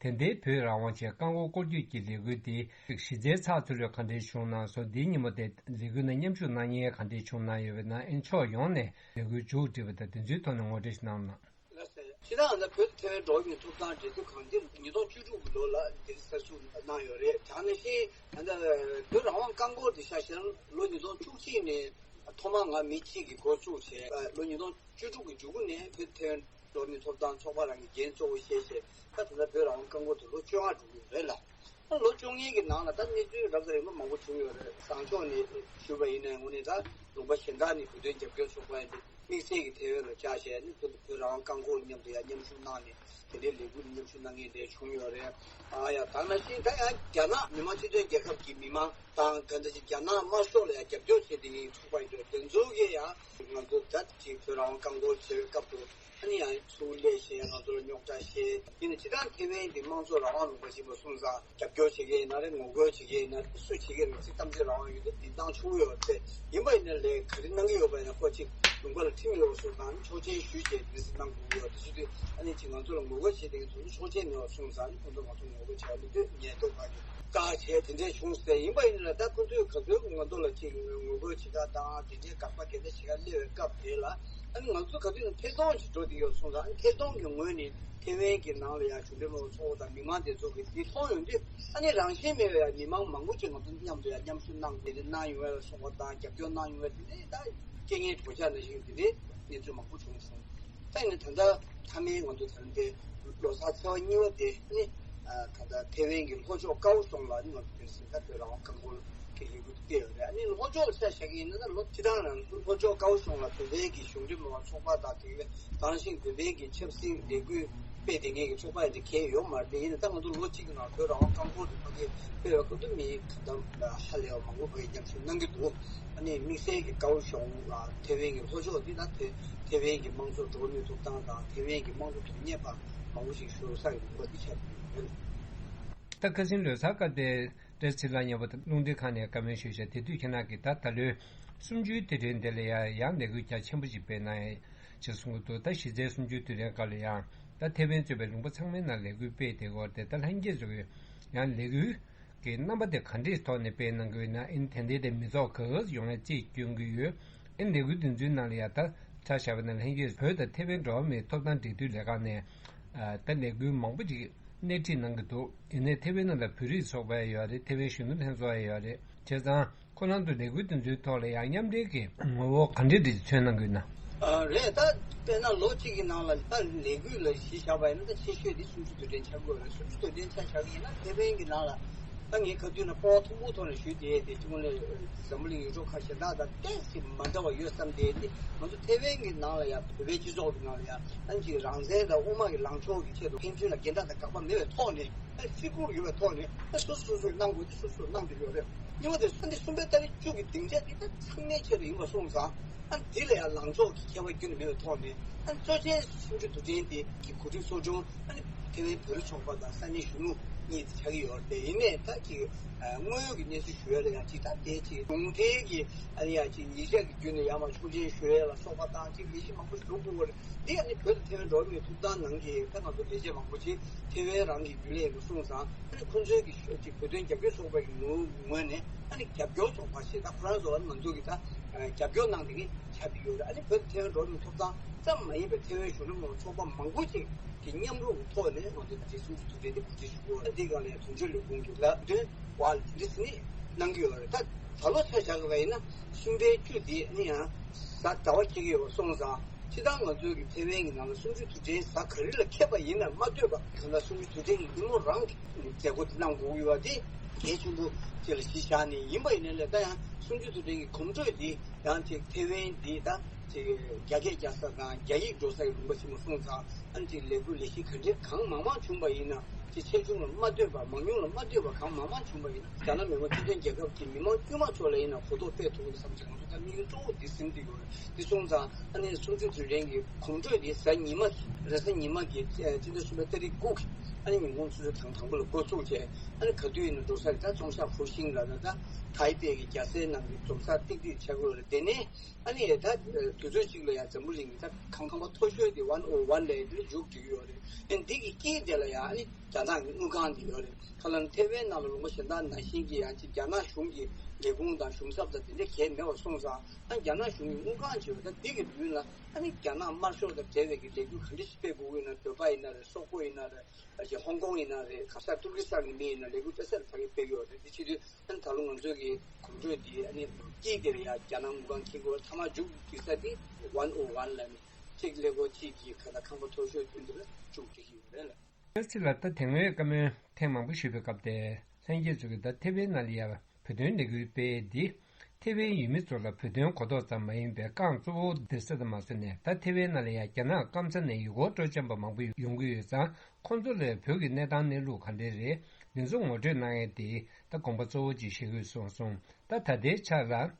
དེ་ལྟའི་བོད་རང་དབང་ཆེད་རྐང་འཁོར་སྐོར་སྐྱོད་ཀྱི་ལས་འགུལ་དེ་གཞི་རྩའི་ཚགས་ཚུད་ལུགས་ག་འདྲའི་བྱུང་གནང་སོང་། འདིའི་ཉིན་མོ་དེ་ལས་འགུལ་ནང་མཉམ་ཞུགས་གནང་མཁན་ག་འདྲའི་བྱུང་གནང་ཡོད་པ་ན། ཨེ་ཕྱོགས་ཡོངས་ནས་ལས་འགུལ་མཇུག་བསྒྲིལ་བ་དང་དེ་ཚོའི་ཐོག་ནས་ངོ་སྤྲོད་ཞིག་གནང་རོགས་གནང་། ལགས་སོ། སྤྱིར་བཏང་ང་ཚོ་བོད་དང་ཐེ་ཝན་འགྲོ་བ་མིའི་ཐོབ་ཐང་འབྲེལ་མཐུད་ཁང་དེ་ཉིས་སྟོང་བཅུ་དྲུག་གི་ལོ་ལ་འདིར་གསར་འཛུགས་གནང་ཡོད་རེད། དེ་ནང་བཞིན་ད་ལྟ་བོད་རང་དབང་རྐང་འཁོར་དེ་ཆ་བཞག་ན་ལོ་ཉིས་སྟོང་བཅུ་གཅིག་ནས་ཐོག་མར་ང་མི་གཅིག་གིས་འགོ་བཙུགས་བྱས། ལོ་ཉིས་སྟོང་བཅུ་དྲུག་གི་མཇུག་ནས་བོད་ཐེ་ཝན་འགྲོ་བ་མིའི་ཐོབ་ཐང་ཚོགས་པ་རང་གི་འགན་གཙོ་བོ་བཞེས་བྱས། ད་ད་ལྟ་བོད་རང་དབང་རྐང་འཁོར་དེ་ལོ་བཅོ་ལྔ་འགྲོ་གི་ཡོད་རེད་ལ། ལོ་བཅོ་ལྔའི་གི་ནང་ལ་ད་གནས་ཚུལ་རབ་དང་རིམ་པ་མང་པོ་བྱུང་ཡོད་རེད། བཟང་ཕྱོགས་ནས་ཞུས་པ་ཡིན་ན་དངོས་གནས་ད་ལུང་པ་གཞན་དག་ནས་བོད་དོན་རྒྱབ་སྐྱོར་ཚོགས་པ་ཡིན་པས་དམིགས་བསལ་གྱི་ཐེ་ཝན་ལ་བཅར་བྱས་ནས་བོད་བོད་རང་དབང་རྐང་འཁོར་མཉམ་དུ་ཡང་མཉམ་ཞུགས་གནང་ནས་དེ་འདྲའི་ལས་འགུལ་མཉམ་ཞུགས་གནང་མཁན་དེ་བྱུང་ཡོད་རེད། ཨ་ཡ་ད་ནང་བཞིན་ད་ཡང་རྒྱ་ནག་མི་དམངས་སྤྱི་མཐུན་རྒྱལ་ཁབ་ཀྱི་མི་མང་དང་ད་ལྟ་ཅིག་རྒྱ་ནག་དམར་ཤོག་ལ་ཡང་རྒྱབ་སྐྱོར་བྱེད་བསྡད་མཁན་ཚོགས་པ་ཡིན་འདུག། དེ་ཚོ་གིས་ཡང་ང་ཚོ་ད་ཅིག་བོད་རང་དབང་རྐང་འཁོར་བྱེད་པའི་སྐབས་སུ། ཨ་ནི་ཡང་ཚུར་ལས་བྱས་ང་ཚོ་ལ་རྙོག་དྲ་བཤད། ཡིན་ན་སྤྱིར་བཏང་ཐེ་ཝན་འདི་དམངས་གཙོ་རང་དབང་ལུང་པ་ཞིག་ཡིན་པ་སོང་ཙང་རྒྱབ་སྐྱོར་བྱེད་མཁན་ཡིན་ན་རེད། ངོ་རྒོལ་བྱེད་མཁན་ཡིན་ན་རེད། སུ་བྱེད་མཁན་རེད། ཚིག་གཏམ་དེ་རང་དབང་ཡོད་དུས་འདི་བཏང་ཆོག་གི་ཡོད་རེད། ཡིན་པ་ཡིན་ན་ལས་ག་རེ་གནང་གི་ཡོད་པ་ཡིན་ན་ཁོ་གཅིག་ལུང་པ་ལ་ཁྲིམས་ཡོད་པ་སོང་ཙང་ཆོག་མཆན་ཞུས་བྱས་འདི་ཚོ་གནང་དགོས་ཀྱི་ཡོད་རེད། དེ་བྱེད་དུས་ཨ་ནི་གཅིག་ང་ཚོ་ལ་ངོ་རྒོལ་བྱེད་མཁན་ཚོ་ཆོག་མཆན་མེད་པ་སོང་ཙང་ཁོ་ཚོ་ང་ཚོ་ངོ་རྒོལ་བྱེད་ཡ་མི་འདོད། ཉེན་རྟོག་པ་གིས་བཀག་བྱས་དེ་འདྲས་བྱུང་ཟེར། ཡིན་པ་ཡིན་ན་ད་ཁོ་ཚོས་ག་ཚོད་ང་ཚོ་ལ་ཅིག་ངོ་རྒོལ་བྱེད་ག་དང་དེ་འདྲས་དགག་པ་དེ་འདྲས་བྱེད་ག་སླེབས་པའི་སྐབས་དེ་ལ་ཨ་ནི་ང་ཚོ་ག་དུས་ནས་ཐེར་གཏོང་ཞིག་འགྲོ་བསྡད་ཡོད་སོང་ཙང་ཨ་ནི་ཐེར་གཏོང་གི་ངོས་ནས་ཐེ་ཝན་གྱི་ནང་ལ་ཡང་གཞུང་འབྲེལ་མི་ཚོགས་པ་དང་མི་མང་དེ་ཚོ་གིས་འདི་མཐོང་ཡོང་དུས་ཨ་ནི་རང་བཞིན་མེད་པའི་ཡང་མི་མང་མང་པོ་ཅིག་ང་ཚོ་མཉམ་དུ་ཡང་མཉམ་ཞུགས་གནང་དེ་འདྲས་གནང་ཡོང་བའི་གསུང་བ་དང་རྒྱབ་སྐྱོར་གནང་ཡོང་བའི་དེ་འདྲས་ད་རྐྱེན་ངན་གྲོགས་ཆགས་ནང་བཞིན་དེ་འདྲས་གནས་ཚུལ་མང་པོ་བྱུང་སོང་། ད་ཡིན་ན་ད་ལྟ་མཐའ་མའི་ང་ཚོ་ད་ལྟའི་ལོ་གསར་ཚེས་པ་གཉིས་པ་དེ་ནི་ད་ལྟ་ཐེ་ཝན་གྱི་ལྷོ་ཕྱོགས་ཀའོ་གཞུང་ལ་ནི་ང་ཚོ་དེ་སྲིད་ད་བོད་རང་དབང་རྐང་འཁོར་གྱི་ལས་འགུལ་སྤེལ་ཡོད་རེད། ཨ་ནི་ལྷོ་ཕྱོགས་ལ་ཆ་བཞག་གི་ཡིན་ན་ད་ལོ་སྤྱི་བཏང་ལ་ལྷོ་ཕྱོགས་ཀའོ་གཞུང་ལ་བོད་པའི་གི་གཞུང་འབྲེལ་མི་མང་ཚོགས་པ་དང་དེ་གའི་དེ་ནང་བཞིན་བོད་པའི་གི་ཆབ་སྲིད་ལས་འགུལ་སྤེལ་བསྡད་མཁན་གྱི་ཚོགས་པ་ཡིན་ད་གང་ཡང་ཡོད་མ་རེད། དེ་ཡིན་ན་ད་ང་ཚོ་ལོ་གཅིག་གི་ནང་བོད་རང་དབང་རྐང་འཁོར་དེ་ཕ་གིར་སྤེལ་བའི་སྐབས་དུ་མི་གང་འཚམ་ཧ་ལས་པ་མང་པོ་ཕ་གིར་མཉམ་ཞུགས་གནང་གི་འདུག། ཨ་ནི་དམིགས་བསལ་གྱི་ཀའོ་གཞུང་ལ་ཐེ་ཝན་གྱི་ལྷོ་ཕྱོགས་འདི་ལ་ཐེ་ཐེ་ཝན་གྱི་དམངས་གཙོ་འགྲོ་བ་མིའི་ཐོབ་ཐང་དང་ཐེ་ཝན་གྱི་དམངས་གཙོ་དོན་གཉེར་པ་མང་པོ་ཞིག་བཞུགས་ས་ཡིན་པ་འདི་ཆགས་ཡོད། ད་ཁ་སང་ལོ་གསར་སྐབས་དེ་བཀྲ་ཤིས་ཚེ་རིང་ལགས་མཉམ་པོ་རླུང་འཕྲིན་ཁང་ནས་བཀའ་མོལ་ཞུས་བྱས། དེ་དུས་ཁྱེད་རང་གིས་ད་ད་ལོའི་གསུམ་བཅུའི་དུས་དྲན་དེ་ལ་ཡང་ཡང་ལས་འགུལ་རྒྱ་ཆེན་པོ་ཞིག་སྤེལ་གནང་ཡ་ཅེས་གསུང་གི་འདུག། ད་གཞི་རྩའི་གསུམ་བཅུའི་དུས་དྲན་སྐབས་ལ་ཡང་ད་ཐེ་ཝན་གཙོས་པའི་ལུང་པ་ཚང་མའི་ནང་ལས་འགུལ་སྤེལ་བསྡད་ཡོད་རེད། ད་ལྷན་རྒྱས་ཚོ་གིས་ཡང་ལས་འགུལ་གི་རྣམ་པ་དེ་ག་འདྲའི་ཐོག་ནས་སྤེལ་གནང་གི་ཡོད་ན། ཨིན་དེ་འདྲའི་དེ་མི་ཚོགས་ག་ཚོད་ཡོང་ཡ་རྩིས་སྐྱོན་གྱི་ཡོད། ཨིན་ལས་འགུལ་འདི་ཚོའི་ནང་ལ་ཡ་ད་ཆ་བཞག་པ་ན་ལྷན་རྒྱས་བོད་དང་ཐེ་ཝན་འགྲོ་བ་མིའི་ཐོབ་ཐང་འབྲེལ་མཐུད་ལས་ཁང་ནས་ཨ་ད་ལས་འགུལ་མང་པོ་ཅིག་སྣེ་ཁྲིད་གནང་གི་འདུག། ཡིན་ནའི་ཐེ་ཝན་ནང་ལ་བོད་རིགས་ཚོགས་པ་ཡང་ཡོད་རེད། ཐེ་ཝན་གཞོན་ནུ་ལྷན་ཚོགས་ཡང་ཡོད་རེད། བྱས་ཙང་ཁོ་རང་ཚོ་ལས་འགུལ་འདི་ཚོའི་ཐོག་ལ་ཡང་མཉམ་འབྲེལ་གྱི་ངོ་བོ་ག་འདྲ་རེ་མཚོན་གནང་གི་ཡོད་ན། ཨ་རེད། ད་དཔེར་ན་ལོ་གཅིག་གི་ནང་ལ་ད་ལས་འགུལ་ལ་གཞི་བཞག་པ་ཡིན་ན་ད་ཆེ་ཤོས་དེ་གསུམ་བཅུ་དུས་དྲན་ཆགས་ཀྱི་ཡོད་རེད། གསུམ་བཅུ་དུས་དྲན་ཆ་བཞག་གི་ཡིན་ན་ཐེ་ཝན་གྱི་ནང་ལ་ ད་ངས་ག་དུས་ན་སྤོབས་པ་མཐོན་པོ་ཐོག་ནས་ཞུས་ཏེ་དེ་གཅིག་ནས་འཛམ་བུ་གླིང་ཡུལ་གྲུ་ཁག་གཞན་དག་དང་ཏོག་ཙམ་མ་འདྲ་བ་ཡོད་བསམ་སྟེ་དེ་ང་ཚོ་ཐེ་ཝན་གྱི་ནང་ལ་ཡང་བོད་པའི་སྤྱི་ཚོགས་ཀྱི་ནང་ལ་ཡང་ཨ་ནི་ཅིག་རང་བཙན་དང་དབུ་མ་གི་ལངས་ཕྱོགས་ཀྱི་ཆེད་དུ་ཕན་ཚུན་ལ་འགལ་ཟླ་དང་དགག་པ་མེད་པའི་ཐོག་ནས་ཨ་ནི་བརྩི་བཀུར་ཡོད་པའི་ཐོག་ནས་ཨ་སོ་སོ་སོ་སོས་གནང་དགོས་དེ་སོ་སོས་གནང་བསྡད་ཡོད་རེད། གཉིས་པ་དེ་ཨ་ནི་གསུམ་པའི་ཏ་རིག་བཅུ་གི་སྡིངས་ཆ་དེ་ད་ཚང་མའི་ཆེད་དུ་ཡིན་པ་སོང་ཙང་ཨ་ནི་དེ་ལ་ཡང་ལངས་ཕྱོགས་ཀྱི་ཁྱད་པར་ཁྱོན་ནས་མེད་པའི་ཐོག་ནས་ཨ་ནི་གཙོ་ཆེན་གསུམ་བཅུ་དུས་དྲན་དེ་གི་གོ་སྒྲིག་ཚོགས་ཆུང་ཨ་ནི་ཐེ་ཝན་བོད་རིགས་ཚོགས་པ་དང་ས་གནས་གཞོན་ནུ་གཉིས་དེ་ཆགས་ཀྱི་ཡོད་རེད། དེ་ཡིན་ནའི་ད་ཅིག་དངོས་ཡོད་ཀྱི་གནས་ཚུལ་ཞུ་ཡ་ལ་ཡང་ཅིག་ད་དེ་ཅིག་གཞུང་འབྲེལ་གྱི་ཨ་ནི་ཡང་ཅིག་ཉིན་ཞག་གི་བརྒྱུད་ནས་ཡར་མར་ཆོག་མཆན་ཞུ་ཡ་ལ་སོགས་པ་དང་ཅིག་ལས་གཞི་མང་པོ་ཞིག་འགྲོ་དགོས་པ་རེད། འདི་ཨ་ནི་བོད་དང་ཐེ་ཝན་འགྲོ་བ་མིའི་ཐོབ་ཐང་ནང་གི་ད་ང་ཚོ་ལས་བྱེད་མང་པོ་ཅིག་ཐེ་ཝན་རང་གི་རྒྱུན་ལས་ཡིན་པ་སོང་ཙང་ཨ་ནི་ཁོང་ཚོའི་གི་ཤོག་ཅིག་བོད་དོན་རྒྱབ་སྐྱོར་ཚོགས་པ་གི་ངོ་ངོས་ནས་ཨ་ནི་རྒྱབ་སྐྱོར་ཚོགས་པ་ཞེས་ད་ཁོ་རང་ཚོ་ང་ཚོ་གི་ད་རྒྱབ་སྐྱོར་གནང་བསྡད་མཁན་ཆགས་ཀྱི་ཡོད་རེད། ཨ་ནི་བོད་ཐེ་ཝན་འགྲོ་བ་མིའི་ཐོབ་ཐང་ཙམ་མ་ཡིན་པའི་ཐེ་ཝན་གཞོན་ནུ་མང་ཚོགས་པ་མང་པོ་ཅིག་གི་མཉམ་རུབ་ཐོག་ནས་ང་ཚོ་ད་ཅིག་གསུམ་བཅུ་དུས་དྲན་དེ་གོ་སྒྲིག་ཞུ་དགོས་རེད། འདི་སྒང་ལ་ཡང་དོན་གཅོད་ལས་ཁུངས་ཀྱི་ལ་དོན་བ་ལ་དེ་འདྲ་ཟིན་ནས་གནང་གི་ཡོད་རེད། ད་ད་ལོ་ཆ་བཞག་པ་ཡིན་ན་གསུམ་པའི་བཅུ་དེ་ནི་ཡང་གཟའ་ཟླ་བ་འཁེལ་གྱི་ཡོད་པ་སོང་ཙང་སྤྱིར་བཏང་ང་ཚོའི་གི་ཐེ་ཝན་གྱི་ནང་ལ་གསུམ་བཅུ་དུས་དྲན་གཟའ་ག་རེ་ལ་འཁེལ་པ་ཡིན་ན་མ་ལྟོས་པ་གང་ལྟར་གསུམ་བཅུ་དུས་དྲན་གྱི་ཉིན་མོ་རང་གི་མཛད་སྒོ་དེ་གནང་དགོས་ཀྱི་ཡོད་པ་དེ་གལ་ཆེན་པོ་དེ་ལ་གཞི་བཞག་ནས་ཡིན་པ་ཡིན་ན་ལས་ད་ཡང་གསུམ་བཅུ་དུས་དྲན་གྱི་གོམ་བགྲོད་དེ་ཡང་ཅིག་ཐེ་ཝན་འདི་ད་ཅིག་རྒྱ་སྐད་རྒྱག་ས་དང་རྒྱ་ཡིག་འགྲོ་ས་ཡི་ལུང་པ་ཆེན་པོ་སོང་ཙང་ཨ་ནི་ཅིག་ལས་འགུལ་ལས་གཞི་ག་འདྲའི་གང་མང་མང་བྱུང་པ་ཡིན་ན་ཅིག་ཆེ་ཆུང་ལ་མ་ལྟོས་པར་མང་ཉུང་ལ་མ་ལྟོས་པར་གང་མང་མང་བྱུང་པ་ཡིན་ན་རྒྱ་ནག་མི་དམངས་སྤྱི་མཐུན་རྒྱལ་ཁབ་ཀྱི་མི་མང་དཀྱུས་མ་ཚོ་ལ་ཡིན་ན་གོ་རྟོགས་སྤེལ་ཐུབ་པ་བསམ་ཚེ་ང་ཚོ་ད་དམིགས་ཡུལ་གཙོ་བོ་འདི་ཟིན་བསྡད་ཡོད་རེད། འདི་སོང་ཙང་ཨ་ནི་གསུམ་བཅུ་དུས་དྲན་གྱི་གོམ་བགྲོད་འདི་གཟའ་ཉི་མ་རེས་གཟའ་ཉི་མ་གི་སྤྱི་ཟླ་གསུམ་པའི་ཏ་རིག་དགུ་གི་ཨ་ནི་ཉིན་གུང་ཆུ་ཚོད་གྲངས་དང་པོ་ལ་འགོ་བཙུགས་བྱས་ཨ་ནི་ག་དུས་ཡིན་ན་འགྲོ་ས་རེད། ད་ཙོང་ཤ་ཧྥུ་ཤིང་ལ་ད་ད་ཐའི་པེ་གི་རྒྱལ་སའི་ནང་གི་འཛོམས་ས་ཏིག་ཏིག་ཆགས་ཀྱི་ཡོད་རེད། དེ་ནས་ཨ་ནི་ད་དུས་ཚོད་གཅིག་ལ་ཡང་འཛམ་བུ་གླིང་གི་ད་ཁང་ཁང་པ་མཐོ་ཤོས་དེ་ཝན་ཨོ་ཝན་ལབ་དེ་མཇུག་སྒྲིལ་གྱི་ཡོད་རེད། ཨ་ནི་འདི་གི་དཀྱིལ་དེ་ལ་ཡང་ཨ་ནི་རྒྱ་ནག་གི་དངུལ་ཁང་དེ་ཡོད་རེད། ཁ་ལ་ཐེ་ཝན་ནང་ལ་ལུང་པ་གཞན་དག་ནང་བཞིན་གྱི་ཡང་ཅིག་རྒྱ་ནག་གཞུང་གི་ལས་ཁུངས་དང་གཞུང་ཚབ་དང་དེ་འདྲ་གང་ཡང་མེད་པ་སོང་ཙང་ཨ་རྒྱ་ནག་གཞུང་གི་དངུལ་ཁང་ཅིག་ཡོད། ད་འདི་གི་མདུན་ལ་ཨ་ནི་རྒྱ་ནག་དམར་ཤོག་དང་འབྲེལ་བའི་གི་ལས་འགུལ་ག་འདྲ་ཞིག་སྤེལ་དགོས་ཀྱི་ཡོད་ན་བོད་པ་ཡིན་ན་རེད། སོག་པོ་ཡིན་ན་རེད། ཨ་ཅེ་ཧོང་ཀོང་ཡིན་ན་རེད། ག་ས་ཏུར་ཀི་སི་ཐན་གྱི་མི་ཡིན་ན་ལས་འགུལ་སྤེལ་ས་ལ་ཕ་གི་སྤེལ་གྱི་ཡོད་རེད། དེ་བྱེད་དུས་ཨ་ནི་ད་ལོ་ང་ཚོའི་གི་གོམ་བགྲོད་འདི་ཨ་ནི་དཀྱིལ་དེ་ལ་ཡ་རྒྱ་ནག་དངུལ་ཁང་འཁྱེར་དགོས་ཐ་མ་མཇུག་སྒྲིལ་ས་དེ་ཝན་ཨོ་ཝན་ལ་ནི་གཅིག་ཀླད་ཀོར་གཅིག་གི་ག་ད་ཁང་པ་མཐོ་ཤོས་ཀུན་དེ་ལ་མཇུག་སྒྲིལ་གྱི་ཡོད་རེད་ལ། ཨེལ་སི་ལ་ད་དེ་སྔོན་བཀའ་མོལ་ཐེངས་མང་པོ་ཞུས་པའི་སྐབས་དེ་ལྷན་རྒྱས་ཚོ་གིས་ད་ཐེ་ཝན་ནང་ལ་ཡ་བོད་དོན་ལས་འགུལ་སྤེལ་འདི་ཐེ་ཝན་ཡུལ་མི་ཚོ་ལ་བོད་དོན་གོ་རྟོགས་ཙམ་མ་ཡིན་པའི་རྐང་གཙོ་བོ་སྡེ་ས་དེ་མ་ཟད་ནས་ད་ཐེ་ཝན་ནང་ལ་ཡང་རྒྱ་ནག་སྐམ་ས་ནས་ཡུལ་སྐོར་སྤྲོ་འཆམ་པ་མང་པོ་ཡོང་གི་ཡོད་ཙང་ཁོང་ཚོ་ལ་བོད་ཀྱི་གནས་སྟངས་གནས་ལུགས་ག་འདྲ་རེད། འདི་ཚོ་ངོ་སྤྲོད་གནང་ཡས་དེ་ད་དགོངས་པ་གཙོ་བོ་ཅིག་བཞེས་དགོས་གསུངས་སོང་། ད་ད་ལྟའི་ཆར་ལ་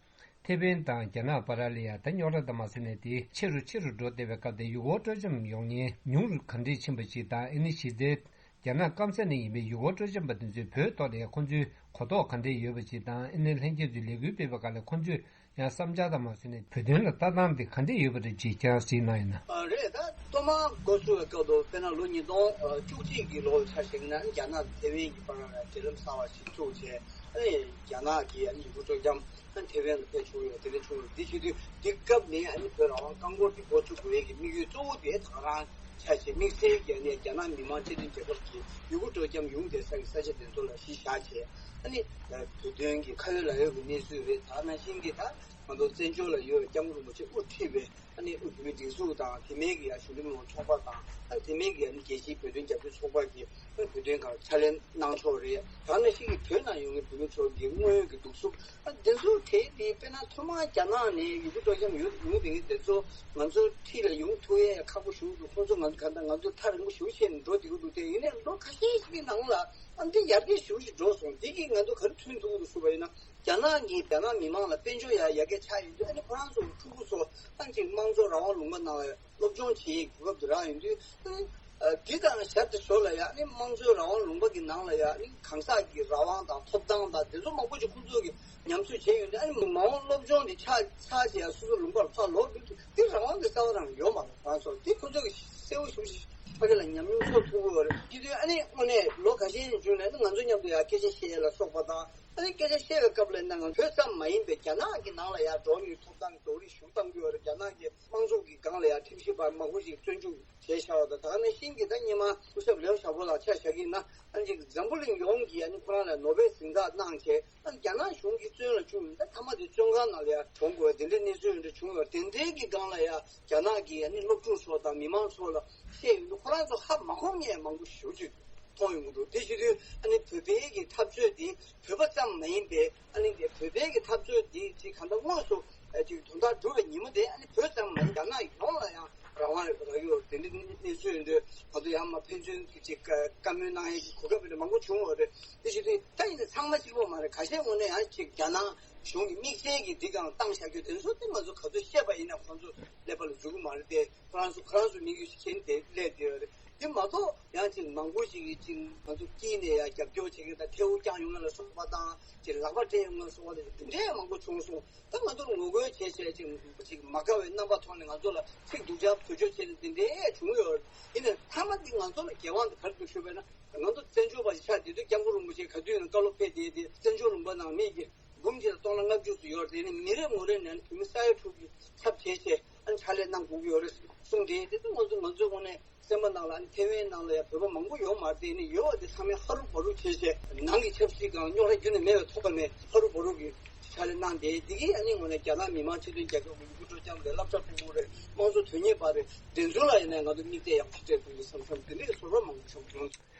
ཐེ་ཝན་དང་རྒྱ་ནག་བར་ལ་ཡང་ད་རྙོག་དྲ་དང་མ་ཟད་ནས་དེ་ཆེ་རུ་ཆེ་རུ་འགྲོ་བསྡད་པའི་སྐབས་དེ་ཡུལ་སྐོར་སྤྲོ་འཆམ་ཡོང་མཁན་ཉུང་རུ་ག་འདྲས་ཕྱིན་པ་ཅིག་དང་ཨ་ནི་གཞི་རྩའི་རྒྱ་ནག་སྐམ་ས་ནས་ཡིན་པའི་ཡུལ་སྐོར་སྤྲོ་འཆམ་པ་དེ་ཚོས་བོད་ཐོག་ནས་ཁོང་ཚོའི་གོ་རྟོགས་ག་འདྲས་ཡོད་པ་ཅིག་དང་ཨ་ནི་ལྷན་རྒྱས་ཚོས་ལས་འགུལ་སྤེལ་བའི་སྐབས་ལ་ཁོང་ཚོས་ཡང་བསམ་འཆར་དང་མ་ཟད་ནས་བོད་དོན་ལ་ལྟ་སྟངས་དེ་ག་འདྲས་ཡོད་པ་རེད་ཅེས་ཀྱང་གཟིགས་གནང་ཡོད་ན། ཨ་རེད། ད་ཐོག་མར་འགོ་ཚུགས་པའི་སྐབས་དུ་དཔེར་ན་ལོ་ཉིས་སྟོང་བཅུ་གཅིག་གི་ལོ་ཆ་བཞག་ན་རྒྱ་ནག་དང་ཐེ་ཝན་གྱི་བར་ལ་འབྲེལ་ལམ་གསར་བ་ཞིག་བཙུགས་བྱས་ཨ་ནི་རྒྱ་ནག་གིས་ཨ་ནི་ཡུལ་སྐོར་སྤྲོ་འཆམ་ཨ་ནི་ཐེ་ཝན་ལ་ཕེབས་ཆོག་ཡོད་དེ་འདྲ་བྱུང་བ་འདི་བྱེད་དུས་འདི་སྐབས་ནས་ཨ་ནི་བོད་རང་དབང་རྐང་འཁོར་འདི་འགོ་ཚུགས་དགོས་ཡས་ཀྱི་དམིགས་ཡུལ་གཙོ་བོ་དེ་ད་ག་རང་ཆ་བཞག་དམིགས་བསལ་གྱི་ཨ་ནི་རྒྱ་ནག་མི་དམངས་སྤྱི་མཐུན་རྒྱལ་ཁབ་ཀྱི་ཡུལ་སྐོར་སྤྲོ་འཆམ་ཡོང་བསྡད་ས་གི་ས་ཆ་དེ་ཚོ་ལ་གཞི་བཞག་བྱས་ཨ་ནི་བོད་དོན་གྱི་ཁ་ཡོད་ལག་ཡོད་ཀྱི་གནས་ཚུལ་རེད། ད་ནང་བཞིན་གྱི་ད་ང་ཚོ་བཙན་བྱོལ་ལ་ཡོད་པའི་སྐྱབས་མགོན་རིན་པོ་ཆེ་དབུ་ཁྲིད་པའི་ཨ་ནི་བོད་མིའི་སྒྲིག་འཛུགས་དང་དེ་མིན་གྱི་ཡང་གཞོན་ནུ་མི་མང་ཚོགས་པ་དང་ཨ་ནི་དེ་མིན་གྱི་ཨ་ནི་རྒྱལ་སྤྱིའི་བོད་དོན་རྒྱབ་སྐྱོར་ཚོགས་པ་གིས་ཨ་ནི་བོད་དོན་སྒང་ཕྱག་ལས་གནང་ཕྱོགས་རེད། ད་ནང་བཞིན་གྱི་བོད་ནང་ཡོད་པའི་བོད་མི་ཚོ་གི་དངོས་ཡོད་ཀྱི་སྡུག་སྲོག་ཨ་དེ་ཚོ་གལ་ཏེ་དཔེར་ན་ཐོག་མར་རྒྱ་ནག་ནས་ཡུལ་སྐོར་སྤྲོ་འཆམ་ཡོང་ཡོང་བསྡད་མཁན་དེ་ཚོ་ང་ཚོ་འཁྲིས་ལ་ཡོང་ཐུབ་ཡས་ཁག་པོ་ཞེ་པོ་འདུག་ཁོང་ཚོ་ང་ཚོ་ག་འདྲ་ང་ཚོ་ཐག་རིང་པོ་ཞེ་པོ་བྱས་ནས་འགྲོ་བསྡད་ཀྱི་འདུག་དེ་ཡིན་ནའི་ལོ་ཁ་ཤས་ཤིག་གི་ནང་ལ་ཨ་འདི་ཡར་རྒྱས་ཞེ་པོ་ཞིག་འགྲོ་སོང་། འདི་གིས་ང་ཚོ་ག་རེ་མཚོན་ཐུབ་ཀྱི་འདུག་ཟེར་བ་ཡིན་ན། རྒྱ་ནག་གིས་རྒྱ་ནག་མི་མང་ལ་དཔལ་འབྱོར་ཡར་ཡར་རྒྱས་ཆགས་ཡོང་དུས་ཨ་ནི་ཁོ་རང་ཚོ་ཕྲུ་གུ་ཚོ་ཨ་ནི་ཅིག་དམངས་གཙོ་རང་དབང་ལུང་པ་ནང་ལ་སློབ་སྦྱོང་བྱེད་ཡས་གོ་སྐབས་དེ་རག་ཡོང་དུས་ཨ་ནི་ཨ་འདི་དང་ཞར་དུ་ཞོར་ལ་ཡ་ཨ་ནི་དམངས་གཙོའི་རང་དབང་ལུང་པ་གི་ནང་ལ་ཡ་ཨ་ནི་གང་ཟག་གི་རང་དབང་དང་ཐོབ་ཐང་དང་དེ་ཚོ་མང་པོ་ཅིག་ཁོང་ཚོ་གིས་ཉམས་གསོ་བྱས་ཡོང་དུས་ཨ་ནི་མ་འོངས་སློབ་སྦྱོང་དེ་ཆ་ཚར་བྱས་ཡ་སོ་སོ་ལུང་པར་ཕར་ལོག་འགྲོ་དུས་འདི་རང་དབང་གི་རྩ་བ་རང་ཡོད་མ་རེད། ང་ཚོ་འདི་ཁོང་ཚོ་གིས་གསལ་པོ་ཞེ་པོ་ཞིག་ཕ་གི་ལ་ཉམས་མྱོང་ཚོར་ཐུབ་ཀྱི་ཡོད་རེད། དེ་དུས་ཨ་ནི་དངོས་གནས་ལོ་ཁ་ཤས་ནས་བྱུང་ནས་ཨ་ནི་ང་ཚོ་མཉམ་དུ་ཡ་སྐད་ཆ་བཤད་ཡ་ལ་སོགས་པ་དང་། ཨ་ནི་སྐད་ཆ་བཤད་པའི་སྐབས་ལ་ཡིན་ན་ང་བོད་ཙམ་མ་ཡིན་པའི་རྒྱ་ནག་གི་ནང་ལ་ཡང་འགྲོ་བ་མིའི་ཐོབ་ཐང་གི་རྡོག་རིལ་ཞུགས་བཏང་གི་ཡོད་རེད། རྒྱ་ནག་གི་དམངས་གཙོ་གི་སྒང་ལ་ཡང་ཁྲིམས་ཞིབ་པ་མང་པོ་ཞིག་བཙོན་འཇུག་བྱས་བཞག་པ་དང་། ད་ག་ནང་བཞིན་གྱི་ད་སྔོན་མ་སྐུ་ཞབས་ལིའུ་ཞའོ་པོ་ལགས་ཆ་བཞག་གི་ཡིན་ན་ཨ་ནི་འཛམ་བུ་གླིང་ཡོངས་ཀྱིས་ཨ་ནི་ཁོ་རང་ལ་ནོ་བེལ་གཟེངས་རྟགས་གནང་བྱས་ཨ་ནི་རྒྱ་ནག་གཞུང་གིས་བཙོན་ལ་བཅུག་ནས་ད་མཐའ་མ་དེ་བཙོན་ཁང་ནང་ལ་ཡང་གྲོངས་དགོས་པ་དེ་འདྲའི་གནས་ཚུལ་འདྲ་བྱུང་ཡོད། དེ་འདྲའི་གི་སྒང་ལ་ཡང་རྒྱ་ནག་གི་ཨ་ནི་སློབ་ཕྲུག་ཚོ་དང་མི་མང་ཚོ་ལ་བཤད་ཡོང་དུས་ཁོ་རང་ཚོ་ཧ་མ་གོ་མཁན་མང་པོ་ཞེ་པོ་ཅིག་འདུག་མཐོང་ཡོང་གི་འདུག་དེ་བྱེད་དུས་ཨ་ནི་བོད་པའི་གི་འཐབ་རྩོད་འདི་བོད་པ་ཙམ་མ་ཡིན་པའི་ཨ་ནི་བོད་པའི་གི་འཐབ་རྩོད་འདི་ཅིག་གང་ལྟར་དངོས་སུ་ཨ་ཅིག་དོན་དག་འགྲུབ་པའི་ཉིན་མོ་དེ་ཨ་ནི་བོད་ཙམ་མ་ཡིན་རྒྱ་ནག་ཡོངས་ལ་ཡང་རང་དབང་རག་གི་ཡོད་རེད། དེ་འདྲའི་གནས་ཚུལ་ཡིན་དུས་ང་ཚོ་ཡང་མ་ཕན་ཚུན་གྱི་ཅིག་བཀའ་མོལ་གནང་ཡས་ཀྱི་གོ་སྐབས་དེ་མང་པོ་བྱུང་ཡོད་རེད། དེ་བྱེད་དུས་ད་ཡིན་ན་ཚང་མ་གཅིག་པོ་མ་རེད། ཁ་ཤས་ངོས་ནས་ཡང་ཅིག་རྒྱ་ནག་གཞུང་གི་དམིགས་བསལ་གྱི་འདི་གང་བཏང་བཞག་རྒྱུ་དེ་ཚོ་དེ་ང་ཚོ་ག་ཚོད་བཤད་པ་ཡིན་ན་ཁོང་ཚོ་ཀླད་པ་ལ་འཇུག་གི་མ་རེད་དེ། ཁོ་རང་ཚོ་ཁོ་རང་ཚོ་དམིགས་ཡུལ་ཞིག་བྱས་ནས་དེ་སླེབས་བསྡད་ཡོད་རེད། དེ་མ་གཏོགས་ཡང་ཅིག་མང་པོ་ཞིག་གིས་ཅིག་ང་ཚོ་དཀྱིལ་ནས་ཡང་རྒྱབ་སྐྱོར་བྱེད་མཁན་དང་ཐལ་འགྱུར་བསྐྱངས་ཡོང་མཁན་ལ་སོགས་པ་དང་ཅིག་ལག་པ་སྤྲད་ཡོང་མཁན་ལ་སོགས་པ་དང་དེ་འདྲའི་མང་པོ་བྱུང་སོང་། ད་ང་ཚོར་ངོ་རྒོལ་བྱས་བྱས་ཅིག་ཅིག་མ་དགའ་བའི་རྣམ་པ་ཐོག་ནས་ང་ཚོ་ལ་ཚིག་སྡུག་ཅག་བེད་སྤྱོད་བྱས་ནས་དེ་འདྲའི་བྱུང་ཡོད་རེད། ཡིན་ནའི་མཐའ་མ་དེ་ང་ཚོ་ལ་འགན་དབང་དེ་ག་རེ་འདུག་ཞུས་པ་ཡིན་ན། ང་ཚོ་བཙན་བྱོལ་བ་ཞིག་ཆགས་བསྡད་དུས་སྐྱབས་མགོན་རིན་པོ་ཆེ་ག་དུས་ཡིན་ན་བཀའ་སློབ་ཕེབས་བསྡད་དེ་བཙན་བྱོལ་ལུང་པ་ནང་མི་གི་འབུམ་གཅིག་དང་སྟོང་ཕྲག་ལྔ་བཅུ་ཙམ་ཡོད་རེད། དེ་ནི་མི་རེ་ངོ་རེ་ནས་བོད་མི་ས་ཡ་དྲུག་གི་ཚབ་བྱས་བྱས་ཨ་ནི་ཕྱག་ལས་གནང་དགོས་ཀྱི་ཡོད་རེད་གསུངས་ཏེ། དེ་ཚོ་ང་ཚོ་ང་ཚོའི་ངོས་ནས་སེམས་པ་ནང་ལ་ཨ་ནི་ཐེ་ཝན་ནང་ལ་ཡང་བོད་པ་མང་པོ་ཡོད་མ་རེད་དེ། ཨ་ནི་ཡོད་པ་དེ་ཚང་མས་ཧ་རུ་བ་རུ་བྱས་བྱས་ནང་གི་ཆབ་སྲིད་སྒང་རྙོག་དྲ་རྒྱུན་ནས་མེད་པའི་ཐོག་ནས་ཧ་རུ་བ་རུ་གི་ཕྱག་ལས་གནང་སྟེ། དེ་གིས་ཨ་ནི་ངོས་ནས་རྒྱ་ནག་མི་དམངས་སྤྱི་མཐུན་རྒྱལ་ཁབ་ཀྱི་དབུ་ཁྲིད་ལྕམ་རེད། སློབ་གྲྭ་ཕྲུ་གུ་རེད། དམངས་གཙོ་དོན་གཉེར་བ་རེད། དེ་ཚོ་ལ་ཡིན་ནའི་ང་ཚོ་དམིགས་གཏད་ཡག་པོ་སྤྲད་དགོས་ཀྱི་བསམ་བསམ་དེ་འདྲའི་ཚོར་བ་མང་པོ་བྱུང་སོང་།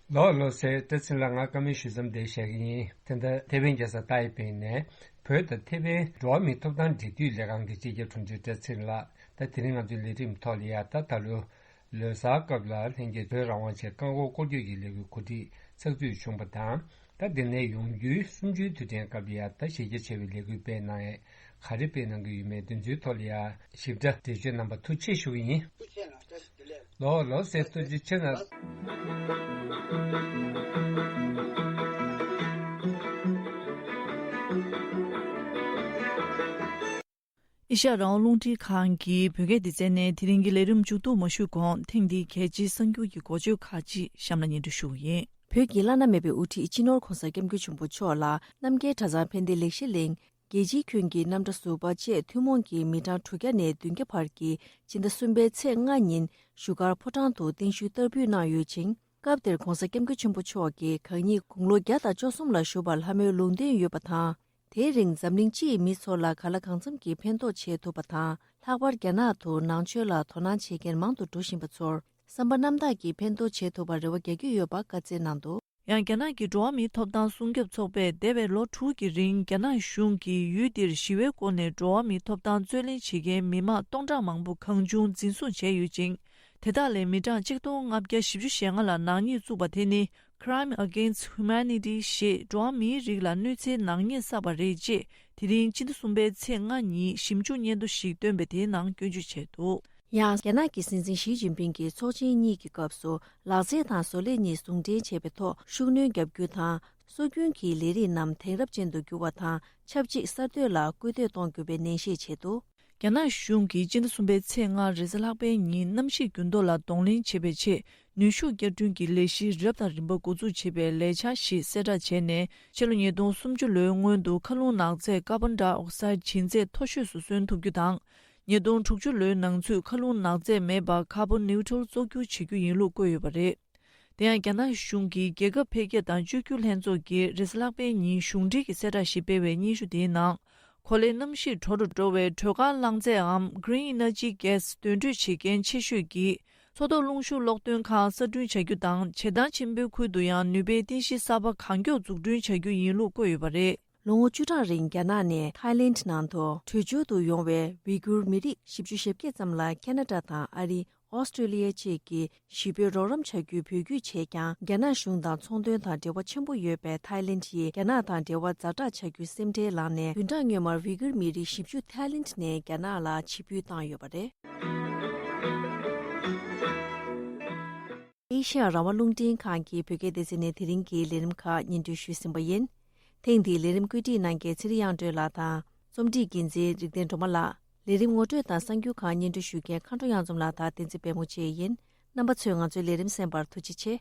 ལགས་ལགས་སེ། བཀྲ་ཚེ་ལགས། ང་བཀའ་མོལ་ཞུ་མཚམས་འདིར་བཞག་གི་ཡིན། དེ་འདྲ་ཐེ་ཝན་རྒྱལ་ས་ཏའེ་པེ་ནས་བོད་དང་ཐེ་ཝན་འགྲོ་བ་མིའི་ཐོབ་ཐང་འབྲེལ་མཐུད་ལས་ཁང་གི་སྤྱི་ཁྱབ་དྲུང་ཆེ་བཀྲ་ཚེ་ལགས། ད་དེ་རིང་ང་ཚོའི་ལས་རིམ་ཐོག་ལ་ཡ་ད་ད་ལོ་ལོ་གསར་སྐབས་ལ་ལྷན་རྒྱས་བོད་རང་དབང་ཆེད་བཀག་འགོག་སྐོར་སྐྱོད་ཀྱི་ལས་འགུལ་གོ་སྒྲིག་ཚགས་ཚུད་བྱུང་བ་དང་། ད་དེ་ནས་ཡོང་རྒྱུའི་གསུམ་བཅུའི་དུས་དྲན་སྐབས་ལ་ཡ་ད་གཞི་རྒྱ་ཆེ་བའི་ལས་འགུལ་སྤེལ་གནང་ཡས་ག་རེ་སྤེལ་གནང་གི་ཡོད་མེད་དེ་ཚོའི་ཐོག་ལ་ཡ་ཞིབ་ཕྲ་འགྲེལ་བརྗོད་གནང་བར་ཐུགས་རྗེ་ཆེ་ཞུ་གི་ཡིན། ལགས་ལགས་སེ། ཐུགས་རྗེ་ཆེ་གནང་། ཨེ་ཤ་ཡ་རང་དབང་རླུང་འཕྲིན་ཁང་གི་བོད་སྐད་སྡེ་ཚན་ནས་དེ་རིང་གི་ལས་རིམ་མཇུག་བསྡོམས་མ་ཞུས་གོང་། ཐེངས་འདིའི་གལ་ཆེའི་གསར་འགྱུར་གྱི་འགོ་བརྗོད་ཁག་ཅིག་གཤམ་ལ་སྙན་སྒྲོན་ཞུ་གི་ཡིན། བོད་ཀྱི་བླ་ན་མེད་པའི་དབུ་ཁྲིད་སྤྱི་ནོར་༧གོང་ས་༧སྐྱབས་མགོན་ཆེན་པོ་མཆོག་ལ་རྣམ་རྒྱལ་གྲྭ་ཚང་ཕན་བདེ་ལེགས་བཤད་གླིང་། རྒྱལ་སྤྱིའི་ཁྱོན་གྱི་རྣམ་གྲྭ་ཟུར་པ་བཅས་ཐུན་མོང་གི་མི་གྲངས་དྲུག་བརྒྱ་ནས་བདུན་བརྒྱ་བར་གྱིས་སྤྱི་ཟླ་གསུམ་པའི་ཚེས་ལྔ་ཉིན་བཞུགས་སྒར་ཕོ་བྲང་དུ་གདན་ཞུ་བསྟར་འབུལ་གནང་ཡོད་ཅིང་། སྐབས་དེར་༧གོང་ས་༧སྐྱབས་མགོན་ཆེན་པོ་མཆོག་གིས་གང་ཉིད་དགུང་ལོ་བརྒྱ་དང་བཅུ་གསུམ་ལ་བཞུགས་པར་ལྷ་མོའི་ལུང་བསྟན་ཡོད་པ་དང་། དེའི་རིང་འཛམ་གླིང་སྤྱི་ཡི་མི་ཚོ་ལ་གང་ལ་གང་འཚམ་གྱིས་ཕན་ཐོགས་བྱེད་ཐུབ་པ་དང་། ལྷག་པར་རྒྱ་ནག་ཏུ་ནང་ཆོས་ལ་དོ་སྣང་བྱེད་མཁན་མང་དུ་འགྲོ་བཞིན་པ་ཚོར་བསམ་པ་རྣམ་དག་གིས་ཕན་ཐོགས་བྱེད་ཐུབ་པར་རེ་བ་རྒྱག་གི་ཡོད་པ་བཀའ་སྩལ་གནང་འདུག། ཡང་རྒྱ་ནག་གི་འགྲོ་བ་མིའི་ཐོབ་ཐང་སྲུང་སྐྱོབ་ཚོགས་པས་འདས་པའི་ལོ་དྲུག་གི་རིང་རྒྱ་ནག་གཞུང་གིས་ཡུལ་འདིར་ཞི་བའི་སྒོ་ནས་འགྲོ་བ་མིའི་ཐོབ་ཐང་རྩོད་ལེན་བྱེད་མཁན་མི་མང་སྟོང་ཕྲག་མང་པོ་གང་བྱུང་འཛིན་བཟུང་བྱས་ཡོད་ཅིང་། དེ་དག་ལས་མི་གྲངས་གཅིག་སྟོང་ལྔ་བརྒྱ་བཞི་བཅུ་ཞེ་ལྔ་ལ་ནག་ཉེས་བཙུགས་པ་དེ་ནི་Crime Against Humanity ཞེས་འགྲོ་བ་མིའི་རིགས་ལ་གནོད་འཚེའི་ནག་ཉེས་བསགས་པ་རེད་ཅེས་དེ་རིང་སྤྱི་ཟླ་གསུམ་པའི་ཚེས་ལྔ་ཉིན་ཞིབ་འཇུག་སྙན་ཐོ་ཞིག་བཏོན་པའི་དེའི་ནང་སྐྱོན་བརྗོད་བྱས་འདུག། ཡང་རྒྱ་ནག་གི་སྲིད་འཛིན་ཞི་ཅིན་ཕིང་གིས་ཚོགས་ཆེན་གཉིས་ཀྱི་སྐབས་སུ་ལག་རྩལ་དང་བཟོ་ལས་གཉིས་ཟུང་འབྲེལ་བྱས་པའི་ཐོག་ཤུགས་སྣོན་བརྒྱབ་རྒྱུ་དང་། སྲོལ་རྒྱུན་གྱི་ལས་རིགས་རྣམས་དེང་རབས་ཅན་དུ་འགྱུར་བ་དང་ཆབས་ཅིག་གསར་གཏོད་ལ་སྐུལ་འདེད་གཏོང་དགོས་པའི་ནན་བཤད་བྱས་འདུག། རྒྱ་ནག་གཞུང་གིས་སྤྱི་ཟླ་གསུམ་པའི་ཚེས་ལྔ་རེས་གཟའ་ལྷག་པའི་ཉིན་གནམ་གཤིས་འགྱུར་ལྡོག་ལ་གདོང་ལེན་བྱེད་པའི་ཆེད་ནུས་ཤུགས་བསྐྱར་སྐྲུན་གྱི་ལས་གཞི་རབ་དང་རིམ་པ་འགོ་འཛུགས་བྱེད་པའི་ལས་འཆར་ཞིག་གསལ་བསྒྲགས་བྱས་ནས། ཕྱི་ལོ་ཉིས་སྟོང་སུམ་ཅུ་ལོའི་སྔོན་དུ་མཁའ་རླུང་ནག་རྫས་ཀར་བོན་ཌའི་ཨོག་སའིཌ་ཇེ་རྩེ་མཐོ་ཤོས་སུ་སོན་ཐུབ་རྒྱུ་དང་། ཉིས་སྟོང་དྲུག་ཅུ་ལོའི་ནང་ཚུད་མཁའ་རླུང་ནག་རྫས་མེད་པར་ཀར་བོན་ནིའུ་ཊྲལ་བཙོག་འགྱུར་བྱེད་རྒྱུ་ཡིན་ལུགས་བཀོད་ཡོད་པ་རེད། དེ་ཡང་རྒྱ་ནག་གཞུང་གི་རྒྱལ་ཁབ་འཕེལ་རྒྱས་དང་བཅོས་བསྒྱུར་ལྷན་ཚོགས་ཀྱིས་རེས་གཟའ་ལྷག་པའི་ཉིན་གཞུང་འབྲེལ་གྱི་གསལ་བསྒྲགས་ཤིག་སྤེལ་བའི་སྙན་ཞུ་དེའི་ནང་། གོ་ལའི་གནམ་གཤིས་དྲོ་རུ་འགྲོ་བའི་དྲོད་ཁང་རླངས་རྫས་འམ་Green Energy Gas འདོན་སྤྲོད་བྱེད་མཁན་ཆེ་ཤོས་ཀྱི་མཚོ་ཐོག་རླུང་ཤུགས་གློག་འདོན་ཁང་གསར་སྐྲུན་བྱ་རྒྱུ་དང་། བྱེ་ཐང་ཆེན་པོའི་ཁུལ་དུ་ཡང་ནུས་པའི་རྟེན་གཞི་གསར་པ་གང་མགྱོགས་འཛུགས་སྐྲུན་བྱ་རྒྱུ་ཡིན་ལུགས་བཀོད་ཡོད་པ་རེད། ལོ་ངོ་བཅུ་གྲངས་རིང་རྒྱ་ནག་ནས་ཐའི་ལེནྜ་ནང་དུ་བྲོས་བྱོལ་དུ་ཡོང་བའི་ཝི་གུར་མི་རིགས་བཞི་བཅུ་ཞེ་བརྒྱད་ཙམ་ལ་ཁེ་ན་ཌ་དང་ཨ་རི། ཨོ་སི་ཀྲི་ལི་ཡ་བཅས་ཀྱིས་ཞི་བའི་རོགས་རམ་བྱ་རྒྱུའི་འབོད་སྐུལ་བྱས་ཀྱང་། རྒྱ་ནག་གཞུང་དང་ཚོང་དོན་དང་འབྲེལ་བ་ཆེན་པོ་ཡོད་པའི་ཐའི་ལེནྜ་ཡིས་རྒྱ་ནག་དང་འབྲེལ་བ་ཛ་དྲག་བྱ་རྒྱུའི་སེམས་ཁྲལ་ལངས་ནས། བདུན་ཕྲག་སྔོན་མར་ཝི་གུར་མི་རིགས་བཞི་བཅུ་ཐའི་ལེནྜ་ནས་རྒྱ་ནག་ལ་ཕྱིར་འབུད་བཏང་ཡོད་པ་རེད། ཨེ་ཤ་ཡ་རང་དབང་རླུང་འཕྲིན་ཁང་གི་བོད་སྐད་སྡེ་ཚན་ནས་དེ་རིང་གི་ལས་རིམ་ཁག་སྙན་སྒྲོན་ཞུས་ཟིན་པ་ཡིན། ཐེངས་འདིའི་ལས་རིམ་བཀོད་སྒྲིག་གནང་མཁན་ཚེ་རིང་དབྱངས་སྒྲོན་ལགས་དང་། རྩོམ་སྒྲིག་འགན་འཛིན་རིག་ལྡན་སྒྲོལ་མ་ལགས། ལས་རིམ་ངོ་སྤྲོད་དང་གསར་འགྱུར་ཁག་སྙན་སྒྲོན་ཞུ་མཁན་མཁའ་འགྲོ་གཡང་འཛོམས་ལགས་དང་བསྟན་འཛིན་དཔལ་མོ་བཅས་ཡིན། རྣམ་པ་ཚོས་ང་ཚོའི་ལས་རིམ་གསན་པར་ཐུགས་རྗེ་ཆེ།